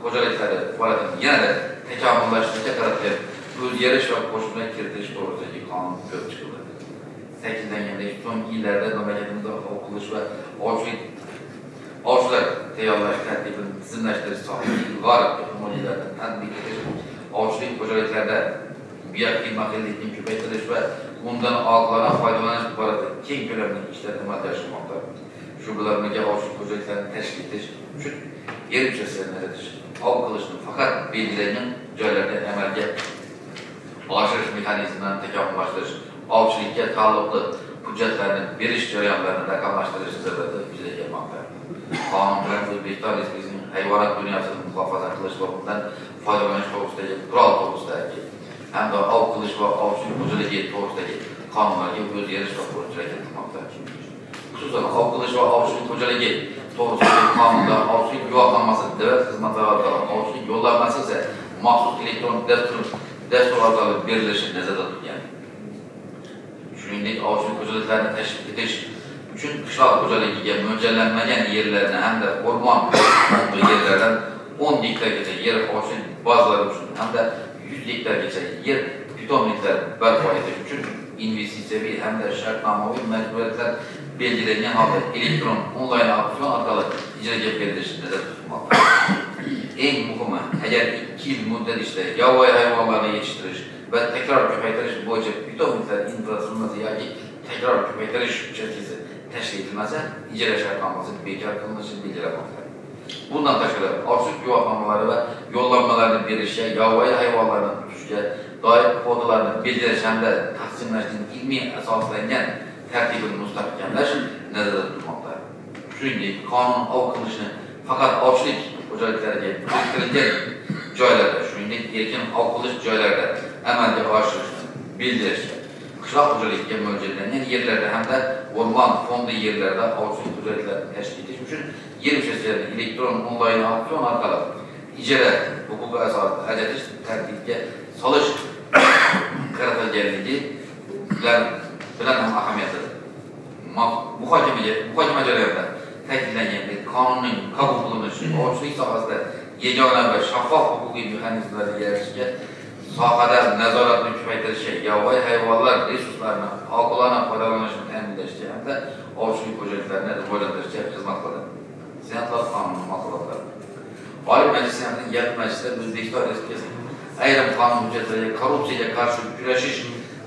xo'jaliklari faoliyatini yanada takomillashtirishga qaratilgan o'zgarish va qo'shimcha kiritilish to'g'risidagi qonun ko'rib chiqildi. Ta'kidlangandek, so'nggi yillarda mamlakatimizda ov qilish va ovchilar tayyorlash tartibini tizimlashtirish sohasida ilg'or texnologiyalarni tatbiq etish, ovchilik xo'jaliklarida bioxilma-xillikni ko'paytirish va undan oqilona foydalanish borasida keng ko'lamli ishlar amalga oshirilmoqda. Shu bilan birga ovchilik xo'jaliklarini tashkil etish uchun yer uchastkalarini ajratish, ov qilishni faqat belgilangan joylarda amalga oshirish mexanizmlarini takomillashtirish, ovchilikka taalluqli hujjatlarni berish jarayonlarini raqamlashtirish zarurati yuzaga kelmoqda. Qonun bilan O'zbekiston Respublikasining hayvonot dunyosini muhofaza qilish va undan foydalanish to'g'risidagi qurol to'g'risidagi hamda ov qilish va ovchilik xo'jaligi to'g'risidagi qonunlarga o'zgarish va qo'shimchalar kiritilmoqda. Xususan, ov qilish va ovchilik xo'jaligi to'g'risidagi qonunda ovchilik guvohnomasi davlat xizmatlari orqali, ovchilik yo'llanmasi esa maxsus elektron dastur orqali berilishi nazarda tutilgan. Shuningdek, ovchilik xo'jaliklarini tashkil etish uchun qishloq xo'jaligiga mo'ljallanmagan yerlarni hamda o'rmon fondi yerlaridan 10 gektargacha yer ovchilik bazalari uchun hamda 100 gektargacha yer pitomniklar barpo etish uchun investitsiyaviy hamda shartnomaviy majburiyatlar belgilangan holda elektron onlayn auksion orqali ijaraga berilishi nazarda tutilmoqda. Eng muhimi, agar 2 yil muddat ichida yovvoyi hayvonlarni yetishtirish va takror ko'paytirish bo'yicha pitomniklar infratuzilmasi yoki takror ko'paytirish uchastkasi tashkil etilmasa, ijara shartnomasi bekor qilinishi belgilanmoqda. Bundan tashqari, ovchilik guvohnomalari va yo'llanmalarni berishga, yovvoyi hayvonlarni tutishga doir kvotalarni belgilash hamda taqsimlashning ilmiy asoslangan tartibini mustahkamlash nazarda tutilmoqda. Shuningdek, qonun ov qilishni faqat ovchilik xo'jaliklariga biriktirilgan joylarda, shuningdek, erkin ov qilish joylarida amalga oshirishni belgilashga, qishloq xo'jaligiga mo'ljallangan yerlarda hamda o'rmon fondi yerlarida ovchilik xo'jaliklarini tashkil etish uchun yer uchastkalarini elektron onlayn auksion orqali ijara huquqi asosida ajratish tartibiga solish qaratilganligi bilan ham ahamiyatlidir. Muhokama jarayonida ta'kidlangandek, qonunning qabul qilinishi ovchilik sohasida yagona va shaffof huquqiy mexanizmlarni yaratishga, sohada nazoratni kuchaytirishga, yovvoyi hayvonlar resurslarini oqilona foydalanishni ta'minlashga hamda ovchilik xo'jaliklarini rivojlantirishga xizmat qiladi. Senatorlar qonunni ma'qulladi. Oliy Majlis Senatining yalpi majlisida O'zbekiston Respublikasining ayrim qonun hujjatlariga korrupsiyaga qarshi kurashish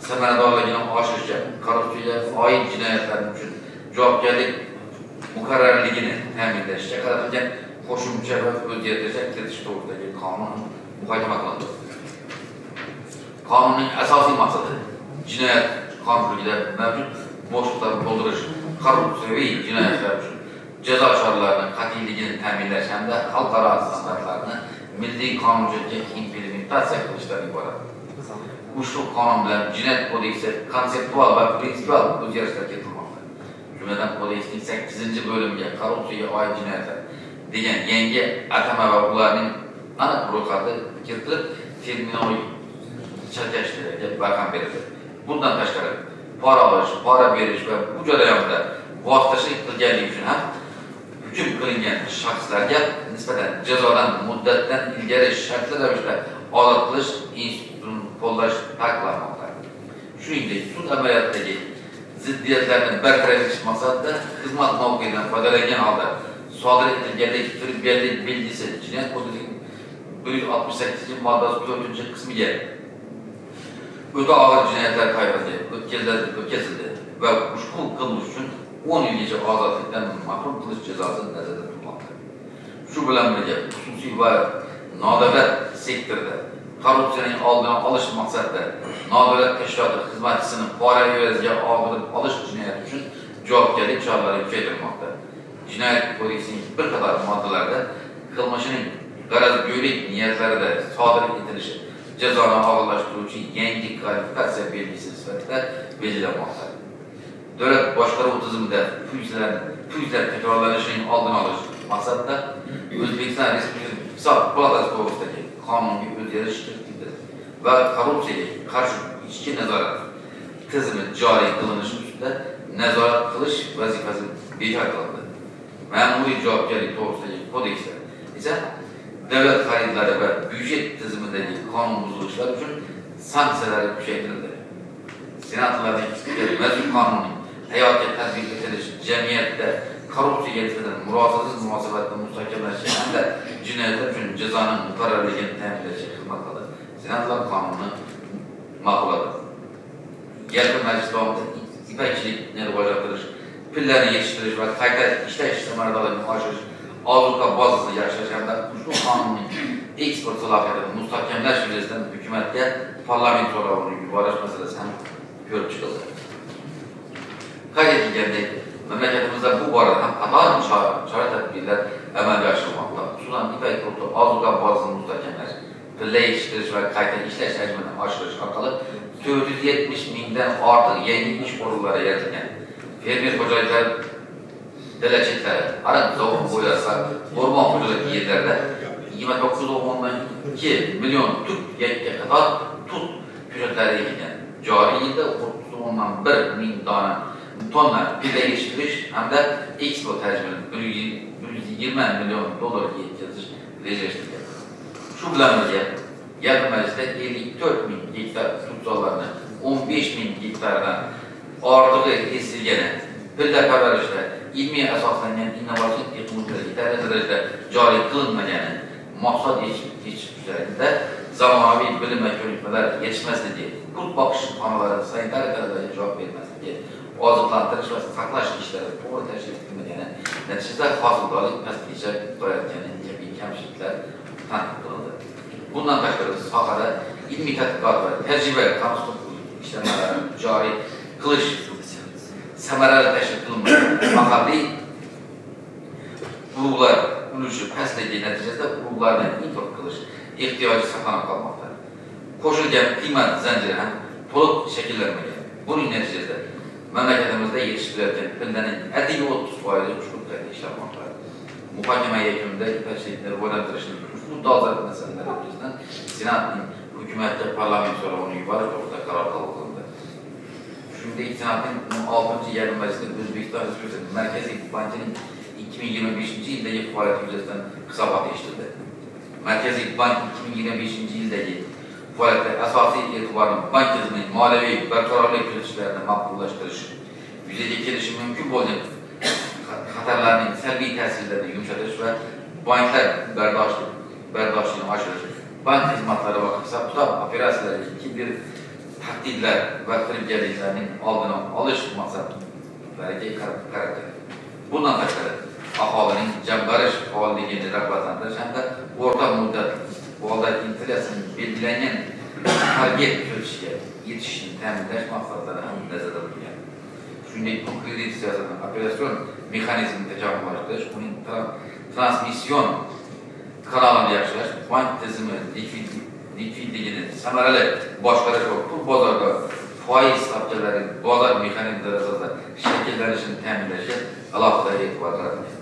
samaradorligini oshirishga, korrupsiyaga oid jinoyatlar uchun javobgarlik muqarrarligini ta'minlashga qaratilgan qo'shimcha va o'zgartirishlar kiritish to'g'risidagi qonun muhokama qilindi. Qonunning asosiy maqsadi jinoyat qonunchiligida mavjud bo'shliqlarni to'ldirish, korrupsiyaviy jinoyatlar uchun jazo choralarining qat'iyligini ta'minlash hamda xalqaro standartlarni milliy qonunchilikka implementatsiya qilishdan iborat. Ushbu qonun bilan jinoyat kodeksi konseptual va prinsipial o'zgarishlar kiritilmoqda. Jumladan, kodeksning 8-bo'limiga korrupsiyaga oid jinoyatlar degan yangi atama va ularning aniq ro'yxati kiritilib, terminologik chalkashliklarga barham berildi. Bundan tashqari, pora olish, pora berish va bu jarayonda vositachilik qilganlik uchun ham hukm qilingan shaxslarga nisbatan jazodan muddatdan ilgari shartli ravishda ozod qilish institutini qo'llash taqiqlanmoqda. Shuningdek, sud amaliyotidagi ziddiyatlarni bartaraf etish maqsadida xizmat mavqeidan foydalangan holda sodir etilganlik firibgarlik belgisi Jinoyat kodeksining 168-moddasi 4-qismiga o'ta og'ir jinoyatlar toifasiga o'tkazildi va ushbu qilmish uchun 10 yilgacha ozodlikdan mahrum qilish jazosi nazarda tutilmoqda. Shu bilan birga xususiy va nodavlat sektorda korrupsiyaning oldini olish maqsadida nodavlat tashkiloti xizmatchisini pora evaziga og'irib olish jinoyati uchun javobgarlik choralari kuchaytirilmoqda. Jinoyat kodeksining bir qator moddalarida qilmishining g'arazgo'ylik niyatlarida sodir etilishi jazoni og'irlashtiruvchi yangi kvalifikatsiya belgisi sifatida belgilanmoqda. Davlat boshqaruv tizimida funksiyalar takrorlanishining oldini olish maqsadida O'zbekiston Respublikasi Hisob palatasi to'g'risidagi qonunga o'zgarish kiritildi va korrupsiyaga qarshi ichki nazorat tizimi joriy qilinishi ustida nazorat qilish vazifasi bekor qilindi. Ma'muriy javobgarlik to'g'risidagi kodeksda esa davlat xaridlari va byudjet tizimidagi qonun buzilishlar uchun sanksiyalar kuchaytirildi. Senatorlarning mazkur qonunning hayotga tatbiq etilishi jamiyatda korrupsiyaga nisbatan murosasiz munosabatni mustahkamlash hamda jinoyatlar uchun jazoning muqarrarligini ta'minlashga xizmat qiladi. Senatorlar qonunni ma'qulladi. Yalpi majlis davomida ipakchilikni rivojlantirish, pillani yetishtirish va qayta ishlash samaradorligini oshirish, ozuqa bazasini yaxshilash hamda ushbu qonunning eksport salohiyatini mustahkamlash yuzasidan hukumatga parlament so'rovini yuborish masalasi ham ko'rib chiqildi. Qayd etilgandek, mamlakatimizda bu borada ham qator chora-tadbirlar amalga oshirilmoqda. Xususan, ipak qurti ozuqa bazasini mustahkamlash, pilla yetishtirish va qayta ishlash hajmini oshirish orqali 470 mingdan ortiq yangi ish o'rinlari yaratilgan. Fermer xo'jaliklari dala chetlari, ariq zovur bo'ylari va o'rmon xo'jaligi yerlarida 29,2 million tut yakka qator tut ko'chatlari ekilgan. Joriy yilda 30,1 ming tonna pilla yetishtirish hamda eksport hajmini 120 million dollarga yetkazish rejalashtirilgan. Shu bilan birga yalpi majlisda 54 ming gektar tutzorlarni 15 ming gektardan ortig'i kesilgani, pilla parvarishida ilmiy asoslangan innovatsion texnologiyalar yetarli darajada joriy qilinmagani, mahsulot yetishtirishda zamonaviy bilim va ko'nikmalar yetishmasligi, qurt boqish xonalari sanitariya talablariga javob bermasligi, oziqlantirish va saqlash ishlari to'g'ri tashkil etilmagani natijasida hosildorlik pastgacha borayotgani kabi kamchiliklar tanqid qilindi. Bundan tashqari sohada ilmiy tadqiqot va tajriba konstruktiv ishlanmalarini joriy qilish samarali tashkil qilinmagan, mahalliy urug'lar ulushi pastligi natijasida urug'larni import qilish ehtiyoji saqlanib qolmoqda. Qo'shilgan qiymat zanjiri ham to'liq shakllanmagan. Buning natijasida mamlakatimizda yetishtirilayotgan pillaning atigi 30% chuqur qayta ishlanmoqda. Muhokama yakunida ipakchilikni rivojlantirishning ushbu dolzarb masalalari yuzasidan Senatning hukumatga parlament so'rovini yuborish to'g'risida qaror qabul qilindi. Shuningdek, Senatning 16-yarim majlisida O'zbekiston Respublikasi Markaziy bankining 2025-yildagi faoliyati yuzasidan hisobot eshitildi. Markaziy bank 2025-yildagi faoliyatida asosiy e'tiborni bank tizimining moliyaviy barqarorlik kuzatishalarini maqbullashtirish, yuzaga kelishi mumkin bo'lgan xatarlarning salbiy ta'sirlarini yumshatish va banklar bardoshligini oshirish, bank xizmatlari va hisob-kitob operatsiyalariga kiber tahdidlar va firibgarliklarning oldini olish maqsadlariga qaratgan. Bundan tashqari, aholining jamg'arish faolligini rag'batlantirish hamda o'rta muddatli istiqbolda inflyatsiyaning belgilangan target ko'rsatishiga yetishishni ta'minlash maqsadlari ham nazarda tutilgan. Shuningdek, pul kredit siyosatini operatsion mexanizmini takomillashtirish, uning transmission kanalini yaxshilash, bank tizimi likvidligini samarali boshqarish va pul bozorida foiz stavkalarining bozor mexanizmlari asosida shakllanishini ta'minlashga alohida e'tibor qaratilgan.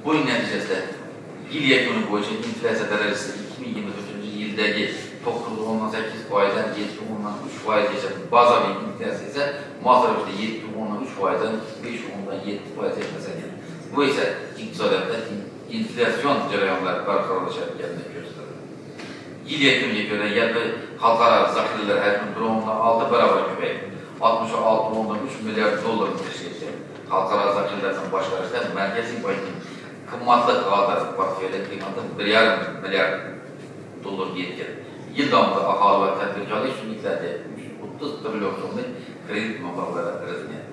Buning natijasida yil yakuni bo'yicha inflyatsiya darajasi 2024-yildagi 9,8%dan 7,3%gacha, bazaviy inflyatsiya esa mos ravishda 7,3%dan 5,7%ga pasaygan. Bu esa iqtisodiyotda inflyatsion jarayonlar barqarorlashayotganini ko'rsatadi. Yil yakuniga ko'ra yalpi xalqaro zaxiralar hajmi 1,6 barobar ko'payib, 66,3 milliard dollarni tashkil etgan. Xalqaro zaxiralarni boshqarishda Markaziy bankning qimmatli qog'ozlar portfeli qiymati 1,5 milliard dollarga yetgan. Yil davomida aholi va tadbirkorlik subyektlariga 30 trillion so'mlik kredit mablag'lari ajratilgan.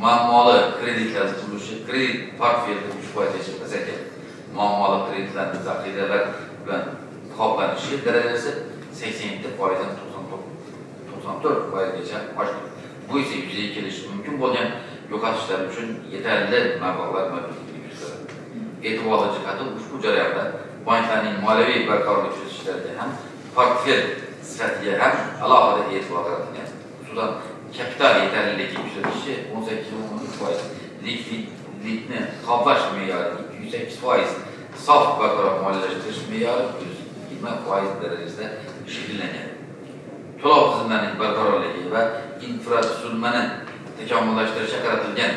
Muammoli kreditlar ulushi kredit portfelida 3%gacha pasaygan. Muammoli kreditlarning zaxiralar bilan qoplanishi darajasi 87%dan 94%gacha oshdi. Bu esa yuzaga kelishi mumkin bo'lgan yo'qotishlar uchun yetarli mablag'lar mavjudligini ko'rsatadi. E'tiborli jihati, ushbu jarayonda banklarning moliyaviy barqarorlik kuzatishlarida ham portfel sifatiga ham alohida e'tibor qaratilgan. Xususan, kapital yetarliligi kuzatishi 18,3%, likvidlikni qoplash me'yori 208%, sof barqaror moliyalashtirish me'yori 120% darajasida shakllangan. To'lov tizimlarining barqarorligi va infratuzilmani takomillashtirishga qaratilgan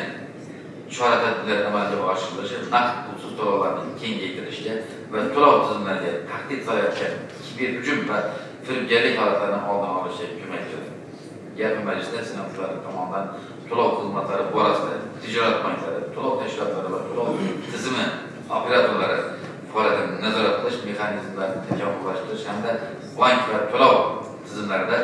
chora-tadbirlar amalga oshirilishi naqd pulsiz to'lovlarning kengaytirilishiga va to'lov tizimlariga tahdid solayotgan kiberhujum va firibgarlik holatlarini oldini olishga ko'mak beradi. Yalpi majlisda senatorlar tomonidan to'lov xizmatlari borasida tijorat banklari, to'lov tashkilotlari va to'lov tizimi operatorlari faoliyatini nazorat qilish mexanizmlarini takomillashtirish hamda bank va to'lov tizimlarida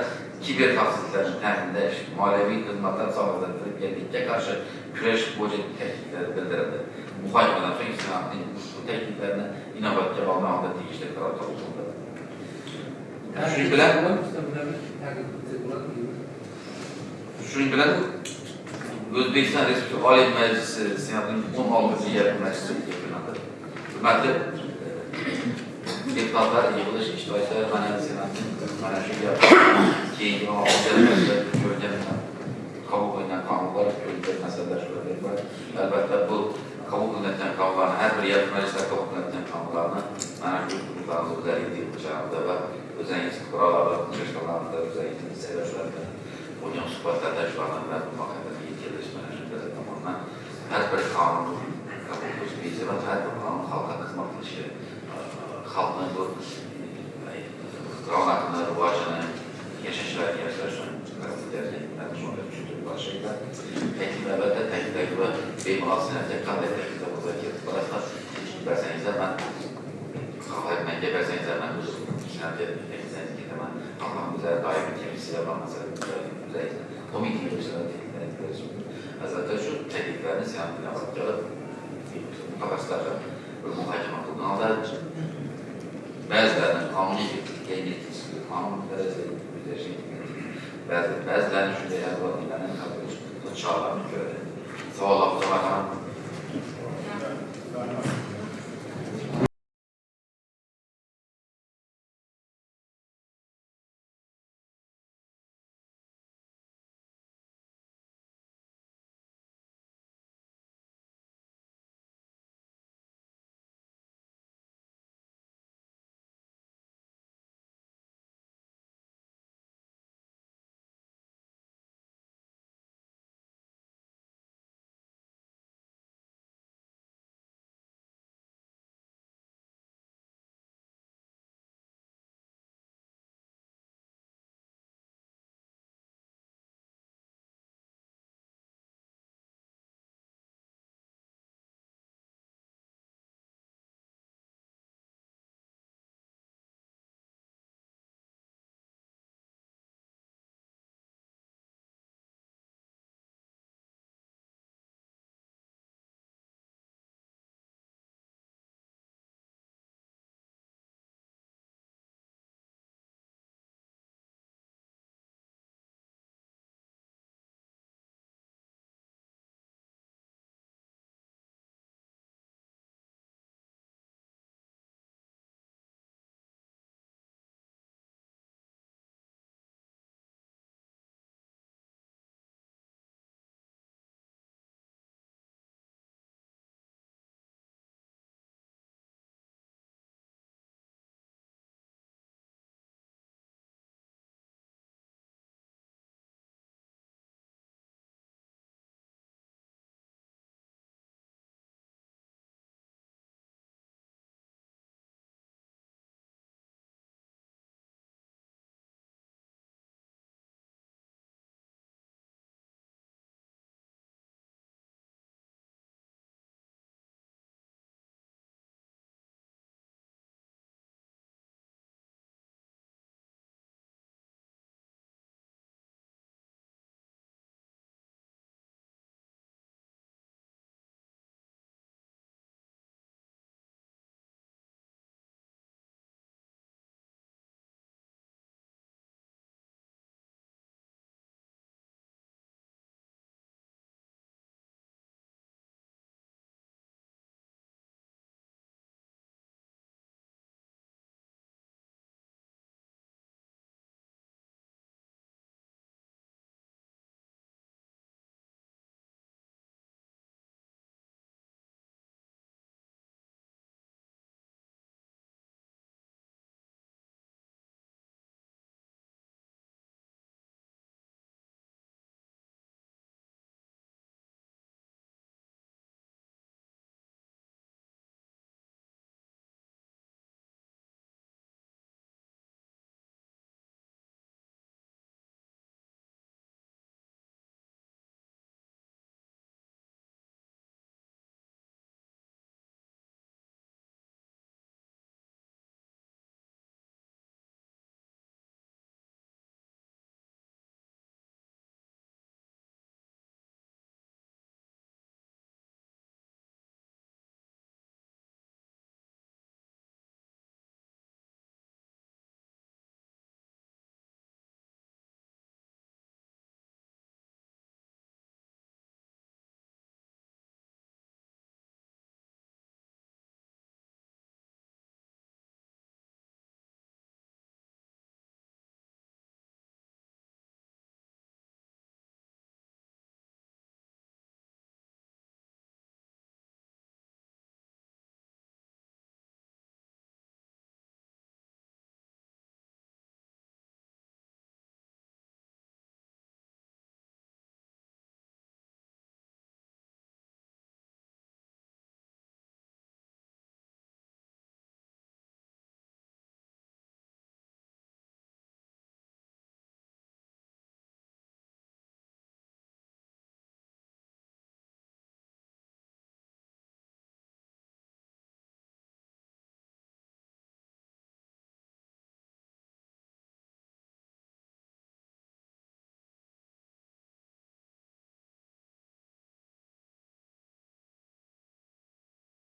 kiber xavfsizlikni ta'minlash, moliyaviy xizmatlar sohasida firibgarlikka qarshi kurash bo'yicha takliflar bildirildi. Muhokamadan so'ng Senatning ushbu takliflarni inobatga olgan holda tegishli qaror qabul qilindi. Shuning bilan O'zbekiston Respublikasi Oliy Majlisi Senatining 16-yalpi majlisi yakunlandi. Hurmatli deputatlar, yig'ilish ishtirokchilari, mana Senatning mana shu keyingi ko'rilgan qabul qilingan qonunlar, ko'rilgan masalalar shulardan iborat. Albatta bu qabul qilinayotgan qonunlarni, har bir yalpi majlisda qabul qilinayotgan qonunlarni mana shu hududlarimiz o'zlariga yig'ilishlarida va o'zingiz fuqarolar bilan uchrashuvlarda, o'zingiz saylovchilar bilan bo'lgan suhbatlarda shularni muhokamaga yetkazilish mana shu bizlar tomonidan har bir qonun qabul qilish va har bir qonun xalqqa xizmat qilishi kerak. Xalqni bu ravnaqini, rivojini, yashashlarini yaxshilash uchun tushuntirib borish kerak. Taklif albatta taklifdagi va bemalol senatga qanday takliflar bo'lsa kelib borasizlar, bersangizlar man xohlayman, bersangizlar man o'zim senatga takliflaringizni ketaman. Xohlam bizlar doimiy komissiya va masalan qo'mita yig'ilishlarida takliflarni berish mumkin. Albatta shu takliflarni senat inobatga olib mutaxassislar bir muhokama qilgan holda ba'zilarini qonuniy yangilik qonun darajasida ba'zilarini shunday albatta qabul qilish choralarini ko'radi. Savollar bo'lsa marhamat.